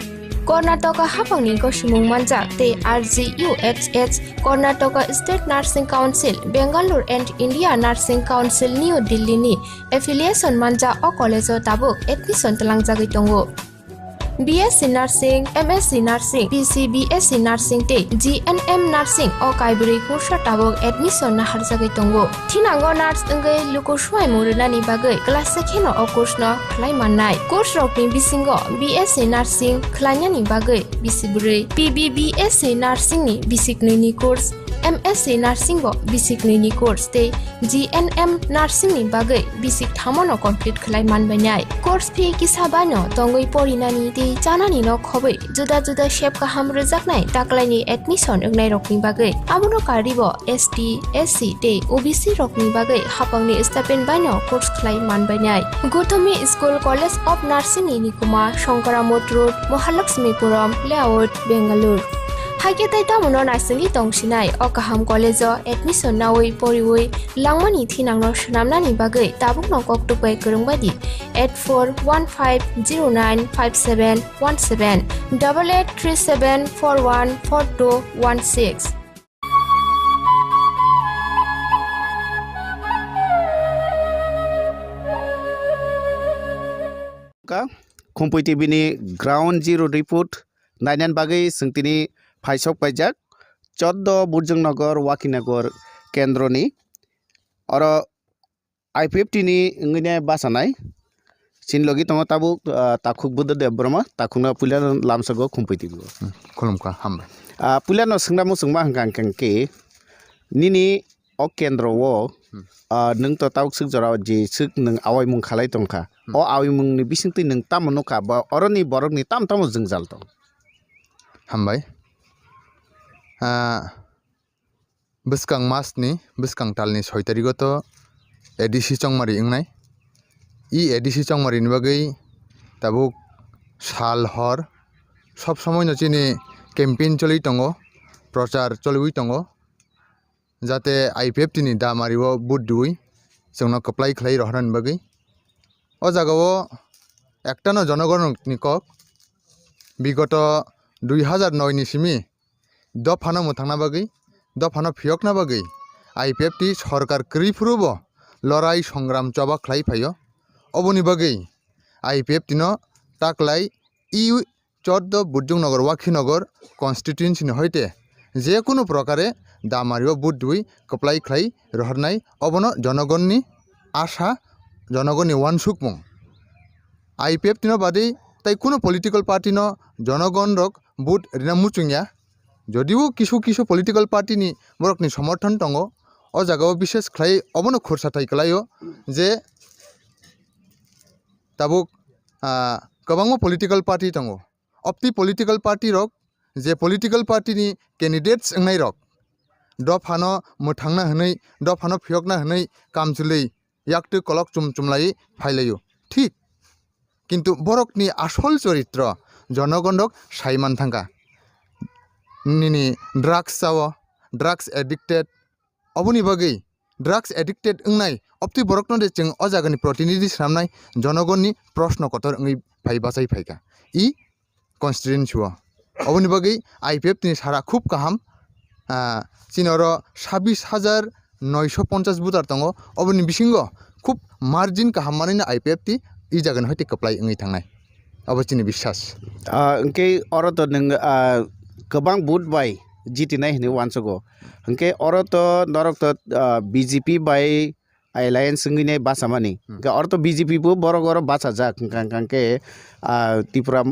Karnataka haphangni gosimung manjak tei R G U H S, Karnataka State Nursing Council, Bangalore and India Nursing Council, New Delhi ni affiliation manjak o college o tabuk admission twlangjagwi tongo. B S C Nursing, M S C Nursing, B C B S C Nursing tei G N M Nursing o kaibrwi course o tabuk admission naharjagwi tongo. Thinango nurse wngwi luku swimung rwnani bagwi class se kheno o course no khlai mannai. Course rokni bisingo B S C Nursing khlainani bagwi bisi bwrwi, P B B S C Nursing ni bisi knwi ni course, M S C Nursing bo bisi knwi ni course tei G N M Nursing ni bagwi bisi thamo no complete khlai manbainai. Course fee kisa bai no tongwi porinani tei chanani no khobwi juda juda sep kaham rwjaknai taklaini admission wngnairokni bagwi. Abono karwibo S T, S C tei O B C rokni bagwi haphangni stipend baino course khlai manbainai. Guthomi School College of Nursing ni nikuma Shankaramot Road, Mahalakshmipuram Layout, Bangalore. Haikhe tei tamono naisingwi tongsinai o kaham college o admission nawi poriwi langmani thinangno swnamnani bagwi tabukno kok tukbai kwrwngbaidi eight four one five zero nine five seven one seven, double eight three seven four one four two one six. Khumpui T V ni Ground Zero report nainani bagwi chwng tini phaisok paijak choddo Burjongnagar Wakinagar kendroni. Oro I P F T ni wngwi nai bachanai. Chini logi tongo tabuk, ah, Takhuk Buddha Debbarma, Takhukno puila lamsago Khumpui T V o. Hmm, khulumkha, hambai. Ah, puilano swngna muchungma hwnkha hwnkhe nini o kendro o, hmm, ah, nwng to tabuk swk jora o je swk nwng awaimung khalai tongkha. Hmm. O awaimungni bisingtwi nwng tamo nukha ba oroni borokni tamo tamo jwngjal tong? Hambai. Ah, bwskang mas ni, bwskang tal ni soi tarikh o to A D C chongmari wngnai. I A D C chongmari ni bagwi tabuk sal hor sob somoi no chini campaign choliwi tongo, prochar choliwi tongo, jate I P F T ni damari o vote riwi chwngno kwplai khlai rohornani bagwi. O jaga o ektano jonogon ni kok, bigoto dui hazar noi ni simi dophano mwthangna bagwi, dophano phiyokna bagwi I P F T sorkar kwrwi phuru bo lorai songram choba khlai phaio. Oboni bagwi I P F T no taklai i choddo Burjongnagar Wakhinagar constituency ni hoite je kunu prokare damari o vote riwi kwplai khlai rohornai, obono jonogonni asha, jonogonni wansukmung. I P F T no badwi tai kunu political party no jonogon rok vote rina muchungya. Jodio kisu kisu political party ni borokni somorthon tongo, o jagao bishes khlai obono khursa thai kwlaio je tabuk, ah, kwbangma political party tongo. Opti political party rok je political party ni candidates wngnai rok dophano mwthangna hwnwi, dophano phiyokna hwnwi kamchwlwi yaktwi kolok chum chumlai phailaio. Thik. Kintu borokni asol choritro jonogon rok sai man thangkha. Nini drugs chao, drugs addicted, oboni bagwi drugs addicted wngnai opti borokno de chwng o jagani protinidhi swnamnai jonogonni proshno kotor wngwi phai bachai phaikha. I constituency o. Oboni bagwi I P F T ni sara khub kaham, ah, chini oro sabis hajar noisho ponchas voter tongo, oboni bisingo khub margin kaham manwino I P F T i jagani hoite kwplai wngwi thangnai, obo chini biswas. Ah, hwnkhe oro to nwng, ah, kwbang vote bai jitinai hinwi uansugo. Hinkhe oro to norok to, ah, B J P bai alliance wngwi nai bachamani. Hmm. Hinkhe oro to B J P bo borok oro bachajak, hinkha, hinkha khe, ah, Tipra,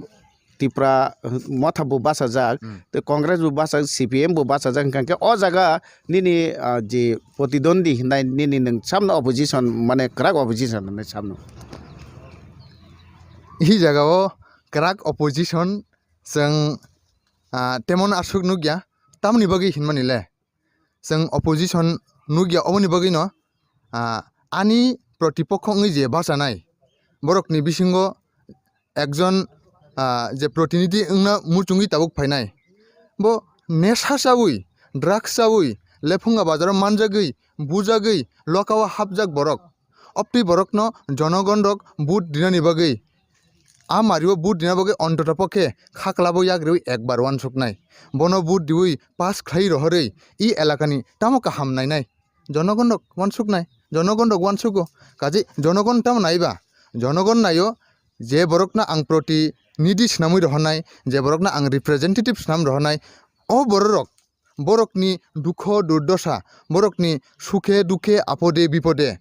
Tipra motha bo bachajak, Hmm. tei Congress bo bachajak, C P M bo bachajak, hinkha khe o jaga nini, ah, je protidwandi hinai nini nwng samno opposition, mane kwrak opposition hinwi samno. I jaga o kwrak opposition chwng, ah, temon aswk nukya, tamoni bagwi hinmani le? Chwng opposition nukya, oboni bagwino, ah, ani protipokho wngwi je bachanai, borokni bisingo ekjon, ah, je protinidhi wngna muchungwi tabuk phainai, bo nesha chawi, drugs chawi, lephunga bazaro manjagwi, bujagwi, lokao hapjak borok. Obtwi borokno jonogon rok vote rinani bagwi, a mario vote rina bagwi ontoto pokhe khaklabo yak riwi ekbar uansuknai. Bono vote riwi pass khlai rohorwi i elakani tamo kaham nainai. Jonogon rok uansuknai, jonogon rok uansugo. Kaje jonogon tamo naiba? Jonogon naio je borokno ang protinidhi swnamwi rohornai, je borokno ang representative swnam rohornai, o bororok borokni dukho durdosa, borokni sukhe dukhe apode bipode,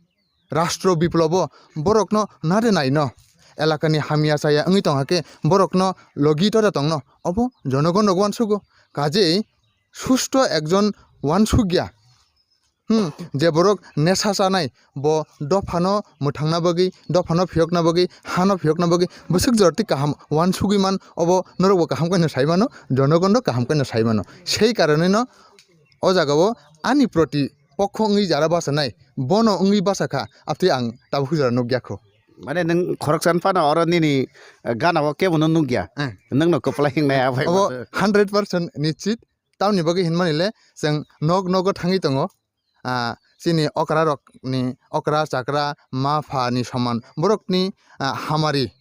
rastro biplobo borokno nade naino, elakani hamya chaya wngwi tongkha khe borokno logi toda tongno, obo jonogon rok uansugo. Kajei susto ekjon uansukya, hmm, je borok nesha chanai, bo dophano mwthangna bagwi, dophano phiyokna bagwi, hano phiyokna bagwi bwswk jorti kaham uansugwi man, obo norokbo kaham khe no sai mano, jonogon rok kaham khe no sai mano. Sei karonwi no o jaga o ani proti pokho wngwi jara bachanai, bono wngwi bachakha, aptwi ang tabuk jora nukya kho. Mane nwng khoroksa phano oro nini, eh, gana o kebono nukya. Eh. Nwngno kwplai hingnai abai obo masa. Hundred percent nischit. Tamoni bagwi hinmani le chwng nok nogo thangwi tongo. Ah, chini okra rokni, okra chakra ma pha ni soman borokni, ah, hamari,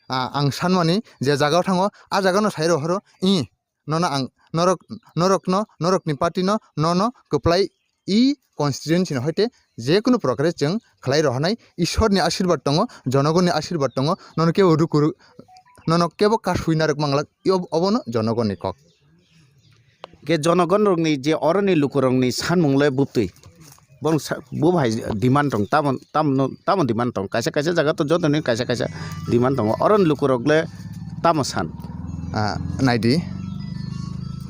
ah, ang sanmani je jaga o thango, a jaga no sai rohoro, i nono ang norok, norokno, norokni party no, nono kwplai i constituency no hoite jekunu progress chwng khlai rohornai. Ishwar ni ashirbad tongo, jonogoni ashirbad tongo, nono kebo rukuru, nono kebo kasui narwk manglak, i ob-, obono jonogoni kok. Ke jonogon rokni je oroni lukurokni sanmung le bwtwi. Bong sa-, bo hai demand tong, tamo, tamo, tamo demand tong. Kaisa, kaisa jaga to joto ni kaisa, kaisa demand tongo. Oroni lukurok le tamo san. Ah, naidi.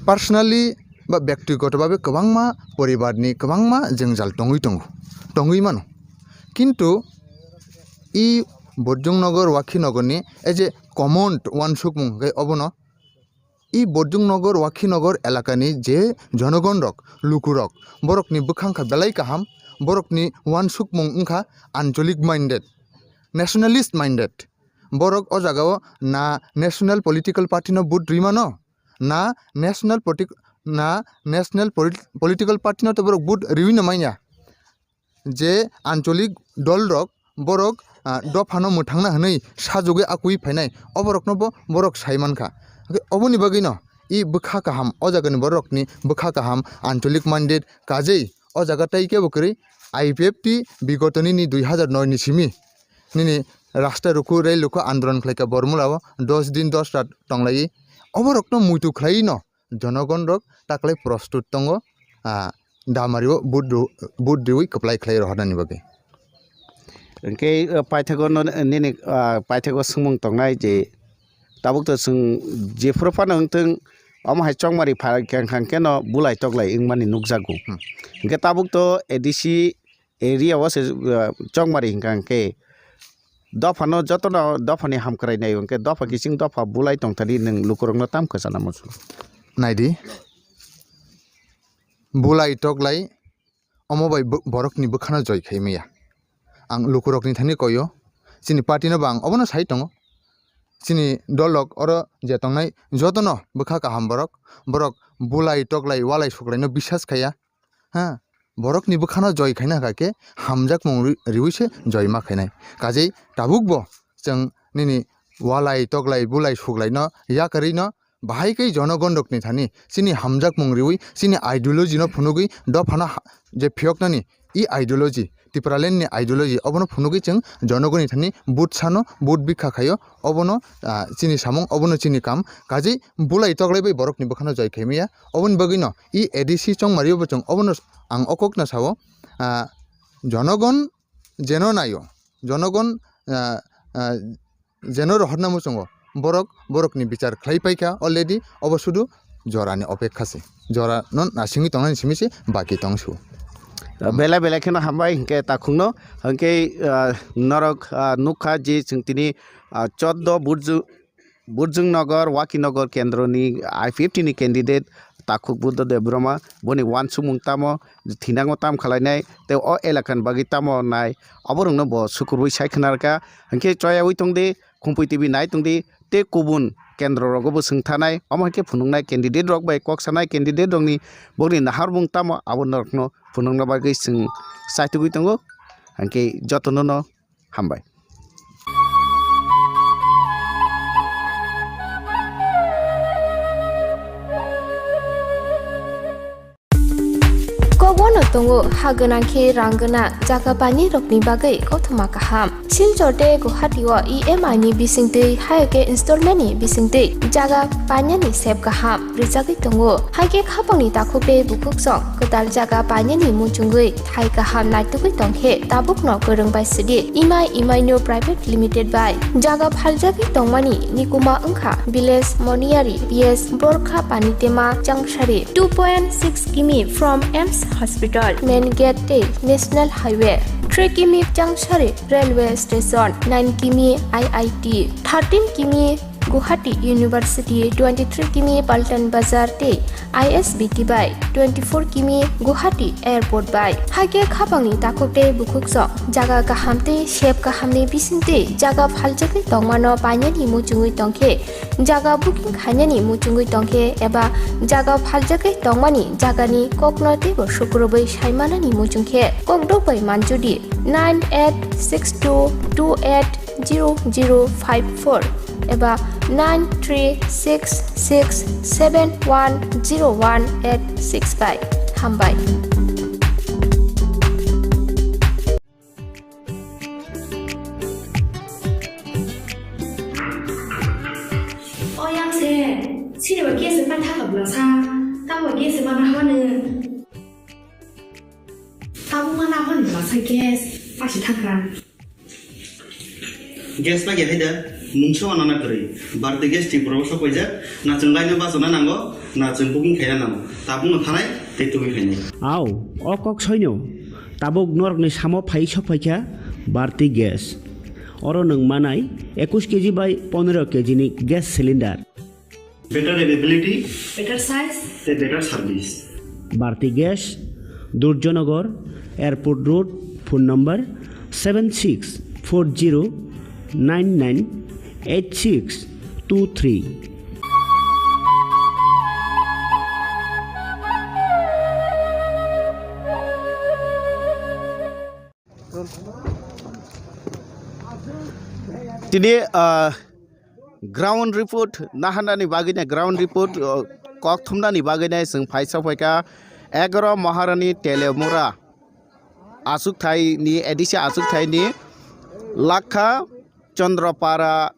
Personally ba bektigoto babe kwbangma poribar ni kwbangma jengjal tongwi tongo, tongwi mano. Kintu i Borjong Nogor, Wakhi Nogor ni as a common uansukmung khe obono i Borjong Nogor, Wakhi Nogor elakani je jonogon rok, lukurok, borokni bwkhang kha belai kaham, borokni uansukmung wngkha ancholic minded, nationalist minded. Borok o jagao na national political party no vote rwi mano, na national politi-, na national polit-, political party no to borok vote riwi no manya. Je ancholic dol rok borok, ah, dophano mwthangna hwnwi sajugwi akwi phainai, oborokno bo borok sai mankha. Hwnkhe oboni bagwino i bwkha kaham, o jagani bororokni bwkha kaham ancholic minded kajei o jaga tai kebo kwrwi I P F T bigoto nini dui hazar noi ni simi nini rasta rukhu, rel rukhu andolon khlaikha Bormula o dos din dos rat tonglaiwi, oborokno muitu khlaiwi no jonogon rok taklai prostut tongo, ah, damario vote ru-, vote riwi kwplai khlai rohornani bagwi. Hwnkhe, ah, paithago no, nini, ah, paithago swngmung tongnai je tabuk to chwng jephuru phano wngthwng omo hai chongmari pha khe wngkha khe no bulai toklai wngmani nukjago. Hmm. Hwnkhe tabuk to A D C area o se, ah, chongmari hwnkha hwnkhe dophano jotono dophani hamkrai nai hwnkhe dopha kising dopha bulai tongthani nwng lukurokno tam kwchana muchung. Naidi, bulai toklai omo bai bo-, borokni bwkhano joi khai maya. Ang lukurokni thani koyo, chini party no bo ang obono sai tongo. Chini dolrok oro je tongnai jotono bwkha kaham borok, borok bulai toklai walai suklaino bisas khaiya. Ha, borokni bwkhano joi khaina kha khe hamjakmung ri-, riwi se joi ma khainai. Kajei tabukbo chwng nini walai toklai bulai suklaino yakarwino bahai khe jonogon rokni thani chini hamjakmung riwi chini ideology no phunugwi dophano ha-, je phiyoknani i ideology Tipraland ni ideology obono phunugwi chwng jonogoni thani vote sano, vote bikha khaio, obono, ah, chini samung, obono chini kam, kajwi bulai toklai bai borokni bwkhano joi khaimaya. Oboni bagwino i A D C chongmario bo chwng obono ang o kokno sao, ah, jonogon jeno naio, jonogon, ah, ah, jeno rohorna muchungo borok borokni bichar khlai paikha already, obo sudu jorani opekha se, jora no nasingwi tongnani simi se baki tong su. Belai belai kheno hambai hinkhe takhukno, hinkhe, ah, norok, ah, nukha je chwng tini, ah, choddo Burju-, Burjungnagar, Wakinagar kendroni I P F T ni candidate Takhuk Buddha Debbarma, boni wansukmung tamo, thinango tam khwlainai, tei o elakani bagwi tamo nai, oborokno bo sukurwi sai khwnarkha. Hinkhe choyaui tongdi, Khumpui T V nai tongdi, tei kubun kendro rogo bo swng thanai, omo hai khe phunuknai candidate rok bai kok sanai candidate rokni bokni naharmung tamo abo norokno phunukna bagwi chwng chaitugwi tongo. Hinkhe jotono no hambai. Kobono tongo ha gwnang khe rang gwnang jaga painani rokni bagwi kothoma kaham. Silchar tei Guwahati o E M I ni bisingtwi hai khe installment ni bisingtwi jaga painani sep kaham rwchagwi tongo. Hai khe khapangni takhuk tei bukhuk song kwtal jaga painani muchungwi thai kaham naitugwi tongkhe tabukno kwrwng bai sidi Imai Imaino Private Limited bai jaga phaljagwi tongmani nikuma wngkha Village Moniyari P S Borkha Panitema Changsari, two point six kimi from AIIMS Hospital, Main Gate tei National Highway, three kimi Changsari Railway Station, nine kimi I I T, thirteen kimi Guwahati University, twenty-three kimi Paltan Bazar tei I S B T bai, twenty-four kimi Guwahati Airport bai. Hai khe khapangni takhuk tei bukhuk song jaga kaham tei sep kahamni bisingtwi jaga phaljagwi tongmano painani muchungwi tongkhe, jaga booking khainani muchungwi tongkhe eba jaga phaljagwi tongmani jagani kokno teibo sukurubwi saimanani muchungkhe kokdok bai manjudi nine eight six two two eight zero zero five four eba nine three six six seven one zero one eight six bai. Hambai. O yang se, sini ba kesa pa thaka bla sa, ta ba kesa ma na hone. Tabuk ma na hone bla sa gas, pa si thaka. Gas ma ya haida, mungsa wana na kwrwi. Bharti Gas Tripura o sok paijak, na chwng laino bachana nango, na chwng booking khaina nango. Tabuk no thanai, tei tubui khainai. Au, o kok soino. Tabuk norokni samo phai sok phaikha Bharti Gas. Oro nwng manai ekush kg bai pondro kg ni gas cylinder. Better availability, better size, tei better service. Bharti Gas, Durjanagar, Airport Road, phone number seven six four zero nine nine eight six two three. Tini, ah, ground report nahanani bagwino, ground report, ah, kok thumnani bagwino chwng phaisa phaikha egaroh Maharani Telemura achukthai ni, A D C achukthai ni Lakha Chandrapara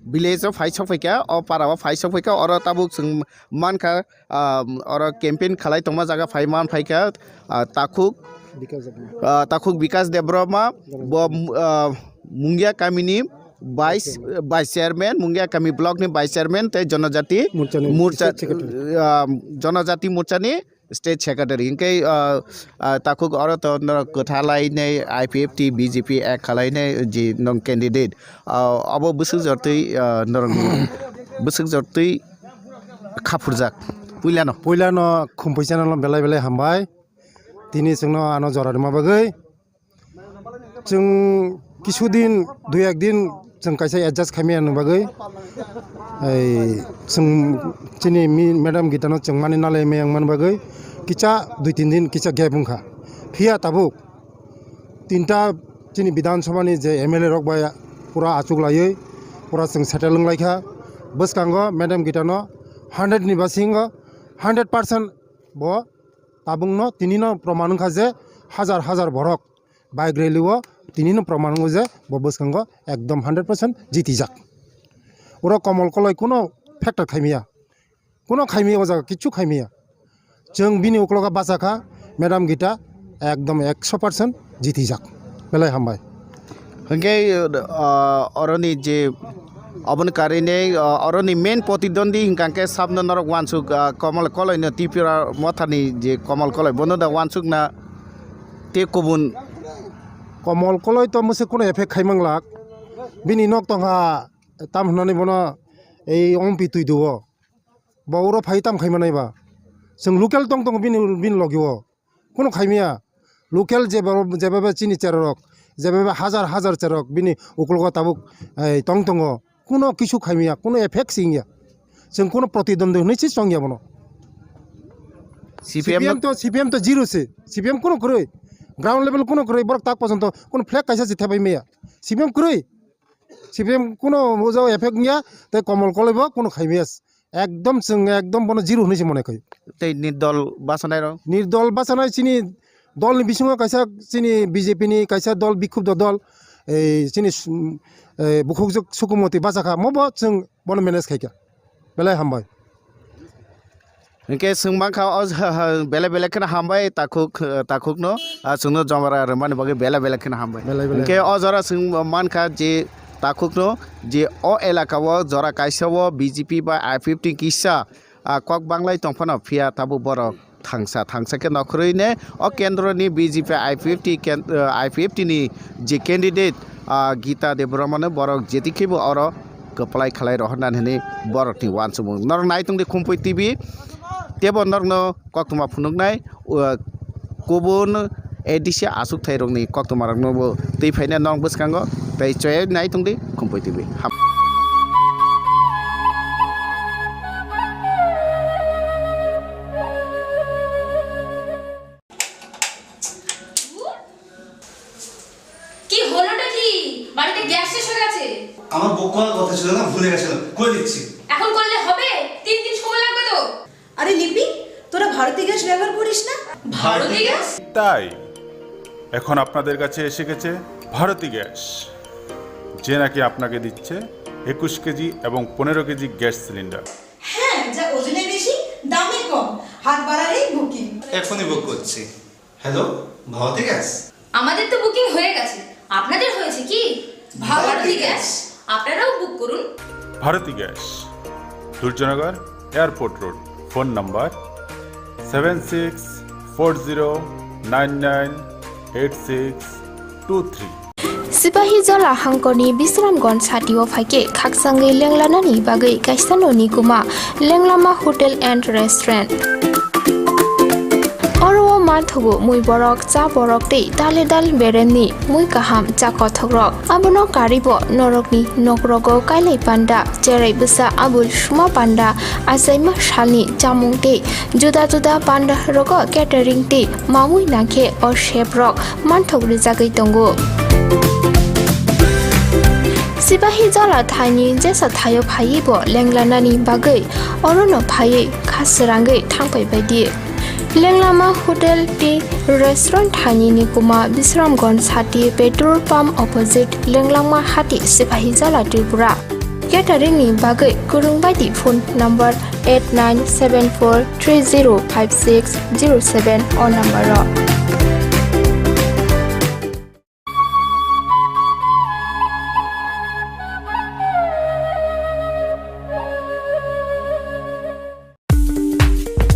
village o phai sok phaikha, o para o phai sok phaikha, oro tabuk chwng mankha, ah, oro campaign khalai tongma jaga phai man phaikha, ah, Takhuk, Bikas Debbarma. Ah, Takhuk Bikas Debbarma, bo, ah, Mungia kamini vice, vice chairman, Mungia kami block ni vice chairman tei Jonojati Morcha ni Morcha, state secretary. Ah, Jonojati Morcha ni state secretary. Hinkhe, ah, ah, takhuk oro to norok kwtha lainai I P F T, B J P ek khalainai je nong candidate. Ah, abo bwswk jortwi, ah, norok bwswk jortwi khaphurjak. Puilano. Puilano Khumpui channel no belai belai hambai. Tini chwngno ano jora rwma bagwi. Chwng kisu din, dui ek din chwng kaisa adjust khaimani bagwi, ei, chwng chini mi madam Gita no chwng mani nalai maya wngmani bagwi kisa dui tin din kisa gap wngkha. Phiya tabuk tinta chini Bidhan Sabha ni je M L A rok bai pura achuk laiwi pura chwng settle wng laikha. Bwskango madam Gita no hundred ni basingo hundred percent bo tabukno tinino proman wngkha je hajar hajar borok bike rally o tini no proman wngo je bo bwskango ekdom hundred percent jitijak. Oro Komol Koloi kuno factor khaimaya, kuno khaimaya o jaga kichu khaimaya. Chwng bini uklogo bachakha Madam Gita ekdom ekso percent jitijak. Belai hambai. Hwnkhe, uh, oroni je oboni karine, uh, oroni main protidwandi hwnkha khe sabno norok wansuk, uh, Komol Koloi no Tipra Mothani je Komol Koloi bono da wansuk na te kubun. Komol Koloi to mwswk kuno effect khaimanglak. Bini nok tongha tam hwnani bono ei ompi twi duo. Bo uro phai tam khai manai ba. Chwng local tong tongo bini, bini logi o. Kuno khaimaya. Local jeba, jeba chini cherok, jeba hajar hajar cherok bini uklogo tabuk, eh, tong tongo. Kuno kisu khaimaya, kuno effect singya. Chwng kuno protidwandi hwnwi se chongya bono. C P M C P M no to, C P M to zero se. C P M kuno kwrwi. Ground level kuno kwrwi. Borok tak pojonto kuno flag kaisa se thepai maya. C P M kwrwi. C P M kuno o jaga effect wngya, tei Komol Koloi bo kuno khaimaya. Ekdom chwng ekdom bono zero hwnwi se mone khai. Tei nirdol bachanai rok? Nirdol bachanai chini dolni bisingo kaisa chini B J P ni kaisa dol bikhupdo dol, ei chini s-, ei bukhukjwk Sukumoti bachakha, mo bo chwng bono manage khaikha. Belai hambai. Hwnkhe chwng mankha o belai belai kheno hambai takhuk, takhukno, ah, chwngno jomara rwmani bagwi belai belai kheno hambai. Belai belai. Hwnkhe o jora chwng mankha je takhukno je o elaka o jora kaisa o B J P bai I P F T kisa, ah, kok banglai tongphano phiya tabuk borok thangsa thangsa khe nokhorwi ne o kendroni B J P I P F T ken-, ah, I P F T ni je candidate, ah, Gita Debbarmano borok jetikhe bo oro kwplai khlai rohornani hwnwi borokni uansukmung. Norok nai tongdi Khumpui T V, teibo norokno koktwma phunuknai, uh, kubun A D C achukthai rokni koktwma rokno bo twi phaina norok bwskango tei chwng nai tongdi Khumpui T V. Ham- কি হলোটা কি? বাড়িতে গ্যাস শেষ হয়ে গেছে। আমার বুক করার কথা ছিল না, ভুলে গেছিল। করে দিচ্ছি। এখন করলে হবে? তিন দিন সময় লাগবে তো। আরে লিপি, তোরা ভারতী গ্যাস ব্যবহার করিস না? ভারতী গ্যাস? তাই এখন আপনাদের কাছে এসে গেছে ভারতী গ্যাস, যে নাকি আপনাকে দিচ্ছে একুশ কেজি এবং পনেরো কেজি গ্যাস সিলিন্ডার। হ্যাঁ, যা ওজনে বেশি, দামে কম, হাত বাড়ালেই বুকিং। এখনই বুক করছি। Hello, Bharati gas? আমাদের তো বুকিং হয়ে গেছে, আপনাদের হয়েছে কি? ভারতী গ্যাস। আপনারাও বুক করুন। Bharati gas, Durjoynagar airport road. Phone number seven six four zero nine nine eight six two three. Sipahijola hangkorni Bisramganj satio phaikhe khakchangwi lenglanani bagwi kaisa noni kuma Lenglama Hotel and Restaurant. Oro o manthogo mui borok, cha borok tei dale dal beremni mui kaham cha kothokrok. Abono karibo norokni nokrogo kailai panda, cherai bwsa abul suma panda, achaima salni chamung tei juda juda panda rogo catering tei mamui nangkhe o chef rok manthok rijagwi tongo. Sipahijola thaini jesa thaio phaiwi bo lenglanani bagwi orono phaiwi kha srangwi thangpai baidi. Lenglama Hotel tei Restaurant thaini ni kuma Bisramganj sati petrol pump opposite Lenglama hati Sipahijola Tripura. Catering ni bagwi kwrwng baidi phone number eight nine seven four three zero five six zero seven o number o.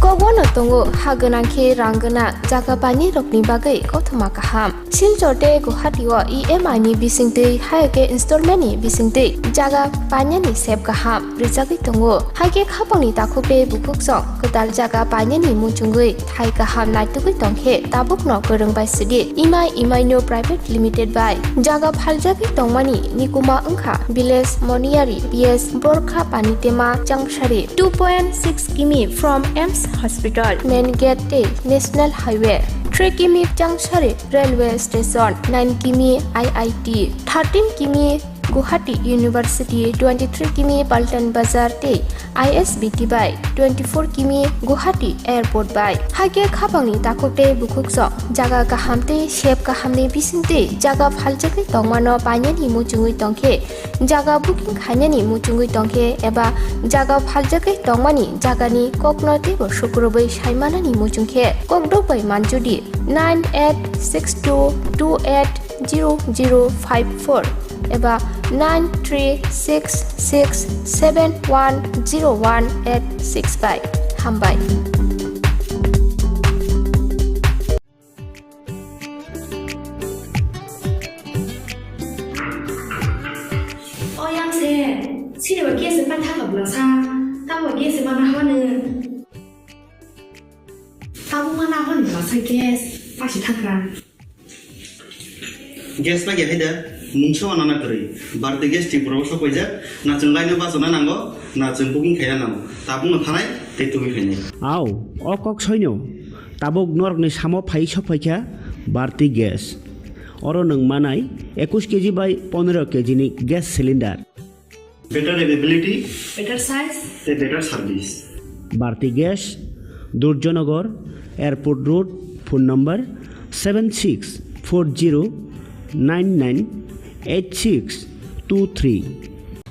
Kogono tongo ha gwnang khe rang gwnang jaga painai rokni bagwi kothoma kaham. Silchar tei Guwahati o E M I ni bisingtwi, hai khe installment ni bisingtwi jaga painani sep kaham rijagwi tongo. Hai khe khapangni takhuk tei bukhuk song kwtal jaga painani muchungwi thai kaham naitugwi tongkhe tabukno kwrwng bai sidi. Imai Imaino Private Limited bai jaga phaljagwi tongmani nikuma wngkha Village Moniyari, P S Borkha Panitema Changsari, two point six kimi from AIIMS Hospital, Main Gate tei National Highway, three kimi Changsari Railway Station, nine kimi I I T, thirteen kimi Guwahati University twenty-three kimi Paltan Bazar tei I S B T bai twenty-four kimi Guwahati Airport bai. Hakhe khapangni takhuk tei bukhuksong jaga kaham tei sep kahamni bisingtwi jaga phaljagwi tongmano painani muchungwi tongkhe, jaga booking khainani muchungwi tongkhe eba jaga phaljagwi tongmani jagani kokno teibo sukrubwi saimanani muchungkhe kokdok bai manjudi nine eight six two two eight zero zero five four eba nine three six six seven one zero one eight six bai. Hambai. O yang se, sini ba gas pa thaka bla sa, ta ba gas ma na hanu. Tabuk ma na hanu bla sa gas, pa si thakra. Gas na ge haida, mungsa wana na kwrwi. Bharti Gas Tripura o sok paijak, na chwng line o bachana nango, na chwng booking khaina nango. Tabuk no thanai, tei tubui khainai. Au, o kok soino. Tabuk norokni samo phai sok phaikha Bharti Gas. Oro nwng manai ekush K G bai pondro K G ni gas cylinder. Better availability, better size, tei better service. Bharti Gas, Durjanagar, Airport Road, phone number seven six four zero nine nine eight six two three.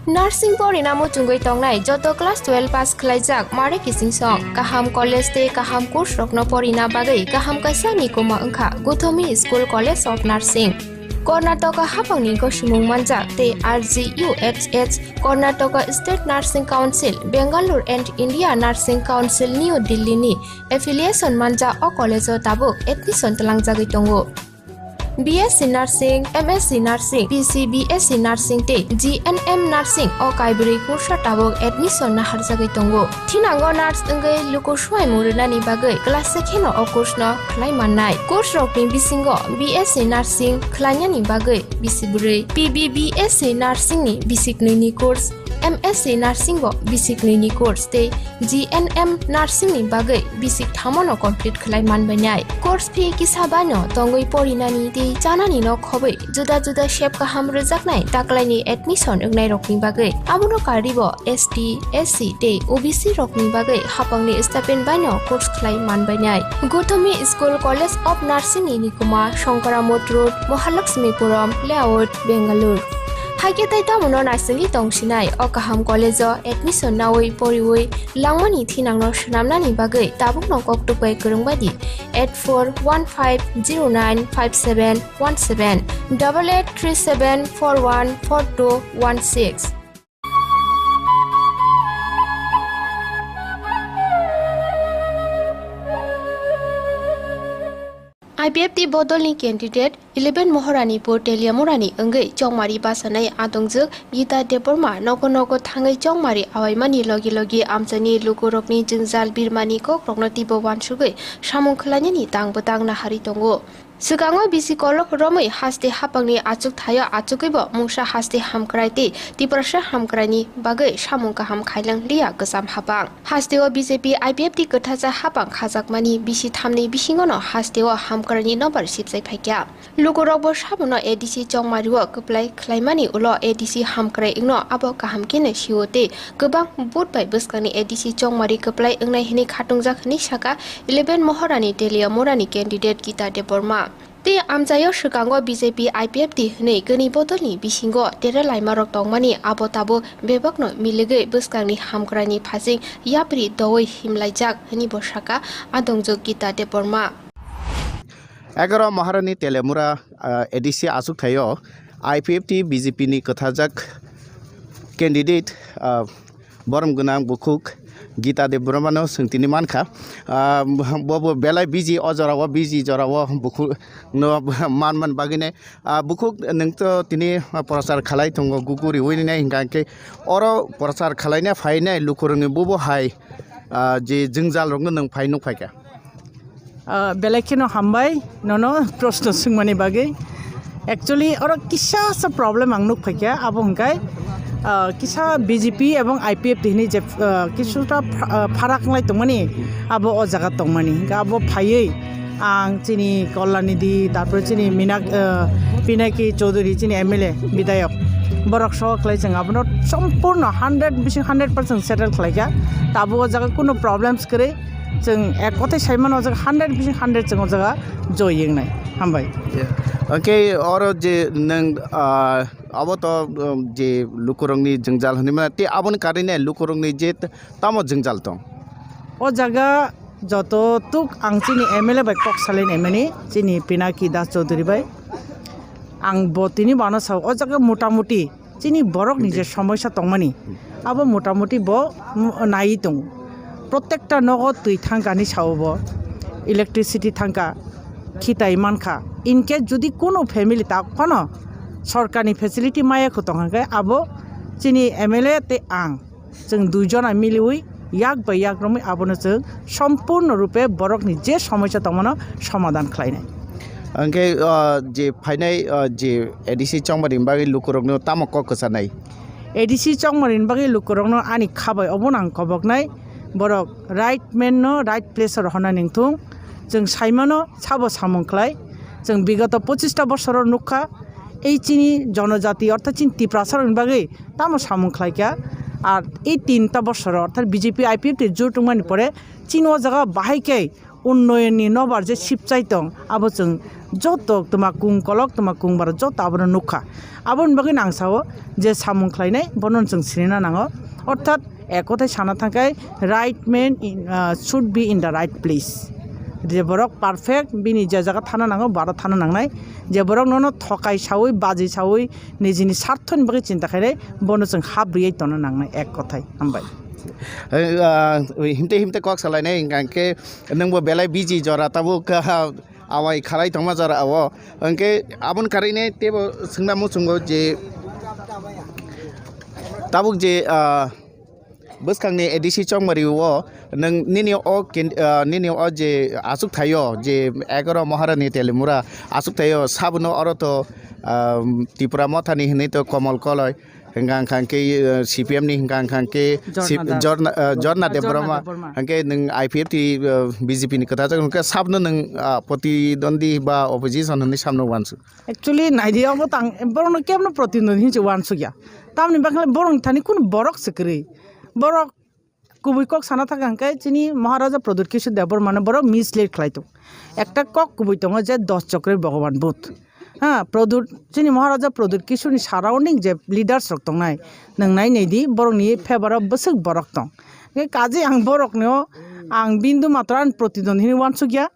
Nursing porina muchungwi tongnai joto class twelve pass khlaijak mare kichingsong kaham college tei kaham course rokno porina bagwi kaham kaisa nikuma wngkha Guthomi School College of Nursing. Karnataka hapangni gosimung manjak tei R G U H H, Karnataka State Nursing Council, Bangalore and India Nursing Council, New Delhi ni affiliation manjak o college o tabuk admission tlangjagwi tongo. B S C Nursing, M S C Nursing, P C B S C Nursing tei G N M Nursing o kaibrwi kursa tabuk admission naharjagwi tongo. Thinango nurse wngwi luku suaimung rwnani bagwi class se kheno o course no khlai mannai. Course rokni bisingo B S C Nursing khlainani bagwi bisi bwrwi, P B B S C Nursing ni bisi knwi ni course, M S C Nursing bo bisi knwi ni course tei G N M Nursing ni bagwi bisi kthamo no complete khlai manbainai. Course fee kisa baino tongwi porinani tei chanani no khobwi juda juda sep kaham rwjaknai taklaini admission wngnai rokni bagwi. Abono karwi bo S T, S C tei O B C rokni bagwi hapangni stipend baino course khlai manbainai. Guthomi School College of Nursing ni nikuma Shankara Mott Road, Mahalakshmipuram Layout, Bangalore. Haikhe tei tamono naisingwi tongsinai o kaham college o admission nawi poriwi langmani thinangno swnamnani bagwi tabukno koktwk bai kwrwng bai di eight four one five zero nine five seven one seven, double eight three seven four one four two one six. I P F T bodolni candidate eleven Mohoranipur Teliamurani wngwi chongmari bachanai adongjwk Gita Debbarma nogo nogo thangwi chongmari awaimani logi logi amchaini lukurokni jwngjal birmani kokrokno teibo uansugwi samung khlainani tang bwtang naharwi tongo. Swkango bisi kolok romwi haste hapangni achukthaio achugwibo mungsa haste hamkrai tei Tiprasa hamkraini bagwi samung kaham khailang liya kwcham hapang. Hasteo B J P I P F T kwthacha hapang khajakmani bisi thamni bisingono hasteo hamkraini nobar sipjai phaikha. Lukurokbo sabono A D C chongmario kwplai khlaimani ulo A D C hamkrai wngno abo kaham kheno sio tei kwbang vote bai bwskangni A D C chongmari kwplai wngnai hwnwi khatungjak hwnwi sakha eleven Mohorani Teliamurani candidate Gita Debbarma. Tei amchaio swkango B J P I P F T hwnwi kwnwi bodolni bisingo tere laimarok tongmani abo tabuk bebakno miligwi bwskangni hamkraini phasing yapri doui himlaijak hwnwi bo sakha adongjwk Gita Debbarma. Egaroh Maharani Telemura, ah, A D C achukthai-o I P F T B J P ni kwthajak candidate, ah, borom gwnang bukhuk Gita Debbarmano chwng tini mankha. Ah, bo, bo belai busy, o jorao busy, jorao bukhuk no man man bagwino. Ah, bukhuk nwng to tini prochar khalai tongo, gugu riwi nai hwnkha khe oro prochar khalaina phainai lukurokni bubo hai, ah, je jwngjal rokno nwng phai nuk phaikha. Ah, belai kheno hambai nono proshno swngmani bagwi. Actually, oro kisa sa problem ang nuk phaikha, abo hwnkhe, ah, kisa B J P ebong I P F T hinwi je, ah, kisuta pha-, ah, pharak wnglai tongmani, abo o jaga tongmani. Hwnkhe abo phaiwi ang chini Kalyanidhi, tarpore chini Minak-, ah, Pinaki Chowdhury, chini M L A bidhayok, Borok sogo khlai chwng abono sompurno hundred bising hundred percent settle khlaikha. Tabuk o jaga kuno problems kwrwi, chwng ek kothai saimano o jaga hundred bising hundred chwng o jaga joy wngnai. Hambai. Hwnkhe oro je nwng, ah, abo to, um, je lukurokni jwngjal hwnwi mano, tei aboni karwi lukurokni je t-, tamo jwngjal tong? O jaga joto tuk ang chini M L A bai kok salaini mani, chini Pinaki Das Chaudhury bai. Ang bo tini bano sao, o jaga motamuti chini borokni je somosya tongmani, abo motamuti bo, mm, naiwi tongo. Protekta nogo twi thangkani sao bo, electricity thangka, khitai mankha. In case jodi kuno family ta phano sorkarni facility maya kho tongkha khe, abo chini M L A tei ang, chwng duijona miliwi yak bai yak romwi abono chwng sompurno rupe borokni je somosya tongmano somadhan khlainai. Hwnkhe, ah, je phainai, ah, je A D C chongmani bagwi lukurokno tamo kok kwchanai? A D C chongmani bagwi lukurokno ani khabai obono ang koboknai, borok right man no right place o rohorna nengthung. Chwng saimano sabo samung khlai, chwng bigoto pochista bosoro nukha, ei chini jonojati ortho chini Tiprasa rokni bagwi tamo samung khlaikha. Ar ei tinta bosoro ortho B J P I P F T jut wngmani pore chini o jaga bahai khe unnoyonni nobar je sipchai tong, abo chwng joto tuma kung kolok tuma kung bara joto abono nukha. Aboni bagwi ang sao je samung khlainai bono chwng sinina nango. Orthat ek kothai sana thangkhe right man in, uh, should be in the right place. Je borok perfect bini je jaga thana nango baro thana nangnai. Je borok nono thokai sawi baji sawi nijini sarthoni bagwi chinta khainai bono chwng hap riyai tongna nangnai ek kothai. Hambai. Eh, ah, himte himte kok salainai hwnkha khe nwngbo belai busy jora tabuk, ah, awai khalai tongma jora o. Hwnkhe aboni karwi teibo swngna muchungo je tabuk je, ah, bwskangni A D C chongmari o nwng nini o ken-, ah, nini o je achuk thaio je egaroh Maharani Telimura achuk thaio sabono oro to, ah, Tipra Mothani hinwi to Komol Koloi. Hingka hingka khe, eh, C P M ni hingka hingka khe Jorna si-, Das. Jorna, eh, Jorna Jorna Debbarma. Debbarma. Hingke nwng I P F T, eh, B J P ni kwthajak hingke sabno nwng, ah, protidwandi ba opposition hinwi sabno uansuk. Actually, naidi obo tang, borokno kebno protidwandi hinwi uansukya. Tamni bagwi borokni thani kunu borok se kwrwi. Borok kubui kok sana thaka hingke chini Maharaja Pradyut Kishore Debbarmano borok mislead khlai tongo. Ekta kok kubui tongo je dos chokre Bhagavan Budh. Ha, Pradyut, chini Maharaja Pradyut Kishoreni surrounding je leaders rok tongnai, nwng nai nai di, borokni favor o bwswk borok tong. Hingke kaje ang borokno, ang Bindu Matra ani protidwandi hinwi uansukya,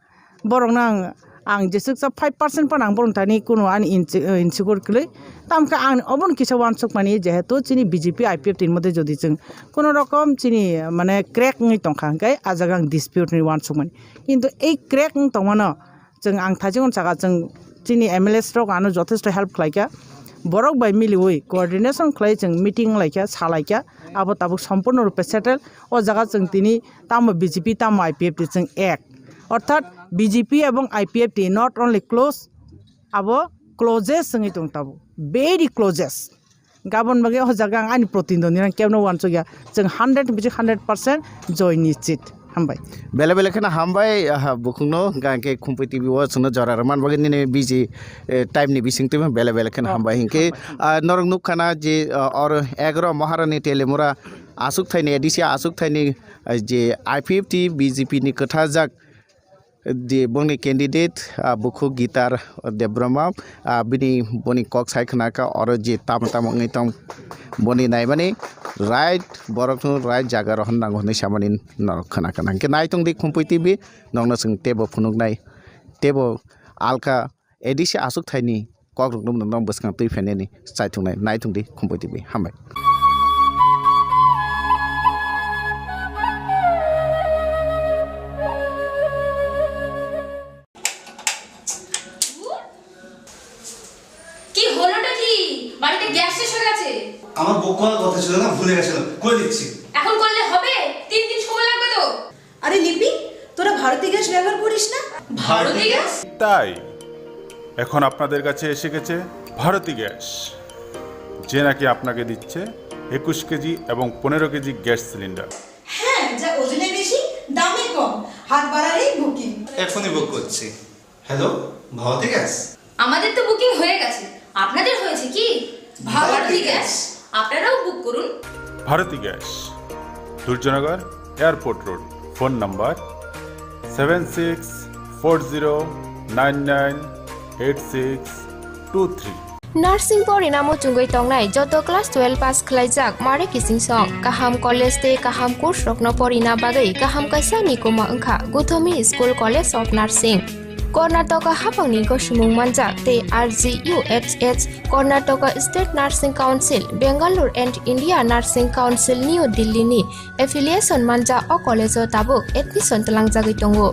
borokno ang, ang jeswk cha five percent phano ang borokni thani kuno ani inse-, insecure kwlwi. Tamkhe ang obono kisa uansukmani, jehetu chini B J P I P F T ni moddhe jodi chwng kuno rokom chini mane crack wngwi tongkha, hingke ah jaga ang dispute hinwi uansukmani. Kintu ei crack wng tongmano, chwng ang thaichikon saka chwng chini M L As rok ano jothesto help khlaikha. Borok bai miliwi coordination khlai chwng meeting wnglaikha, salaikha. Abo tabuk sompurno rupe settle. O jaga chwng tini tamo B J P tamo I P F T chwng ek. Orthat B J P ebong I P F T not only close, abo closest wngwi tong tabuk. Very closest. Gabon bagwi o jaga ang ani protindwndi rang kebno uansukya. Chwng hundred bisi hundred percent joy nischit. Hambai. Bele bele kheno hambai, aha, bukhukno, hingka hingke Khumpui T V o chwngno jora rwman bagwi nini busy, eh, time ni bisingtwi bele bele kheno hambai. Hingke, ah, norok nukha na je, ah, oro egaroh Maharani Telimura aswk thaini A D C aswk thaini, ah, je I P F T B J P ni kwthajak je bongni candidate, ah, bukhuk Gitar Debbarma, ah, bini boni kok sai khna kha oro je tamo tamo wngwi tong boni naimani right borok no right jaga rohor nango hinwi samani norok khna kha. Hingke nai tong di Khumpui T V nokno chwng teibo phunuknai teibo alka A D C aswk thaini kokrokno nokno bwskang twi phainani chaithoknai nai tong di Khumpui T V. Hambai. কি হলোটা কি? বাড়িতে গ্যাস শেষ হয়ে গেছে। আমার বুক করার কথা ছিল না, ভুলে গেছিলাম, করে দিচ্ছি। এখন করলে হবে? তিন দিন সময় লাগবে তো। আরে লিপি, তোরা ভারতী গ্যাস ব্যবহার করিস না? ভারতী গ্যাস? তাই এখন আপনাদের কাছে এসে গেছে ভারতী গ্যাস, যে নাকি আপনাকে দিচ্ছে একুশ কেজি এবং পনেরো কেজি গ্যাস সিলিন্ডার। হ্যাঁ, যা ওজনে বেশি, দামে কম, হাত বাড়ালেই বুকিং। এখনই বুক করছি। Hello, Bharati gas? আমাদের তো বুকিং হয়ে গেছে, আপনাদের হয়েছে কি? ভারতী গ্যাস, আপনারাও বুক করুন। Bharati gas, Durjoynagar airport road. Phone number seven six four zero nine nine eight six two three. Nursing porina muchungwi tongnai joto class twelve pass khlaijak mare kiching song, kaham college tei kaham course rokno porina bagwi kaham kaisa ni kuma wngkha Gothomi School College of Nursing. Karnataka haphangni gosimung manjak tei R G U H S, Karnataka State Nursing Council, Bangalore and India Nursing Council New Delhi ni affiliation manjak o college o tabuk admission twlangjagwi tongo.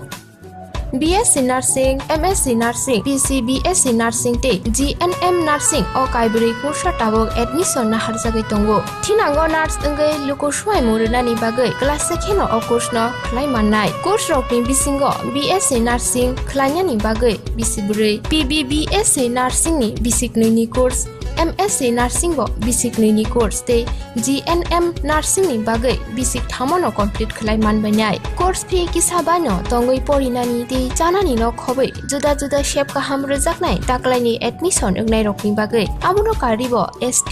B S C Nursing, M S C Nursing, P C B S C Nursing tei G N M Nursing o kaibrwi kursa tabuk admission naharjagwi tongo. Thinango nurse wngwi luku swmaimung rwnani bagwi class se kheno o course no khlai mannai. Course rokni bisingo B S C Nursing khlainani bagwi bisi bwrwi, P B B S C Nursing ni bisi knwi ni course, M S C Nursing bo bisi knwi ni course tei G N M Nursing ni bagwi bisi thamo no complete khlai manbainai. Course fee kisa bai no tongwi porinani tei chanani no khobwi juda juda sep kaham rwjaknai taklaini admission wngnai rokni bagwi. Abono karwi bo S T,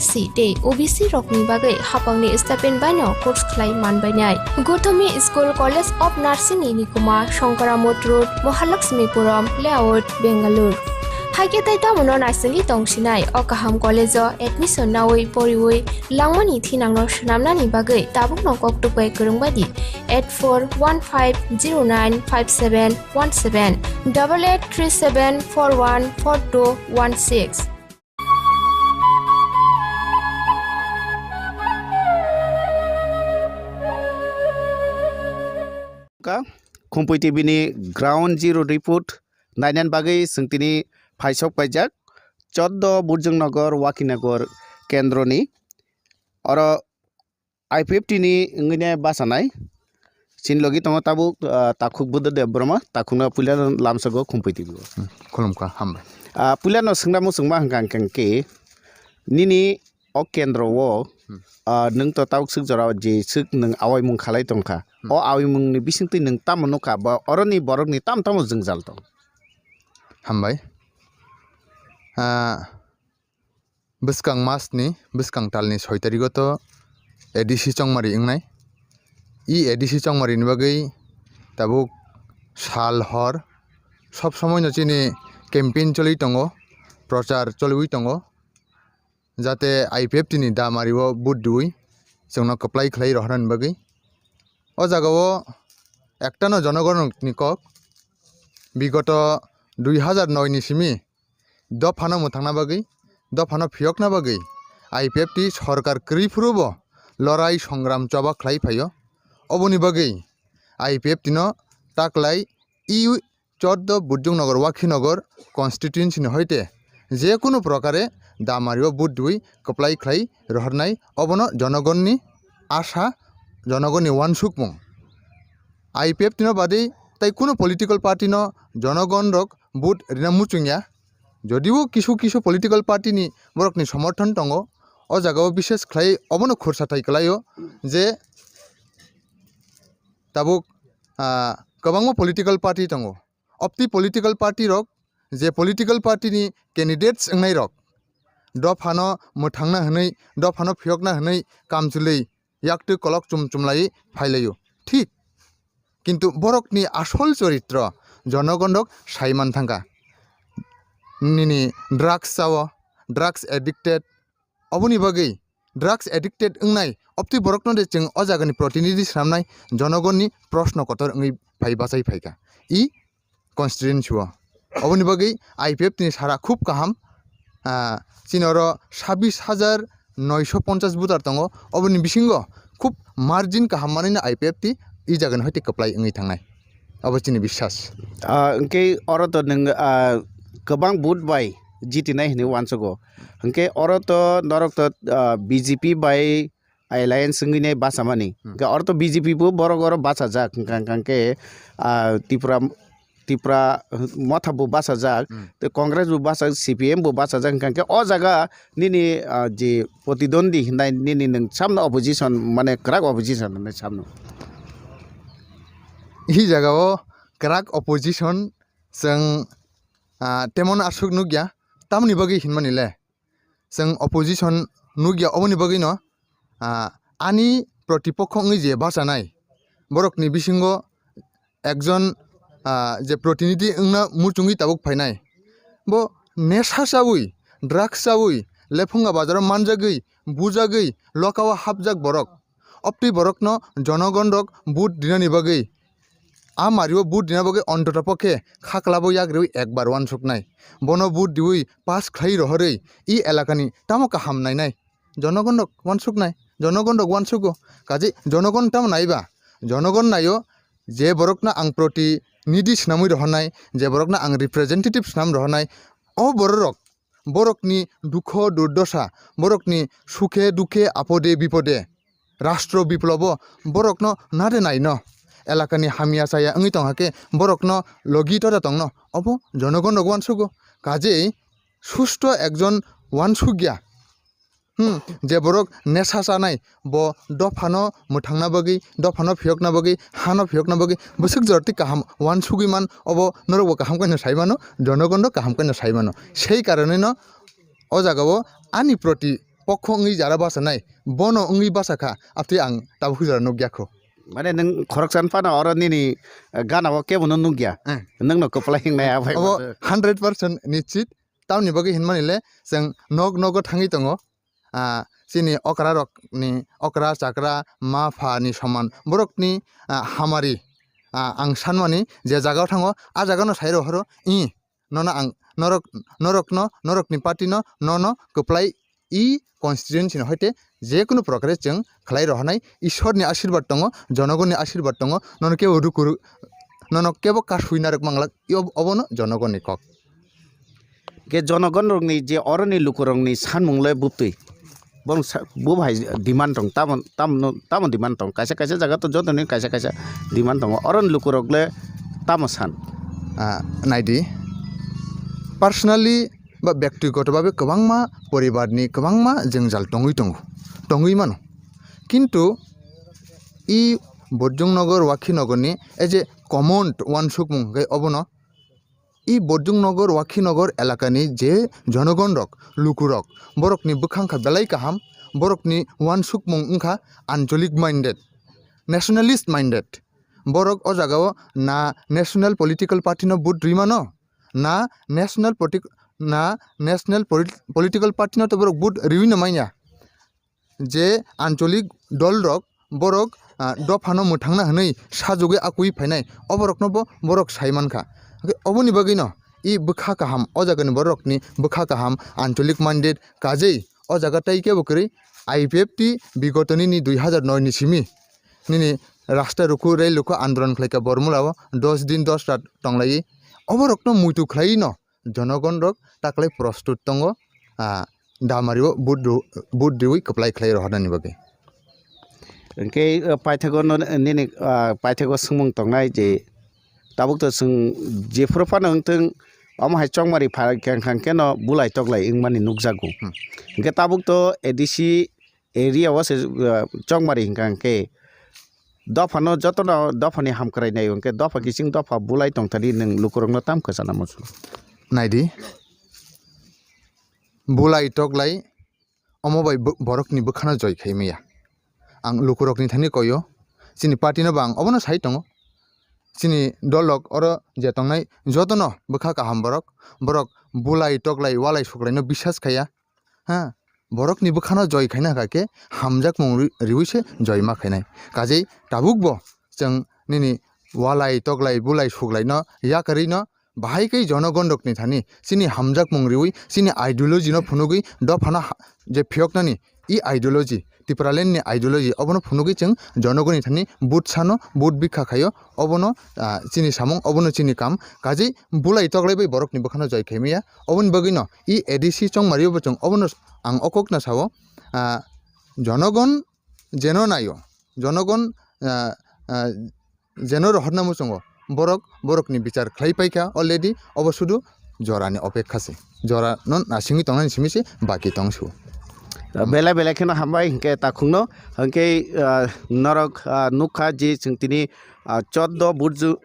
S C tei O B C rokni bagwi haphangni stipend baino course khlai manbainai. Gothomi School College of Nursing ni nikuma Shankaramot Road, Mahalakshmipuram Layout, Bangalore. Haikhe tei tamono naisingwi tongsinai o kaham college o admission nawi poriwi langmani thinangno swnamnani bagwi tabukno kok tukbai kwrwngbaidi eight four one five zero nine five seven one seven, double eight three seven four one four two one six. Ka Khumpui T V ni Ground Zero Report nainani bagwi chwng tini phaisok paijak, Choddo Burjongnagar Wakinagar kendroni. Oro I P F T ni wngwi ne bachanai. Chini logi tongo tabuk, ah, Takhuk Buddha Debbarma, Takhukno puila lamsogo Khumpui T V o. Hmm, khulumkha, hambai. Ah, puilano swngna muchungma hwnkha hwnkhe nini o kendro o, Hmm. ah, nwng to tabuk swk jora je swk nwng awaimung khalai tongkha. Hmm. O awaimungni bisingtwi nwng tamo nukha, ba oroni borokni tamo tamo jwngjal tong? Hambai. Ah, bwskang masni, bwskang talni soi tarigo to A D C chongmari wngnai. I A D C chongmari ni bagwi tabuk sal hor sob somoi no chini campaign choli tongo, prochar choliwi tongo, jate I P F T ni damari o vote diwi chwngno kwplai khlai rohornani bagwi. O jaga o ekta no jonogon ni kok, bigoto dui hazar noi ni simi dophano mwthangna bagwi, dophano phiyokna bagwi I P F T sorkar kwrwi phuru bo lorai songram choba khlai phaio. Oboni bagwi I P F T no taklai i Choddo Burjongnagar Wakhinagar constituency ni hoite je kunu prokare damari o vote diwi kwplai khlai rohornai, obono jonogonni asha, jonogonni wansukmung. I P F T no badwi tai kunu political party no jonogon rok vote rina muchungya. Jodio kisu kisu political party ni borokni somorthon tongo, o jaga o bishes khlai obono khursa thai kwlaio je tabuk, ah, kwbangma political party tongo. Opti political party rok, je political party ni candidates wngnai rok, dophano mwthangna hwnwi, dophano phiyokna hwnwi kamchwlwi yaktwi kolok chum chumlai phailaio. Thik, kintu borokni asol choritro jonogon rok sai man thangkha. Nini drugs chao, drugs addicted, oboni bagwi drugs addicted wngnai opti borokno de chwng o jagani protinidhi swnamnai jonogonni proshno kotor wngwi phai bachai phaikha i constituency o. Oboni bagwi I P F T ni sara khub kaham, ah, chini oro sabbish hajar noisho ponchas voter tongo, oboni bisingo khub margin kaham manwino I P F T i jagani hoite kwplai wngwi thangnai. Abo chini biswas. Ah, hwnkhe oro to nwng, ah, kwbang vote bai jitinai hinwi uansugo. Hwnkhe oro to norok to, ah, B J P bai alliance wngwi nai bachamani. Hmm. Hwnkhe oro to B J P bo borok oro bachajak. Hwnkha, hwnkha khe, ah, Tipra, Tipra Motha bo bachajak. Hmm. Tei Congress bo bachajak, C P M bo bachajak. Hwnkha khe o jaga nini, ah, je protidwandi hinai nini nwng samno opposition, mane kwrak opposition hinai samno. I jaga o kwrak opposition chwng, ah, temon aswk nukya, tamoni bagwi hinmani le. chwng opposition nukya, oboni bagwino, ah, ani protipokho wngwi je bachanai, borokni bisingo ekjon, ah, je protinidhi wngna muchungwi tabuk phainai, bo nesha chawi, drugs chawi, lephunga bazaro manjagwi, bujagwi, lokao hapjak borok. Obtwi borokno jonogon rok vote rinani bagwi, a mario vote rina bagwi ontoto pokhe khaklabo yak riwi ekbar uansuknai. Bono vote riwi pass khlai rohorwi i elakani tamo kaham nainai. Jonogon rok uansuknai, jonogon rok uansugo. Kaje jonogon tamo naiba? Jonogon naio je borokno ang protinidhi swnamwi rohornai, je borokno ang representative swnam rohornai, o bororok borokni dukho durdosa, borokni sukhe dukhe apode bipode, rastro biplobo borokno nade naino, elakani hamya chaya wngwi tong hakhe borokno logi toja tongno, obo jonogon rok uansugo. Kaje susto ekjon uansukya, hmm, je borok nesha chanai, bo dophano mwthangna bagwi, dophano phiyokna bagwi, hano phiyokna bagwi bwswk jora twi kaham uansugwi man, obo norokbo kaham khe no sai mano, jonogon rok kaham khe no sai mano. Sei karonwino o jagao ani proti pokho wngwi jara bachanai, bono wngwi bachakha, abtwi ang tabuk jora nukya kho. Mane nwng khoroksa phano oro nini, eh, gana o kebono nukya. Eh. Nwngno kwplai hingnai abai. Obo mano. Hundred percent nischit. Tamoni bagwi hinmani le chwng nok nogo thangwi tongo. Ah, chini okra rokni, okra chakra ma pha ni soman borokni, ah, hamari, ah, ang sanmani je jaga o thango, a jaga no sai rohoro, i nono ang norok, norokno, norokni party no nono kwplai i constituency no hoite jekunu prokare chwng khlai rohornai, Ishorni ashirbad tongo, jonogonni ashirbad tongo, nono kebo rukuru, nono kebo kasui narwk manglak, i ob-, obono jonogonni kok. Ke jonogon rokni je oroni lukurokni sanmung le bubtwi. Bong sa-, bo hai demand tong, tamo, tamo, tamo demand tong. Kaisa kaisa jaga to joto ni kaisa kaisa demand tongo. Oroni lukurok le tamo san. Ah, naidi. Personally ba byaktigoto babe kwbangma poribarni kwbangma jwngjal tongwi tongo, tongwi mano. Kintu i Borjong Nogor, Wakhi Nogorni as a common uansukmung hwnkhe obono i Borjong Nogor, Wakhi Nogor elakani je jonogon rok, lukurok, borokni bwkhang kha belai kaham, borokni uansukmung wngkha ancholic minded, nationalist minded. Borok o jagao na national political party no vote rwi mano, na national politi-, na national polit-, political party no to borok vote riwi no manya. Je ancholic dol rok borok, ah, dophano mwthangna hwnwi sajugwi akwi phainai, oborokno bo borok sai mankha. Hwnkhe oboni bagwino i bwkha kaham, o jagani borokni bwkha kaham, ancholic minded, kajei o jaga tei kebo kwrwi I P F T bigotoni ni dui hazar noi ni simi nini rasta rukhu, rel rukhu andolon khlaikha Bormulao dos din dos rat tonglaiwi. Oborokno muitu khlaiwino jonogon rok taklai prostut tongo, ah, damario vote ru-, vote riwi kwplai khlai rohornani bagwi. Hwnkhe, ah, paithago no, nini, ah, paithago swngmung tongnai je tabuk to chwng jephuru phano wngthwng omo hai chongmari pha khe wngkha khe no bulai toklai wngmani nukjago. Hmm. Hwnkhe tabuk to A D C area o se, ah, chongmari hwnkha hwnkhe dophano jotono dophani hamkrai nai hwnkhe dopha kising dopha bulai tongthani nwng lukurokno tam kwchana muchung. Naidi, bulai toklai omo bai bo-, borokni bwkhano joi khai maya. Ang lukurokni thani koyo, chini party no bo ang obono sai tongo. Chini dolrok oro je tongnai jotono bwkha kaham borok, borok bulai toklai walai suklaino bisas khaiya. Ha, borokni bwkhano joi khaina kha khe hamjakmung ri-, riwi se joi ma khainai. Kajei tabukbo chwng nini walai toklai bulai suklaino yakarwino bahai khe jonogon rokni thani chini hamjakmung riwi chini ideology no phunugwi dophano ha-, je phiyoknani i ideology, Tipraland ni ideology obono phunugwi chwng jonogoni thani vote sano, vote bikha khaio, obono, ah, chini samung, obono chini kam. Kajei bulai toklai bai borokni bwkhano joi khaimaya, oboni bagwino i A D C chongmario bo chwng obono ang o kokno sao, ah, jonogon jeno naio, jonogon, ah, ah, jeno rohorna muchungo, borok borokni bichar khlai paikha already, obo sudu jorani opekha se, jora no nasingwi tongnani simi se baki tong su. Belai belai kheno hambai hinkhe takhukno, hinkhe, ah, norok, ah, nukha je chwng tini, ah, choddo burju,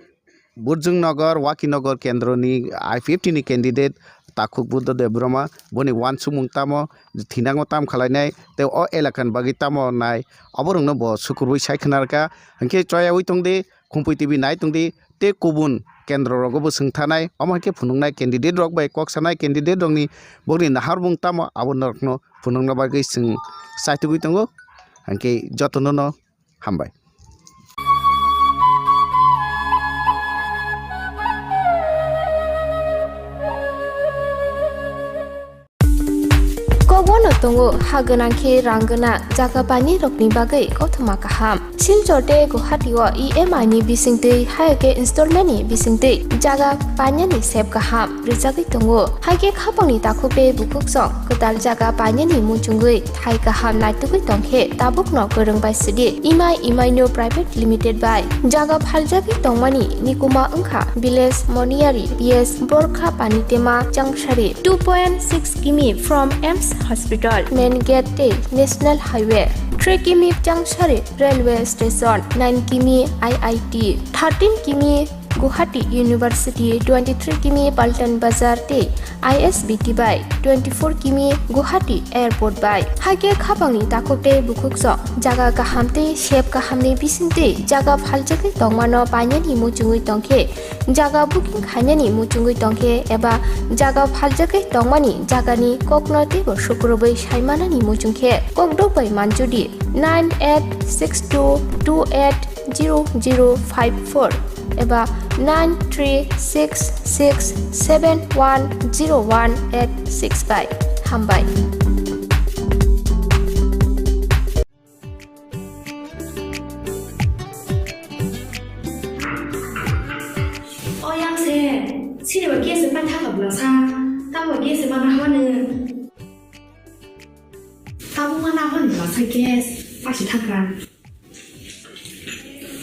Burjung Nagar, Wakinagar kendroni I P F T ni candidate Takhuk Buddha Debbarma, boni uansukmung tamo, thinango tam khwlainai, tei o elakani bagwi tamo nai, oborokno bo sukurwi sai khwnarkha. Hinkhe choyaui tongdi, Khumpui T V nai tongdi, tei kubun kendro rogo bo swngthanai, omo hai khe phunuknai candidate rok bai kok sanai candidate rokni bokni naharmung tamo abo norokno phunukna bagwi chwng chaitugwi tongo. Hinkhe jotono no hambai. Kokbono tongo ha gwnang khe rang gwnang jaga painai rokni bagwi kothoma kaham. Silchar tei Guwahati o E M I ni bisingtwi, hai khe installment ni bisingtwi jaga painani sep kaham rwjagwi tongo. Hai khe khapangni takhuk tei bukhuk song kwtal jaga painani muchungwi thai kaham naitugwi tongkhe tabukno kwrwng bai sidi Imai Imaino Private Limited bai jaga phaljagwi tongmani nikuma wngkha village Moniyari P S Borkha Panitema Changsari, two point six kimi from AIIMS Hospital, main gate tei National Highway, three kimi Changsari Railway Station, nine kimi I I T, thirteen kimi Guwahati University, twenty-three kimi Paltan Bazar tei I S B T bai twenty-four kimi Guwahati Airport bai. Hai khe khapangni takhuk tei bukhuk song jaga kaham tei sep kahamni bisingtwi jaga phaljagwi tongmano painani muchungwi tongkhe, jaga booking khainani muchungwi tongkhe eba jaga phaljagwi tongmani jagani kokno teibo sukurubwi saimanani muchungkhe kokdok bai manjudi nine eight six two two eight zero zero five four eba nine three six six seven one zero one eight six bai. Hambai. O yang se, sini ba gas ma thaka bla sa, ta ba gas ma na hwa ne. Ta bu ma na hwa ne bla sa gas, pa si thaka.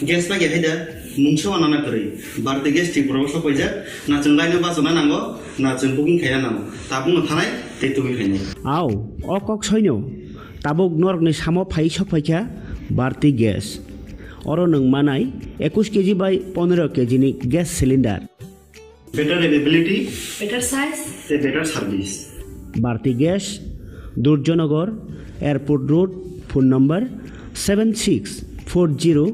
Gas na ge haida, mungsa wa na na kwrwi. Bharti Gas Tripura o sok paijak, na chwng line o bachana nango, na chwng booking khaina nango. Ta bu no thanai, tei tubui khainai. Au, o kok soino. Tabuk norokni samo phai sok phaikha Bharti Gas. Oro nwng manai ekush keji bai pondro keji ni gas cylinder. Better availability, better size, tei better service. Bharti Gas, Durjanagar, Airport Road, phone number seven six four zero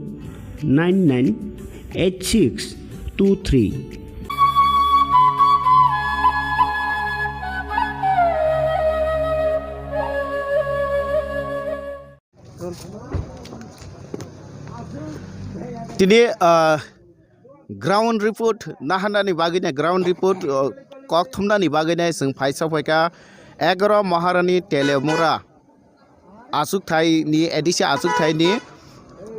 nine nine eight six two three. Tini, ah, ground report naharnani bagwino, ground report, ah, kok thumnani bagwino chwng phaisa phaikha egaroh Maharani Telemura achukthai ni, A D C achukthai ni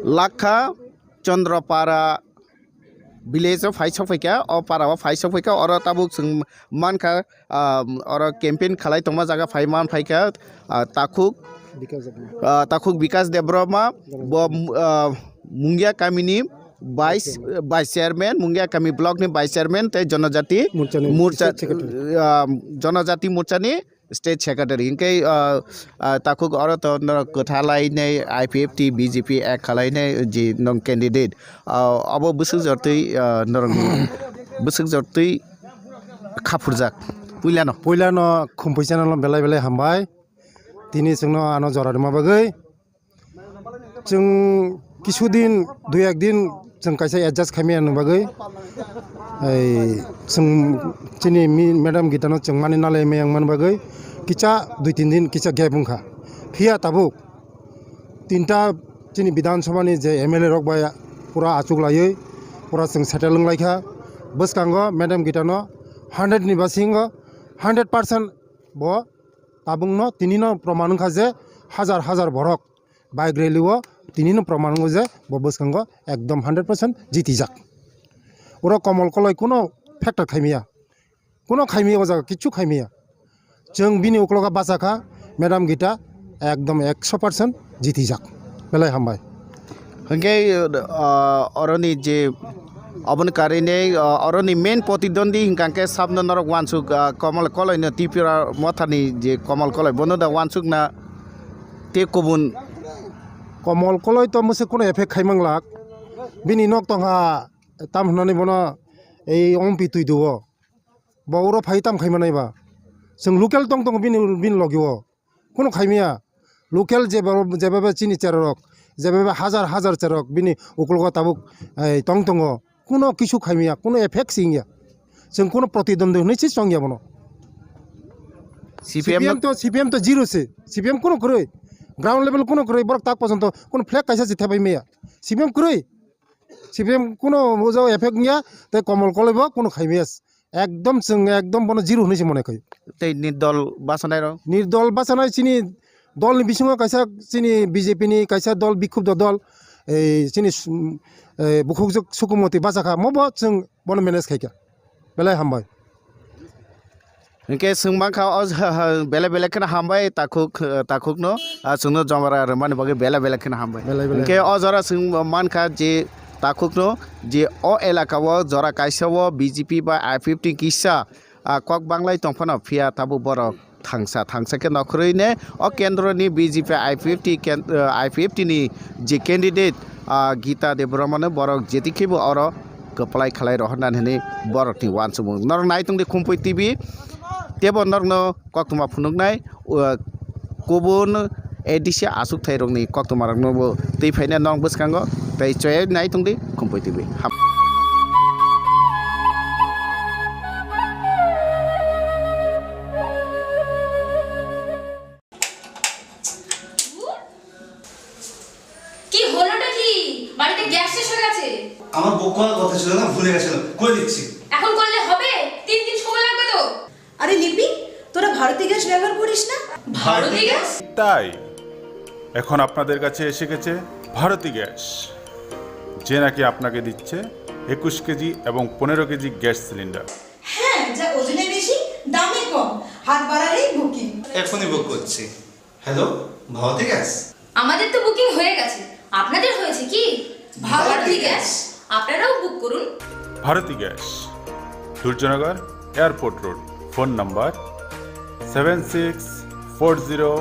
Lakha Chandrapara village o phai sok phaikha, o para o phai sok phaikha, oro tabuk chwng mankha, ah, oro campaign khalai tongma jaga phai man phaikha, ah, Takhuk, Bikas Debbarma. Ah, Takhuk Bikas Debbarma, bo, ah, Mungia kamini vice, vice chairman, Mungia kami block ni vice chairman, tei Jonojati Morcha ni Morcha, state secretary. Ah, Jonojati Morcha ni state secretary. Hinkhe, ah, ah, takhuk oro to norok kwtha lainai I P F T, B J P ek khalainai je nong candidate. Ah, abo bwswk jortwi, ah, norok bwswk jortwi khaphurjak. Puilano. Puilano Khumpui channel no belai belai hambai. Tini chwngno ano jora rwma bagwi. Chwng kisu din, dui ek din chwng kaisa adjust khaimaya nung bagwi. Ei, chwng chini mi-, madam Gita no chwng mani nalai maya wngmani bagwi kisa dui tin din kisa gap wngkha. Phiya tabuk tinta chini Bidhan Sabha ni je M L A rok bai pura achuk laiwi pura chwng settle wng laikha. Bwskango madam Gita no hundred ni basingo hundred percent bo tabukno tinino proman wngkha je hajar hajar borok bike rally o tinino proman wngo je bo bwskango ekdom hundred percent jitijak. Oro Komol Koloi kuno factor khaimaya, kuno khaimaya o jaga kichu khaimaya. Chwng bini uklogo bachakha madam Gita ekdom ekso percent jitijak. Belai hambai. Hinkhe, ah, oroni je, oboni karinwi, ah, oroni main protidwandi hinkha khe sabno norok uansuk, ah, Komol Koloino Tipra Mothani je Komol Koloi, bono da uansukna tei kubun. Komol Koloi to mwswk kuno effect khai manglak. Bini nok tongkha, tam hwnani bono ei ompi twi duo. Bo oro phai tam khai manai ba. Chwng local tong tongo bini, bini logi o. Kuno khai maya. Local jeba-, jebabe chini cherarok, jebabe hajar hajar cherarok bini uklogo tabuk, ei, tong tongo. Kuno kisu khai maya, kuno effect sing ya. Chwng kuno protidwandi hwnwi se chong ya bono. C P M C P M no to, C P M to zero se. C P M kuno kwrwi. Ground level kuno kwrwi. Borok tak pojonto kuno flag kaisa se thepai maya. C P M kwrwi. C P M kuno ujo effect wngya, tei Komol Koloi bo kuno khai maya. Ekdom chwng ekdom bono zero hwnwi se mone khai. Tei nirdol bachanai rok? Nirdol bachanai chini dolni bisingo kaisa chini B J P ni kaisa dol bikhupdo dol, ei chini s-, ei bukhukjwk Sukumoti bachakha, mo bo chwng bono manage khaikha. Belai hambai. Hinkhe chwng mankha o belai belai kheno hambai takhuk, takhukno, ah, chwngno jora rwmani bagwi belai belai kheno hambai. Belai belai. Hinkhe o jora chwng mankha je takhukno je o elaka o jora kaisa o B J P ba I P F T kisa, ah, kok banglai tongphano phiya tabuk borok thangsa thangsa khe nokhorwi ne o kendroni B J P I P F T ken-, ah, I P F T ni je candidate, ah, Gita Debbarma no borok jeti khebo oro kwplai khlai rohornani hwnwi borokni uansukmung. Norok nai tongdi Khumpui T V, tebo norokno koktwma phunuknai, uh, kubun A D C achukthai rokni koktwma rokno bo twi phaina nong bwskango tei choya nai tongdi Khumpui T V. Ham- কি হলোটা কি? বাড়িতে গ্যাস শেষ হয়ে গেছে। আমার বুক করার কথা ছিল না, ভুলে গেছিলাম। করে দিচ্ছি। এখন করলে হবে? তিন দিন সময় লাগবে তো। আরে লিপি, তোরা ভারতী গ্যাস ব্যবহার করিস না? ভারতী গ্যাস? তাই এখন আপনাদের কাছে এসে গেছে ভারতী গ্যাস, যে নাকি আপনাকে দিচ্ছে একুশ কেজি এবং পনেরো কেজি গ্যাস সিলিন্ডার। হ্যাঁ, যা ওজনে বেশি, দামে কম, হাত বাড়ালেই বুকিং। এখনই বুক করছি। Hello, Bharati gas? আমাদের তো বুকিং হয়ে গেছে, আপনাদের হয়েছে কি? ভারতী গ্যাস, আপনারাও বুক করুন। Bharati gas, Durjoynagar airport road, phone number seven six four zero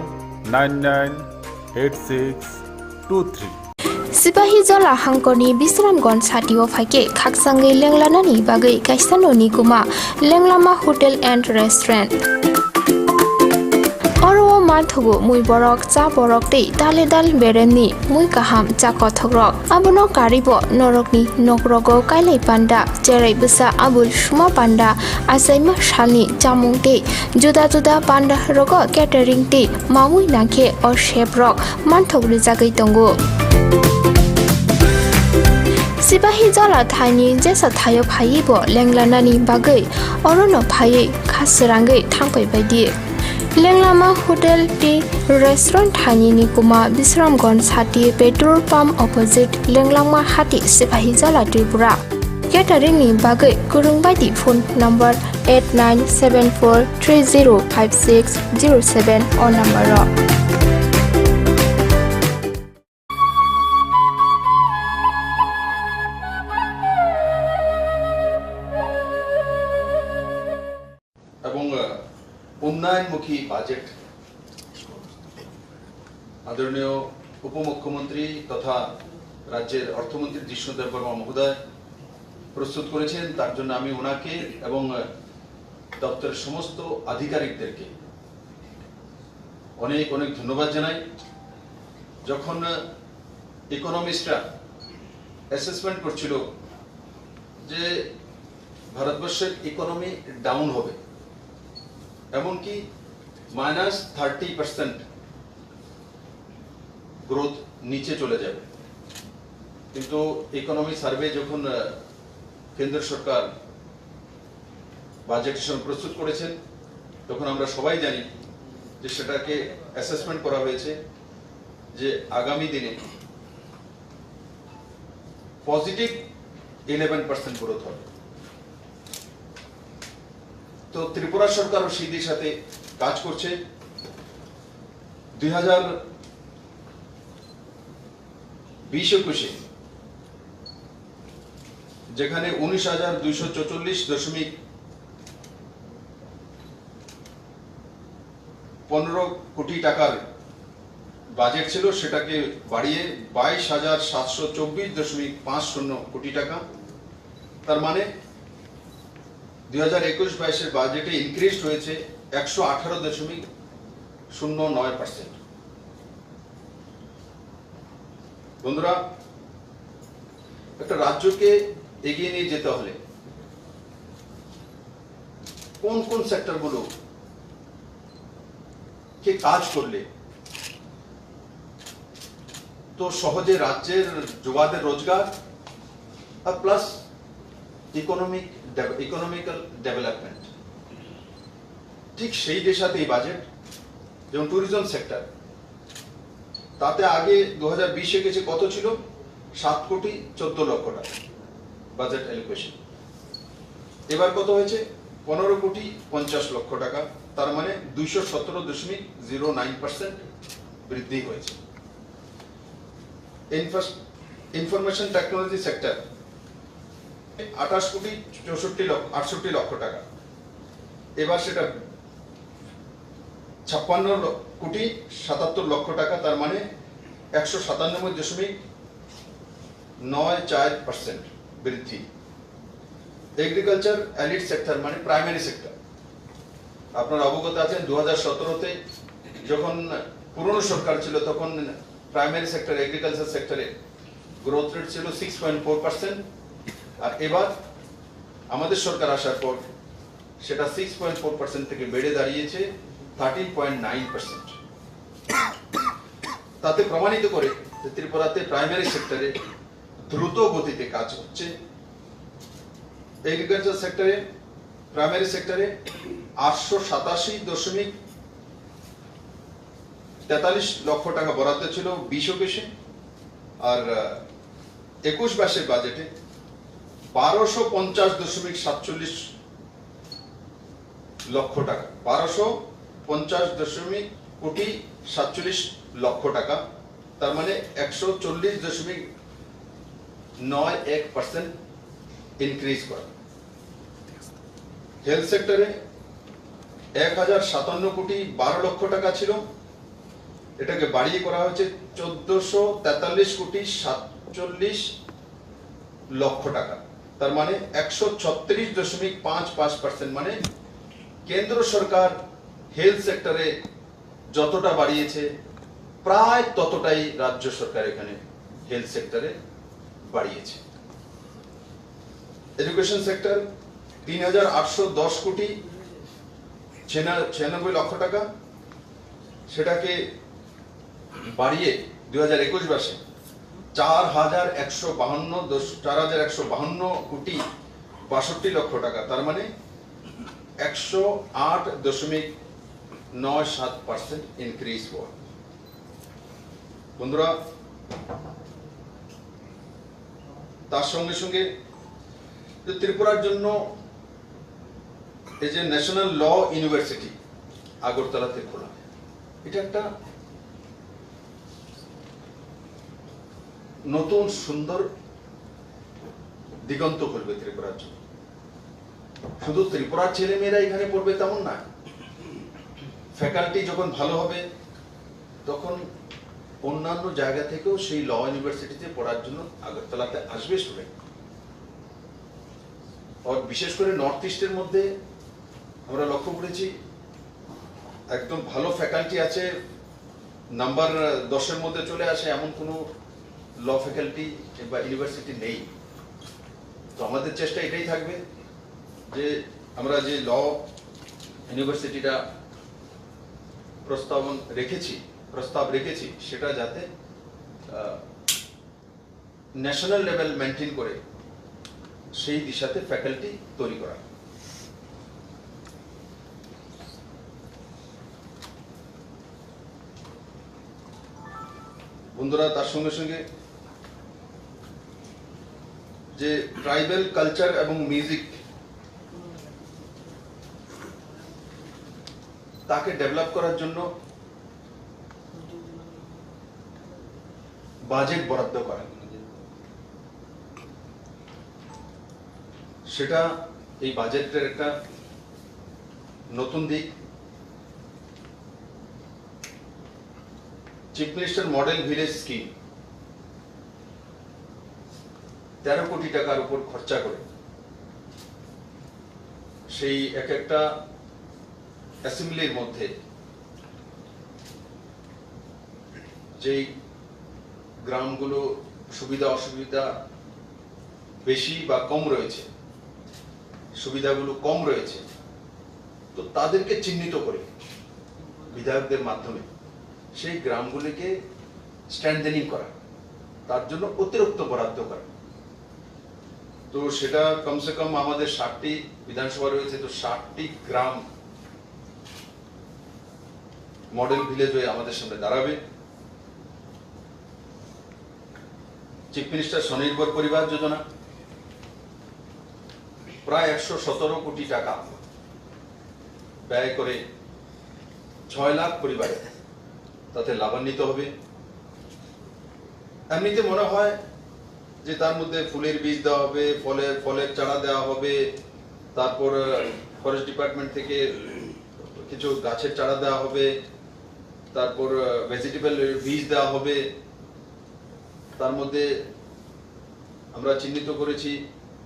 nine nine eight six two three. Sipahijola hangkorni Bisramganj satio phaikhe khakchangwi lenglanani bagwi kaisa noni kwma Lenglama Hotel and Restaurant. Oro o manthogo mui borok, cha borok tei dale dal beremni mui kaham cha kothokrok. Abono karwibo norokni nokrogo kailai panda, cherai bwsa abul suma panda, achaima salni chamung tei juda juda panda rogo catering tei mamui nangkhe o chef rok manthok rijagwi tongo. Sipahijola thaini jesa thaio phaiwi bo lenglanani bagwi orono phaiwi kha srangwi thangpai baidi. Lenglama Hotel tei Restaurant thaini ni kwma Bisramganj sati petrol pump opposite Lenglama hati Sipahijola Tripura. Catering ni bagwi kwrwng baidi phone number eight nine seven four three zero five six zero seven o number o. এবং, আহ, উন্নয়নমুখী বাজেট আদরণীয় উপমুখ্যমন্ত্রী তথা রাজ্যের অর্থমন্ত্রী জিষ্ণু দেববর্মা মহোদয় প্রস্তুত করেছেন, তার জন্য আমি ওনাকে এবং, আহ, দপ্তরের সমস্ত আধিকারিকদেরকে অনেক অনেক ধন্যবাদ জানাই। যখন ইকোনমিস্টরা অ্যাসেসমেন্ট করছিল যে ভারতবর্ষের ইকোনমি ডাউন হবে, এমনকি মাইনাস থার্টি পার্সেন্ট গ্রোথ নিচে চলে যাবে, কিন্তু ইকোনমি সার্ভে যখন, আহ, কেন্দ্র সরকার বাজেট সেশন প্রস্তুত করেছেন, তখন আমরা সবাই জানি যে সেটাকে অ্যাসেসমেন্ট করা হয়েছে যে আগামী দিনে পজিটিভ ইলেভেন পার্সেন্ট গ্রোথ হবে। তো ত্রিপুরা সরকারও সেই দিশাতে কাজ করছে। দুই হাজার বিশ একুশে যেখানে উনিশ হাজার দুইশো চৌচল্লিশ দশমিক পনেরো কোটি টাকার বাজেট ছিল, সেটাকে বাড়িয়ে বাইশ হাজার সাতশো চব্বিশ দশমিক পাঁচ শূন্য কোটি টাকা, তার মানে দুই হাজার একুশ বাইশের বাজেটে ইনক্রিজ হয়েছে একশো আঠারো দশমিক শূন্য নয় পার্সেন্ট। বন্ধুরা, একটা রাজ্যকে এগিয়ে নিয়ে যেতে হলে কোন কোন সেক্টরগুলো কে কাজ করলে তো সহজে রাজ্যের যুবাদের রোজগার আর প্লাস ইকোনমিক, ইকোনমিক্যাল ডেভেলপমেন্ট, ঠিক সেই দিশাতেই বাজেট। যেমন ট্যুরিজম সেক্টর, তাতে আগে দু হাজার বিশে গেছে কত ছিল? সাত কোটি চোদ্দ লক্ষ টাকা বাজেট অ্যালোকেশন। এবার কত হয়েছে? পনেরো কোটি পঞ্চাশ লক্ষ টাকা, তার মানে দুইশো সতেরো দশমিক জিরো নাইন পার্সেন্ট বৃদ্ধি হয়েছে। ইনফরমেশন টেকনোলজি সেক্টর আঠাশ কোটি চৌষট্টি লক্ষ, আটষট্টি লক্ষ টাকা, এবার সেটা ছাপ্পান্ন কোটি সাতাত্তর লক্ষ টাকা, তার মানে একশো সাতানব্বই দশমিক নয় চার পার্সেন্ট বৃদ্ধি। এগ্রিকালচার অ্যালিড সেক্টর, মানে প্রাইমারি সেক্টর, আপনারা অবগত আছেন, দু হাজার সতেরোতে যখন পুরনো সরকার ছিল, তখন প্রাইমারি সেক্টর, এগ্রিকালচার সেক্টরে গ্রোথ রেট ছিল সিক্স পয়েন্ট ফোর পার্সেন্ট। আর এবার আমাদের সরকার আসার পর সেটা সিক্স পয়েন্ট ফোর পার্সেন্ট থেকে বেড়ে দাঁড়িয়েছে থার্টিন পয়েন্ট নাইন পার্সেন্ট। তাতে প্রমাণিত করে যে ত্রিপুরাতে প্রাইমারি সেক্টরে দ্রুত গতিতে কাজ হচ্ছে। এগ্রিকালচার সেক্টরে, প্রাইমারি সেক্টরে আটশো সাতাশি দশমিক তেতাল্লিশ লক্ষ টাকা বরাদ্দ ছিল বিশ একুশে, আর একুশ বাইশের বাজেটে বারোশো পঞ্চাশ দশমিক সাতচল্লিশ লক্ষ টাকা, বারোশো পঞ্চাশ দশমিক কোটি সাতচল্লিশ লক্ষ টাকা, তার মানে একশো চল্লিশ দশমিক নয় এক পার্সেন্ট ইনক্রিজ করা। হেলথ সেক্টরে এক হাজার সাতান্ন কোটি বারো লক্ষ টাকা ছিল, এটাকে বাড়িয়ে করা হয়েছে চোদ্দশো তেতাল্লিশ কোটি সাতচল্লিশ লক্ষ টাকা, তার মানে একশো ছত্রিশ দশমিক পাঁচ পাঁচ পার্সেন্ট। মানে কেন্দ্র সরকার হেলথ সেক্টরে যতটা বাড়িয়েছে, প্রায় ততটাই রাজ্য সরকার এখানে হেলথ সেক্টরে বাড়িয়েছে। এডুকেশন সেক্টর তিন হাজার আটশো দশ কোটি ছিয়ানব্বই লক্ষ টাকা, সেটাকে বাড়িয়ে দুই হাজার একুশ বাইশে চার হাজার একশো বাহান্ন দশ চার হাজার একশো বাহান্ন কোটি বাষট্টি লক্ষ টাকা, তার মানে একশো আট দশমিক নয় সাত পার্সেন্ট ইনক্রিজ হওয়া। বন্ধুরা, তার সঙ্গে সঙ্গে যে ত্রিপুরার জন্য এই যে ন্যাশনাল ল ইউনিভার্সিটি আগরতলাতে খোলা, এটা একটা নতুন সুন্দর দিগন্ত খুলবে ত্রিপুরার জন্য। শুধু ত্রিপুরার ছেলেমেয়েরা এখানে পড়বে তেমন না, ফ্যাকাল্টি যখন ভালো হবে, তখন অন্যান্য জায়গা থেকেও সেই ল ইউনিভার্সিটিতে পড়ার জন্য আগরতলাতে আসবে স্টুডেন্ট। আর বিশেষ করে নর্থ ইস্টের মধ্যে আমরা লক্ষ্য করেছি, একদম ভালো ফ্যাকাল্টি আছে, নাম্বার দশের মধ্যে চলে আসে, এমন কোনো ল ফ্যাকাল্টি বা ইউনিভার্সিটি নেই। তো আমাদের চেষ্টা এটাই থাকবে যে আমরা যে ল ইউনিভার্সিটিটা প্রস্তাবন রেখেছি, প্রস্তাব রেখেছি, সেটা যাতে ন্যাশনাল লেভেল মেনটেন করে সেই দিশাতে ফ্যাকাল্টি তৈরি করা। বন্ধুরা, তার সঙ্গে সঙ্গে যে ট্রাইবাল কালচার এবং মিউজিক, তাকে ডেভেলপ করার জন্য বাজেট বরাদ্দ করা, সেটা এই বাজেটের একটা নতুন দিক। Chief minister model village scheme তেরো কোটি টাকার উপর খরচা করে সেই এক একটা অ্যাসেম্বলির মধ্যে যেই গ্রামগুলো সুবিধা অসুবিধা বেশি বা কম রয়েছে, সুবিধাগুলো কম রয়েছে, তো তাদেরকে চিহ্নিত করে বিধায়কদের মাধ্যমে সেই গ্রামগুলিকে স্ট্রেন্থেনিং করা, তার জন্য অতিরিক্ত বরাদ্দ করা। তো সেটা কমসে কম আমাদের সাতটি বিধানসভা রয়েছে, তো সাতটি গ্রাম মডেল ভিলেজ হয়ে আমাদের সামনে দাঁড়াবে। চিফ মিনিস্টার স্বনির্ভর পরিবার যোজনা প্রায় একশো সতেরো কোটি টাকা ব্যয় করে ছয় লাখ পরিবারে তাতে লাভান্বিত হবে। এমনিতে মনে হয় যে তার মধ্যে ফুলের বীজ দেওয়া হবে, ফলের ফলের চারা দেওয়া হবে, তারপর ফরেস্ট ডিপার্টমেন্ট থেকে কিছু গাছের চারা দেওয়া হবে, তারপর ভেজিটেবল বীজ দেওয়া হবে। তার মধ্যে আমরা চিহ্নিত করেছি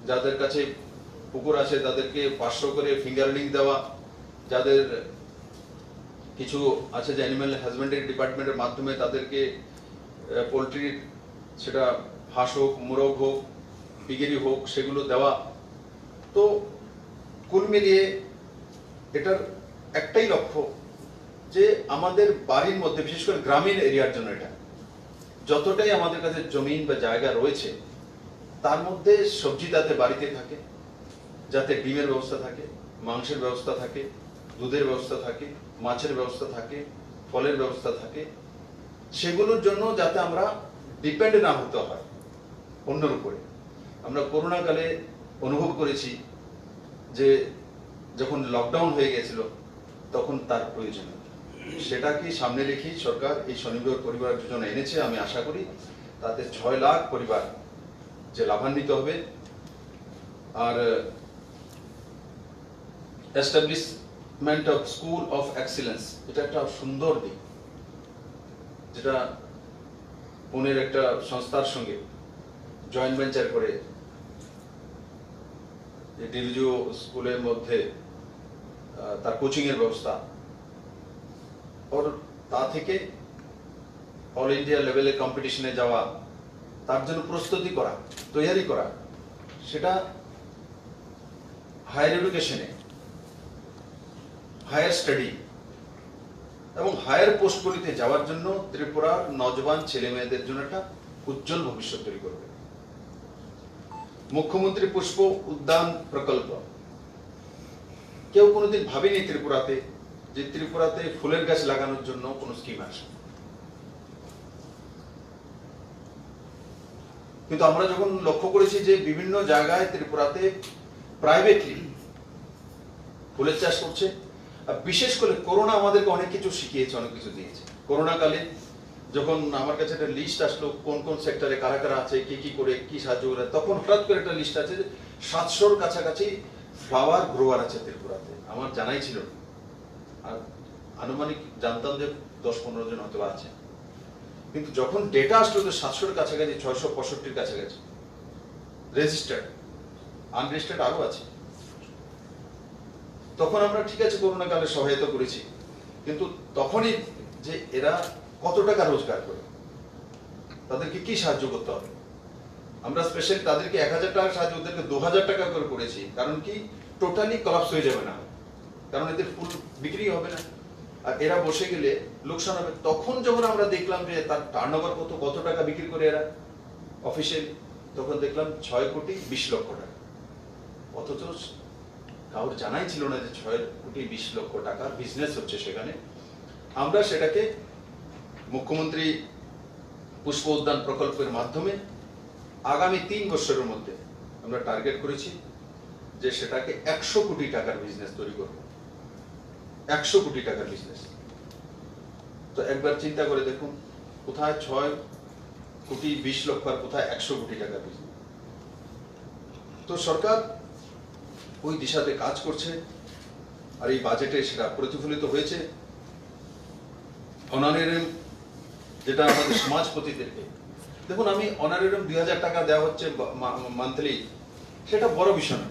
যাদের কাছে পুকুর আছে তাদেরকে পাঁচশো করে ফিঙ্গারলিং দেওয়া, যাদের কিছু আছে যে অ্যানিম্যাল হাজবেন্ডারি ডিপার্টমেন্টের মাধ্যমে তাদেরকে পোলট্রির, সেটা হাঁস হোক, মোরগ হোক, পিগেরি হোক, সেগুলো দেওয়া। তো কুল মিলিয়ে এটার একটাই লক্ষ্য যে আমাদের বাড়ির মধ্যে, বিশেষ করে গ্রামীণ এরিয়ার জন্য, এটা যতটাই আমাদের কাছে জমিন বা জায়গা রয়েছে, তার মধ্যে সবজি যাতে বাড়িতে থাকে, যাতে ডিমের ব্যবস্থা থাকে, মাংসের ব্যবস্থা থাকে, দুধের ব্যবস্থা থাকে, মাছের ব্যবস্থা থাকে, ফলের ব্যবস্থা থাকে, সেগুলোর জন্য যাতে আমরা ডিপেন্ড না হতে হয় অন্যর উপরে। আমরা করোনাকালে অনুভব করেছি যে যখন লকডাউন হয়ে গেছিল, তখন তার প্রয়োজন। সেটাকে সামনে রেখেই সরকার এই স্বনির্ভর পরিবার যোজনা এনেছে। আমি আশা করি তাতে ছয় লাখ পরিবার যে লাভান্বিত হবে। আর establishment of school of excellence, এটা একটা সুন্দর দিক, যেটা পুনের একটা সংস্থার সঙ্গে জয়েন্ট ভেঞ্চার করে এই ডিভিজিও স্কুলের মধ্যে আহ, তার কোচিংয়ের ব্যবস্থা, ওর তা থেকে অল ইন্ডিয়া লেভেলে কম্পিটিশনে যাওয়া, তার জন্য প্রস্তুতি করা, তৈরি করা, সেটা হায়ার এডুকেশনে, হায়ার স্টাডি এবং হায়ার পোস্টগুলিতে যাওয়ার জন্য ত্রিপুরার নজওয়ান ছেলে মেয়েদের জন্য একটা উজ্জ্বল ভবিষ্যৎ তৈরি করবে। মুখ্যমন্ত্রী পুষ্প উদ্যান প্রকল্প, কেউ কোনোদিন ভাবেনি ত্রিপুরাতে যে ত্রিপুরাতে ফুলের গাছ লাগানোর জন্য কোনো স্কিম আছে। কিন্তু আমরা যখন লক্ষ্য করেছি যে বিভিন্ন জায়গায় ত্রিপুরাতে প্রাইভেটলি ফুলের চাষ করছে, আর বিশেষ করে করোনা আমাদেরকে অনেক কিছু শিখিয়েছে, অনেক কিছু দিয়েছে। করোনাকালে যখন আমার কাছে একটা লিস্ট আসলো কোন কোন সেক্টরে কারা কারা আছে, কি কি করে, কি সাহায্য করে, তখন হঠাৎ করে একটা লিস্ট আছে যে সাতশোর কাছাকাছি ফ্লাওয়ার গ্রোয়ার আছে ত্রিপুরাতে, আমার জানাই ছিল না। আর আনুমানিক জানতাম যে দশ পনেরো জন হয়তো আছে, কিন্তু যখন ডেটা আসলো যে সাতশোর কাছাকাছি, ছয়শো পঁয়ষট্টির কাছাকাছি রেজিস্টার্ড, আনরেজিস্টার্ড আরও আছে। তখন আমরা ঠিক আছে করোনাকালে সহায়তা করেছি, কিন্তু তখনই যে এরা কত টাকা রোজগার করে, তাদেরকে কি সাহায্য করতে হবে, আমরা স্পেশালি তাদেরকে এক হাজার টাকা সাহায্য, ওদেরকে দু হাজার টাকা করে করেছি। কারণ কি? টোটালি কলাপস হয়ে যাবে না, কারণ এদের ফুল বিক্রি হবে না, আর এরা বসে গেলে লোকসান হবে। তখন যখন আমরা দেখলাম যে তার টার্নওভার কত, কত টাকা বিক্রি করে এরা অফিসিয়ালি, তখন দেখলাম ছয় কোটি বিশ লক্ষ টাকা। অথচ কারোর জানাই ছিল না যে ছয় কোটি বিশ লক্ষ টাকার বিজনেস হচ্ছে সেখানে। আমরা সেটাকে মুখ্যমন্ত্রী পুষ্প উদ্যান প্রকল্পের মাধ্যমে আগামী তিন বছরের মধ্যে আমরা টার্গেট করেছি যে সেটাকে একশো কোটি টাকার বিজনেস তৈরি করব। একশো কোটি টাকার বিজনেস। তো একবার চিন্তা করে দেখুন, কোথায় ছয় কোটি বিশ লক্ষ আর কোথায় একশো কোটি টাকার বিজনেস। তো সরকার ওই দিশাতে কাজ করছে, আর এই বাজেটে সেটা প্রতিফলিত হয়েছে। অনারেরিয়াম, যেটা আমাদের সমাজপতিদেরকে, দেখুন, আমি অনারেরিয়াম দুই হাজার টাকা দেওয়া হচ্ছে মান্থলি, সেটা বড় বিষয় না।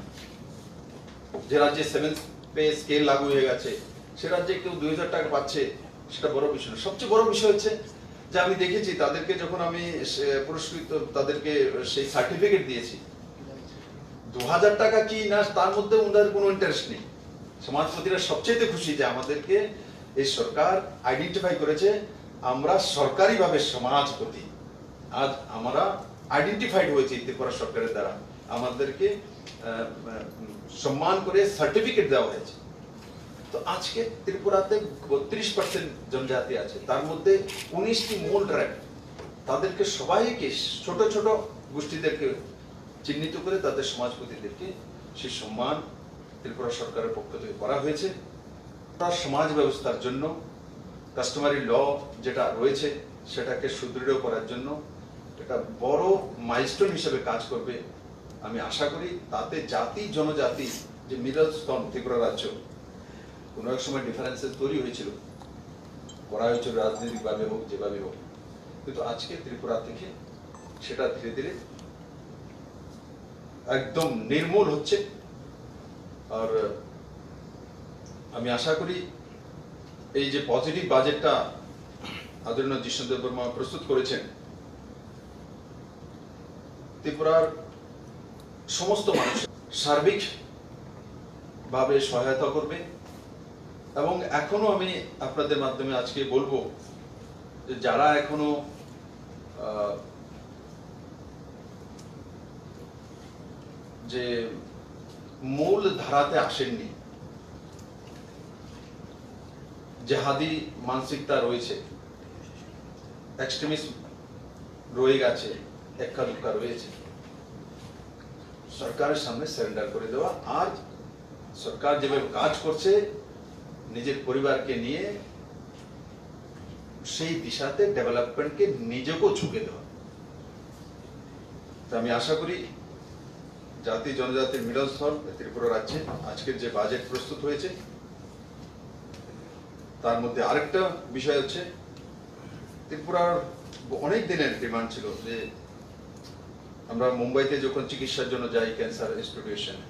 যে রাজ্যে সেভেন পে স্কেল লাগু হয়ে গেছে, সে রাজ্যে কেউ দুই হাজার টাকা পাচ্ছে, সেটা বড় বিষয় না। সবচেয়ে বড় বিষয় হচ্ছে যে আমি দেখেছি, তাদেরকে যখন আমি সে পুরস্কৃত, তাদেরকে সেই সার্টিফিকেট দিয়েছি, দু হাজার টাকা কি না, তার মধ্যে ওনাদের কোনো ইন্টারেস্ট নেই। সমাজপতিরা সবচেয়ে খুশি যে আমাদেরকে এই সরকার আইডেন্টিফাই করেছে, আমরা সরকারিভাবে সমাজপতি। আজ আমরা আইডেন্টিফাইড হয়েছি ত্রিপুরা সরকারের দ্বারা, আমাদেরকে আহ, উম, সম্মান করে সার্টিফিকেট দেওয়া হয়েছে। তো আজকে ত্রিপুরাতে বত্রিশ পার্সেন্ট জনজাতি আছে, তার মধ্যে উনিশটি মূল ট্রাইব, তাদেরকে সবাইকে, ছোট ছোট গোষ্ঠীদেরকে চিহ্নিত করে তাদের সমাজপতিদেরকে সেই সম্মান ত্রিপুরা সরকারের পক্ষ থেকে করা হয়েছে। তার সমাজ ব্যবস্থার জন্য কাস্টমারি ল যেটা রয়েছে, সেটাকে সুদৃঢ় করার জন্য একটা বড় মাইলস্টোন হিসেবে কাজ করবে। আমি আশা করি তাতে জাতি জনজাতি যে মিডল স্তর ত্রিপুরা রাজ্য, কোনো এক সময় ডিফারেন্সেস তৈরি হয়েছিল, করা হয়েছিল রাজনৈতিকভাবে হোক, যেভাবে হোক, কিন্তু আজকে ত্রিপুরা থেকে সেটা ধীরে ধীরে একদম নির্মূল হচ্ছে। আর আমি আশা করি এই যে পজিটিভ বাজেটটা আদরণীয় জিষ্ণু দেববর্মা প্রস্তুত করেছেন, ত্রিপুরার সমস্ত মানুষ সার্বিক ভাবে সহায়তা করবে। এবং এখনো আমি আপনাদের মাধ্যমে আজকে বলবো যে যারা এখনো আহ, যে মূল ধারাতে আসেননি, জেহাদি মানসিকতা রয়েছে, এক্সট্রিমিস্ট রয়ে গেছে, এক্কা দুক্কা রয়েছে, সরকারের সামনে সারেন্ডার করে দেওয়া। আর সরকার যেভাবে কাজ করছে, নিজের পরিবারকে নিয়ে সেই দিশাতে ডেভেলপমেন্টকে নিজেকেও ঝুঁকে দেওয়া। তো আমি আশা করি জাতি জনজাতির মিলনস্থল ত্রিপুরা রাজ্যে আজকের যে বাজেট প্রস্তুত হয়েছে, তার মধ্যে আরেকটা বিষয় হচ্ছে ত্রিপুরার অনেক দিনের ডিমান্ড ছিল যে আমরা মুম্বাইতে যখন চিকিৎসার জন্য যাই, ক্যান্সার ইনস্টিটিউশনে,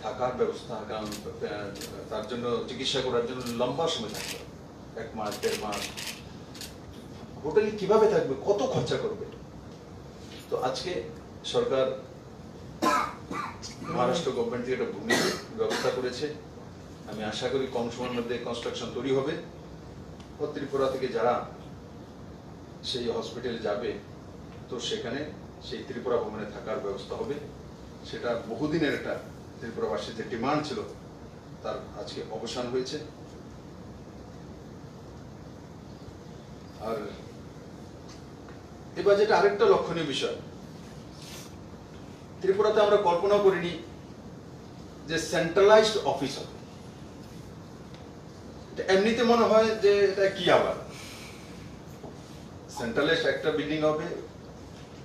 থাকার ব্যবস্থা, কারণ আহ, তার জন্য, চিকিৎসা করার জন্য লম্বা সময় থাকতে হয়, এক মাস, দেড় মাস। হোটেলে কিভাবে থাকবে, কত খরচা করবে? তো আজকে সরকার মহারাষ্ট্র গভর্নমেন্ট থেকে একটা ভূমি ব্যবস্থা করেছে। আমি আশা করি কম সময়ের মধ্যে কনস্ট্রাকশন তৈরি হবে। ও ত্রিপুরা থেকে যারা সেই হসপিটালে যাবে, তো সেখানে সেই ত্রিপুরা ভবনে থাকার ব্যবস্থা হবে। সেটা বহুদিনের একটা ত্রিপুরাবাসীর যে ডিমান্ড ছিল, তার আজকে অবসান হয়েছে। আর এই বাজেটে আরেকটা লক্ষণীয় বিষয়, ত্রিপুরাতে আমরা কল্পনা করিনি যে সেন্ট্রালাইজড অফিস হবে। এটা এমনিতে মনে হয় যে এটা কি আবার, সেন্ট্রালাইজড একটা বিল্ডিং হবে,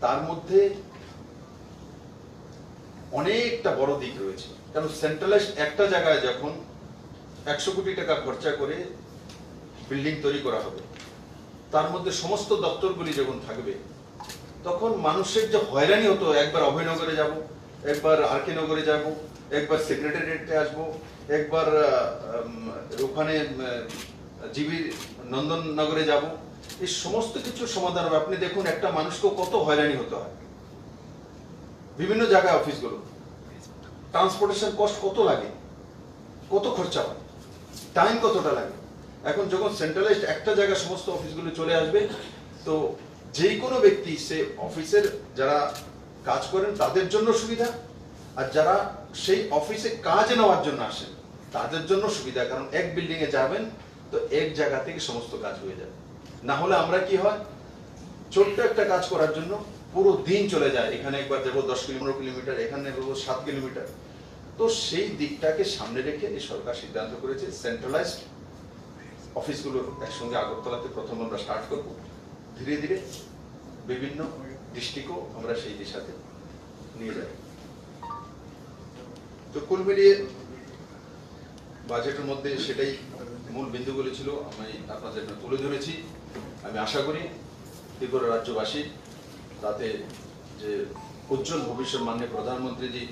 তার মধ্যে অনেকটা বড় দিক রয়েছে। কারণ সেন্ট্রালাইজড একটা জায়গায় যখন একশো কোটি টাকা খরচা করে বিল্ডিং তৈরি করা হবে, তার মধ্যে সমস্ত দপ্তরগুলি যখন থাকবে, তখন মানুষের যে হয়রানি হতো, একবার অভয়নগরে যাব, একবার আর কে নগরে যাব, একবার সেক্রেটারিয়েটে আসবো, একবার আহ, উম, ওখানে জিবি নন্দননগরে যাব, এই সমস্ত কিছুর সমাধান হবে। আপনি দেখুন, একটা মানুষকে কত হয়রানি হতে হয় বিভিন্ন জায়গায়, অফিসগুলো, ট্রান্সপোর্টেশন কস্ট কত লাগে, কত খরচা হয়, টাইম কতটা লাগে। এখন যখন সেন্ট্রালাইজড একটা জায়গায় সমস্ত অফিসগুলো চলে আসবে, তো যে কোনো ব্যক্তি, সে অফিসের যারা কাজ করেন, তাদের জন্য সুবিধা, আর যারা সেই অফিসে কাজ নেওয়ার জন্য আসেন, তাদের জন্য সুবিধা। কারণ এক বিল্ডিংয়ে যাবেন, তো এক জায়গা থেকে সমস্ত কাজ হয়ে যাবে। না হলে আমরা কি হয়, ছোট্ট একটা কাজ করার জন্য পুরো দিন চলে যায়। এখানে একবার যাবো দশ কিলো, পনেরো কিলোমিটার, এখানে যাবো সাত কিলোমিটার। তো সেই দিকটাকে সামনে রেখে এই সরকার সিদ্ধান্ত করেছে সেন্ট্রালাইজড অফিসগুলো একসঙ্গে আগরতলাতে প্রথম আমরা স্টার্ট করব। ধীরে ধীরে বিভিন্ন ডিস্ট্রিক্টও আমরা সেই দিশাতে নিয়ে যাব। তো কুল মিলিয়ে বাজেটের মধ্যে সেটাই মূল বিন্দুগুলি ছিল, আমি আপনাদের সামনে তুলে ধরেছি। আমি আশা করি ত্রিপুরা রাজ্যবাসী তাতে যে উজ্জ্বল ভবিষ্যৎ, মাননীয় প্রধানমন্ত্রীজি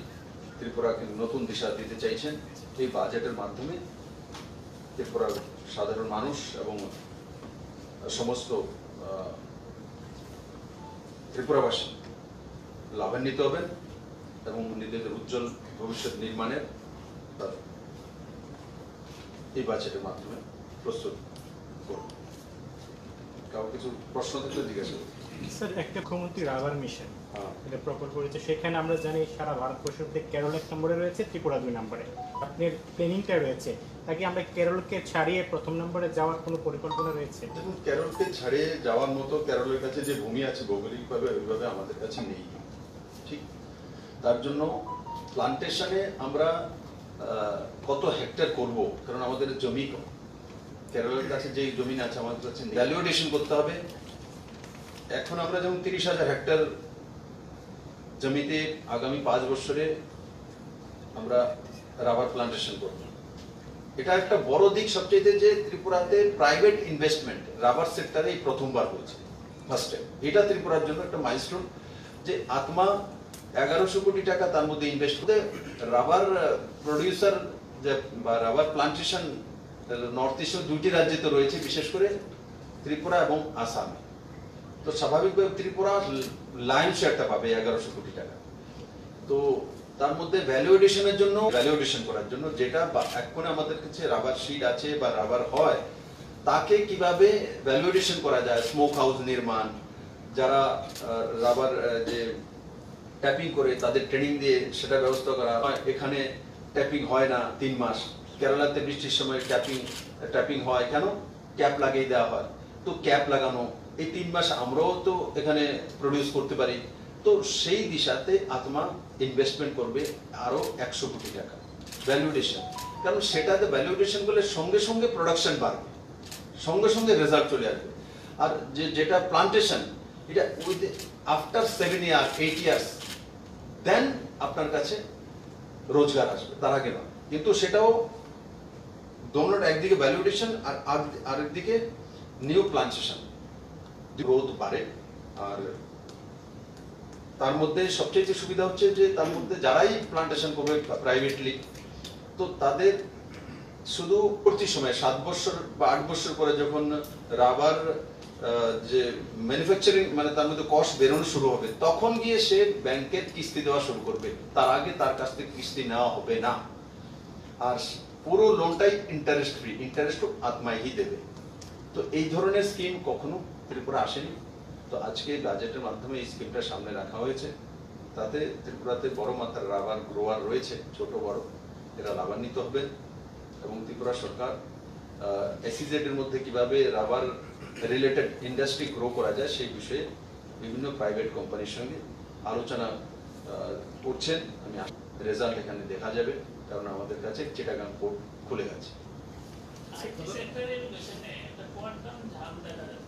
ত্রিপুরাকে নতুন দিশা দিতে চাইছেন। এই বাজেটের মাধ্যমে ত্রিপুরার সাধারণ মানুষ এবং সমস্ত আহ, ত্রিপুরাবাসী লাভান্বিত হবেন এবং নিজেদের উজ্জ্বল ভবিষ্যৎ নির্মাণের এই বাজেটের মাধ্যমে প্রস্তুত করব। কারো কিছু প্রশ্ন থাকলে জিজ্ঞাসা করুন। স্যার, একটা মুখ্যমন্ত্রী রাবার মিশন হ্যাঁ। এটা প্রকল্প রয়েছে, সেখানে আমরা জানি সারা ভারতবর্ষ থেকে কেরল এক নম্বরে রয়েছে, ত্রিপুরা দুই নম্বরে। আপনার প্ল্যানিংটা রয়েছে, তা কি আমরা কেরলকে ছাড়িয়ে প্রথম নম্বরে যাওয়ার কোনো পরিকল্পনা রয়েছে? দেখুন, কেরলকে ছাড়িয়ে যাওয়ার মতো কেরলের কাছে যে ভূমি আছে ভৌগোলিকভাবে, ওইভাবে আমাদের কাছে নেই। ঠিক, তার জন্য প্লান্টেশনে আমরা আহ, কত হেক্টর করব, কারণ আমাদের জমি কম। কেরলের কাছে যে জমি আছে আমাদের কাছে নেই। ভ্যালু অ্যাডিশন করতে হবে। এখন আমরা যেমন তিরিশ হাজার হেক্টর জমিতে আগামী পাঁচ বছরে আমরা রাবার প্লান্টেশন করব। এটা একটা বড় দিক সবচেয়ে, যে ত্রিপুরাতে প্রাইভেট ইনভেস্টমেন্ট রাবার সেক্টরে এই প্রথমবার হয়েছে, ফার্স্ট টাইম। এটা ত্রিপুরার জন্য একটা মাইলস্টোন, যে আত্মা এগারোশো কোটি টাকা তার মধ্যে ইনভেস্ট করে রাবার প্রডিউসার, যে বা রাবার প্লান্টেশন নর্থ ইস্ট দুইটি রাজ্যে তো রয়েছে, বিশেষ করে ত্রিপুরা এবং আসামে। তো স্বাভাবিকভাবে ত্রিপুরা লাইন শেয়ারটা পাবে এগারোশো কোটি টাকা। তো তার মধ্যে ভ্যালু অ্যাডিশনের জন্য, ভ্যালু অ্যাডিশন করার জন্য, যেটা বা-, এখন আমাদের কাছে রাবার সিড আছে বা রাবার হয়, তাকে কিভাবে ভ্যালু অ্যাডিশন করা যায়, স্মোক হাউস নির্মাণ, যারা আহ, রাবার আহ, যে ট্যাপিং করে তাদের ট্রেনিং দিয়ে সেটা ব্যবস্থা করা হয়। এখানে ট্যাপিং হয় না তিন মাস, কেরালাতে বৃষ্টির সময় ট্যাপিং ট্যাপিং হয় কেন? ক্যাপ লাগিয়ে দেওয়া হয়। তো ক্যাপ লাগানো, এই তিন মাস আমরাও তো এখানে প্রডিউস করতে পারি। তো সেই দিশাতে আত্মা ইনভেস্টমেন্ট করবে আরও একশো কোটি টাকা ভ্যালু অ্যাডিশন, কারণ সেটাতে ভ্যালু অ্যাডিশন করলে সঙ্গে সঙ্গে প্রোডাকশন বাড়বে, সঙ্গে সঙ্গে রেজাল্ট চলে আসবে। আর যে যেটা প্লান্টেশন, এটা with after seven year eight years then আপনার কাছে রোজগার আসবে, তার আগে নয়। কিন্তু সেটাও দোনোটা, একদিকে ভ্যালু অ্যাডিশন আর আর- আরেকদিকে নিউ প্লান্টেশন, গ্রোথ বাড়ে। আর তার মধ্যে সবচেয়ে সুবিধা হচ্ছে যে তার মধ্যে যারাই প্লান্টেশন করবে প্রাইভেটলি, তো তাদের শুধু পরবর্তী সময় সাত বছর বা আট বছর পরে যখন রাবার আহ, যে ম্যানুফ্যাকচারিং, মানে তার মধ্যে কস্ট বেরোনো শুরু হবে, তখন গিয়ে সে ব্যাংকের কিস্তি দেওয়া শুরু করবে। তার আগে তার কাছ থেকে কিস্তি নেওয়া হবে না। আর পুরো লোনটাই ইন্টারেস্ট ফ্রি, ইন্টারেস্টও আত্মাই দেবে। তো এই ধরনের স্কিম কখনো ত্রিপুরা আসেনি। তো আজকে বাজেটের মাধ্যমে এই স্কিমটা সামনে রাখা হয়েছে। তাতে ত্রিপুরাতে বড় মাত্রার রাবার গ্রোয়ার রয়েছে, ছোট বড়, এরা লাভান্বিত হবেন। এবং ত্রিপুরা সরকার এসইজেড এর মধ্যে কিভাবে রাবার রিলেটেড ইন্ডাস্ট্রি গ্রো করা যায় সেই বিষয়ে বিভিন্ন প্রাইভেট কোম্পানির সঙ্গে আলোচনা আহ, করছেন। আমি রেজাল্ট এখানে দেখা যাবে, কারণ আমাদের কাছে চিটাগাং পোর্ট খুলে গেছে। আইটি সেক্টরের পেছনে একটা কোয়ান্টাম ঝাম দেখা যাচ্ছে।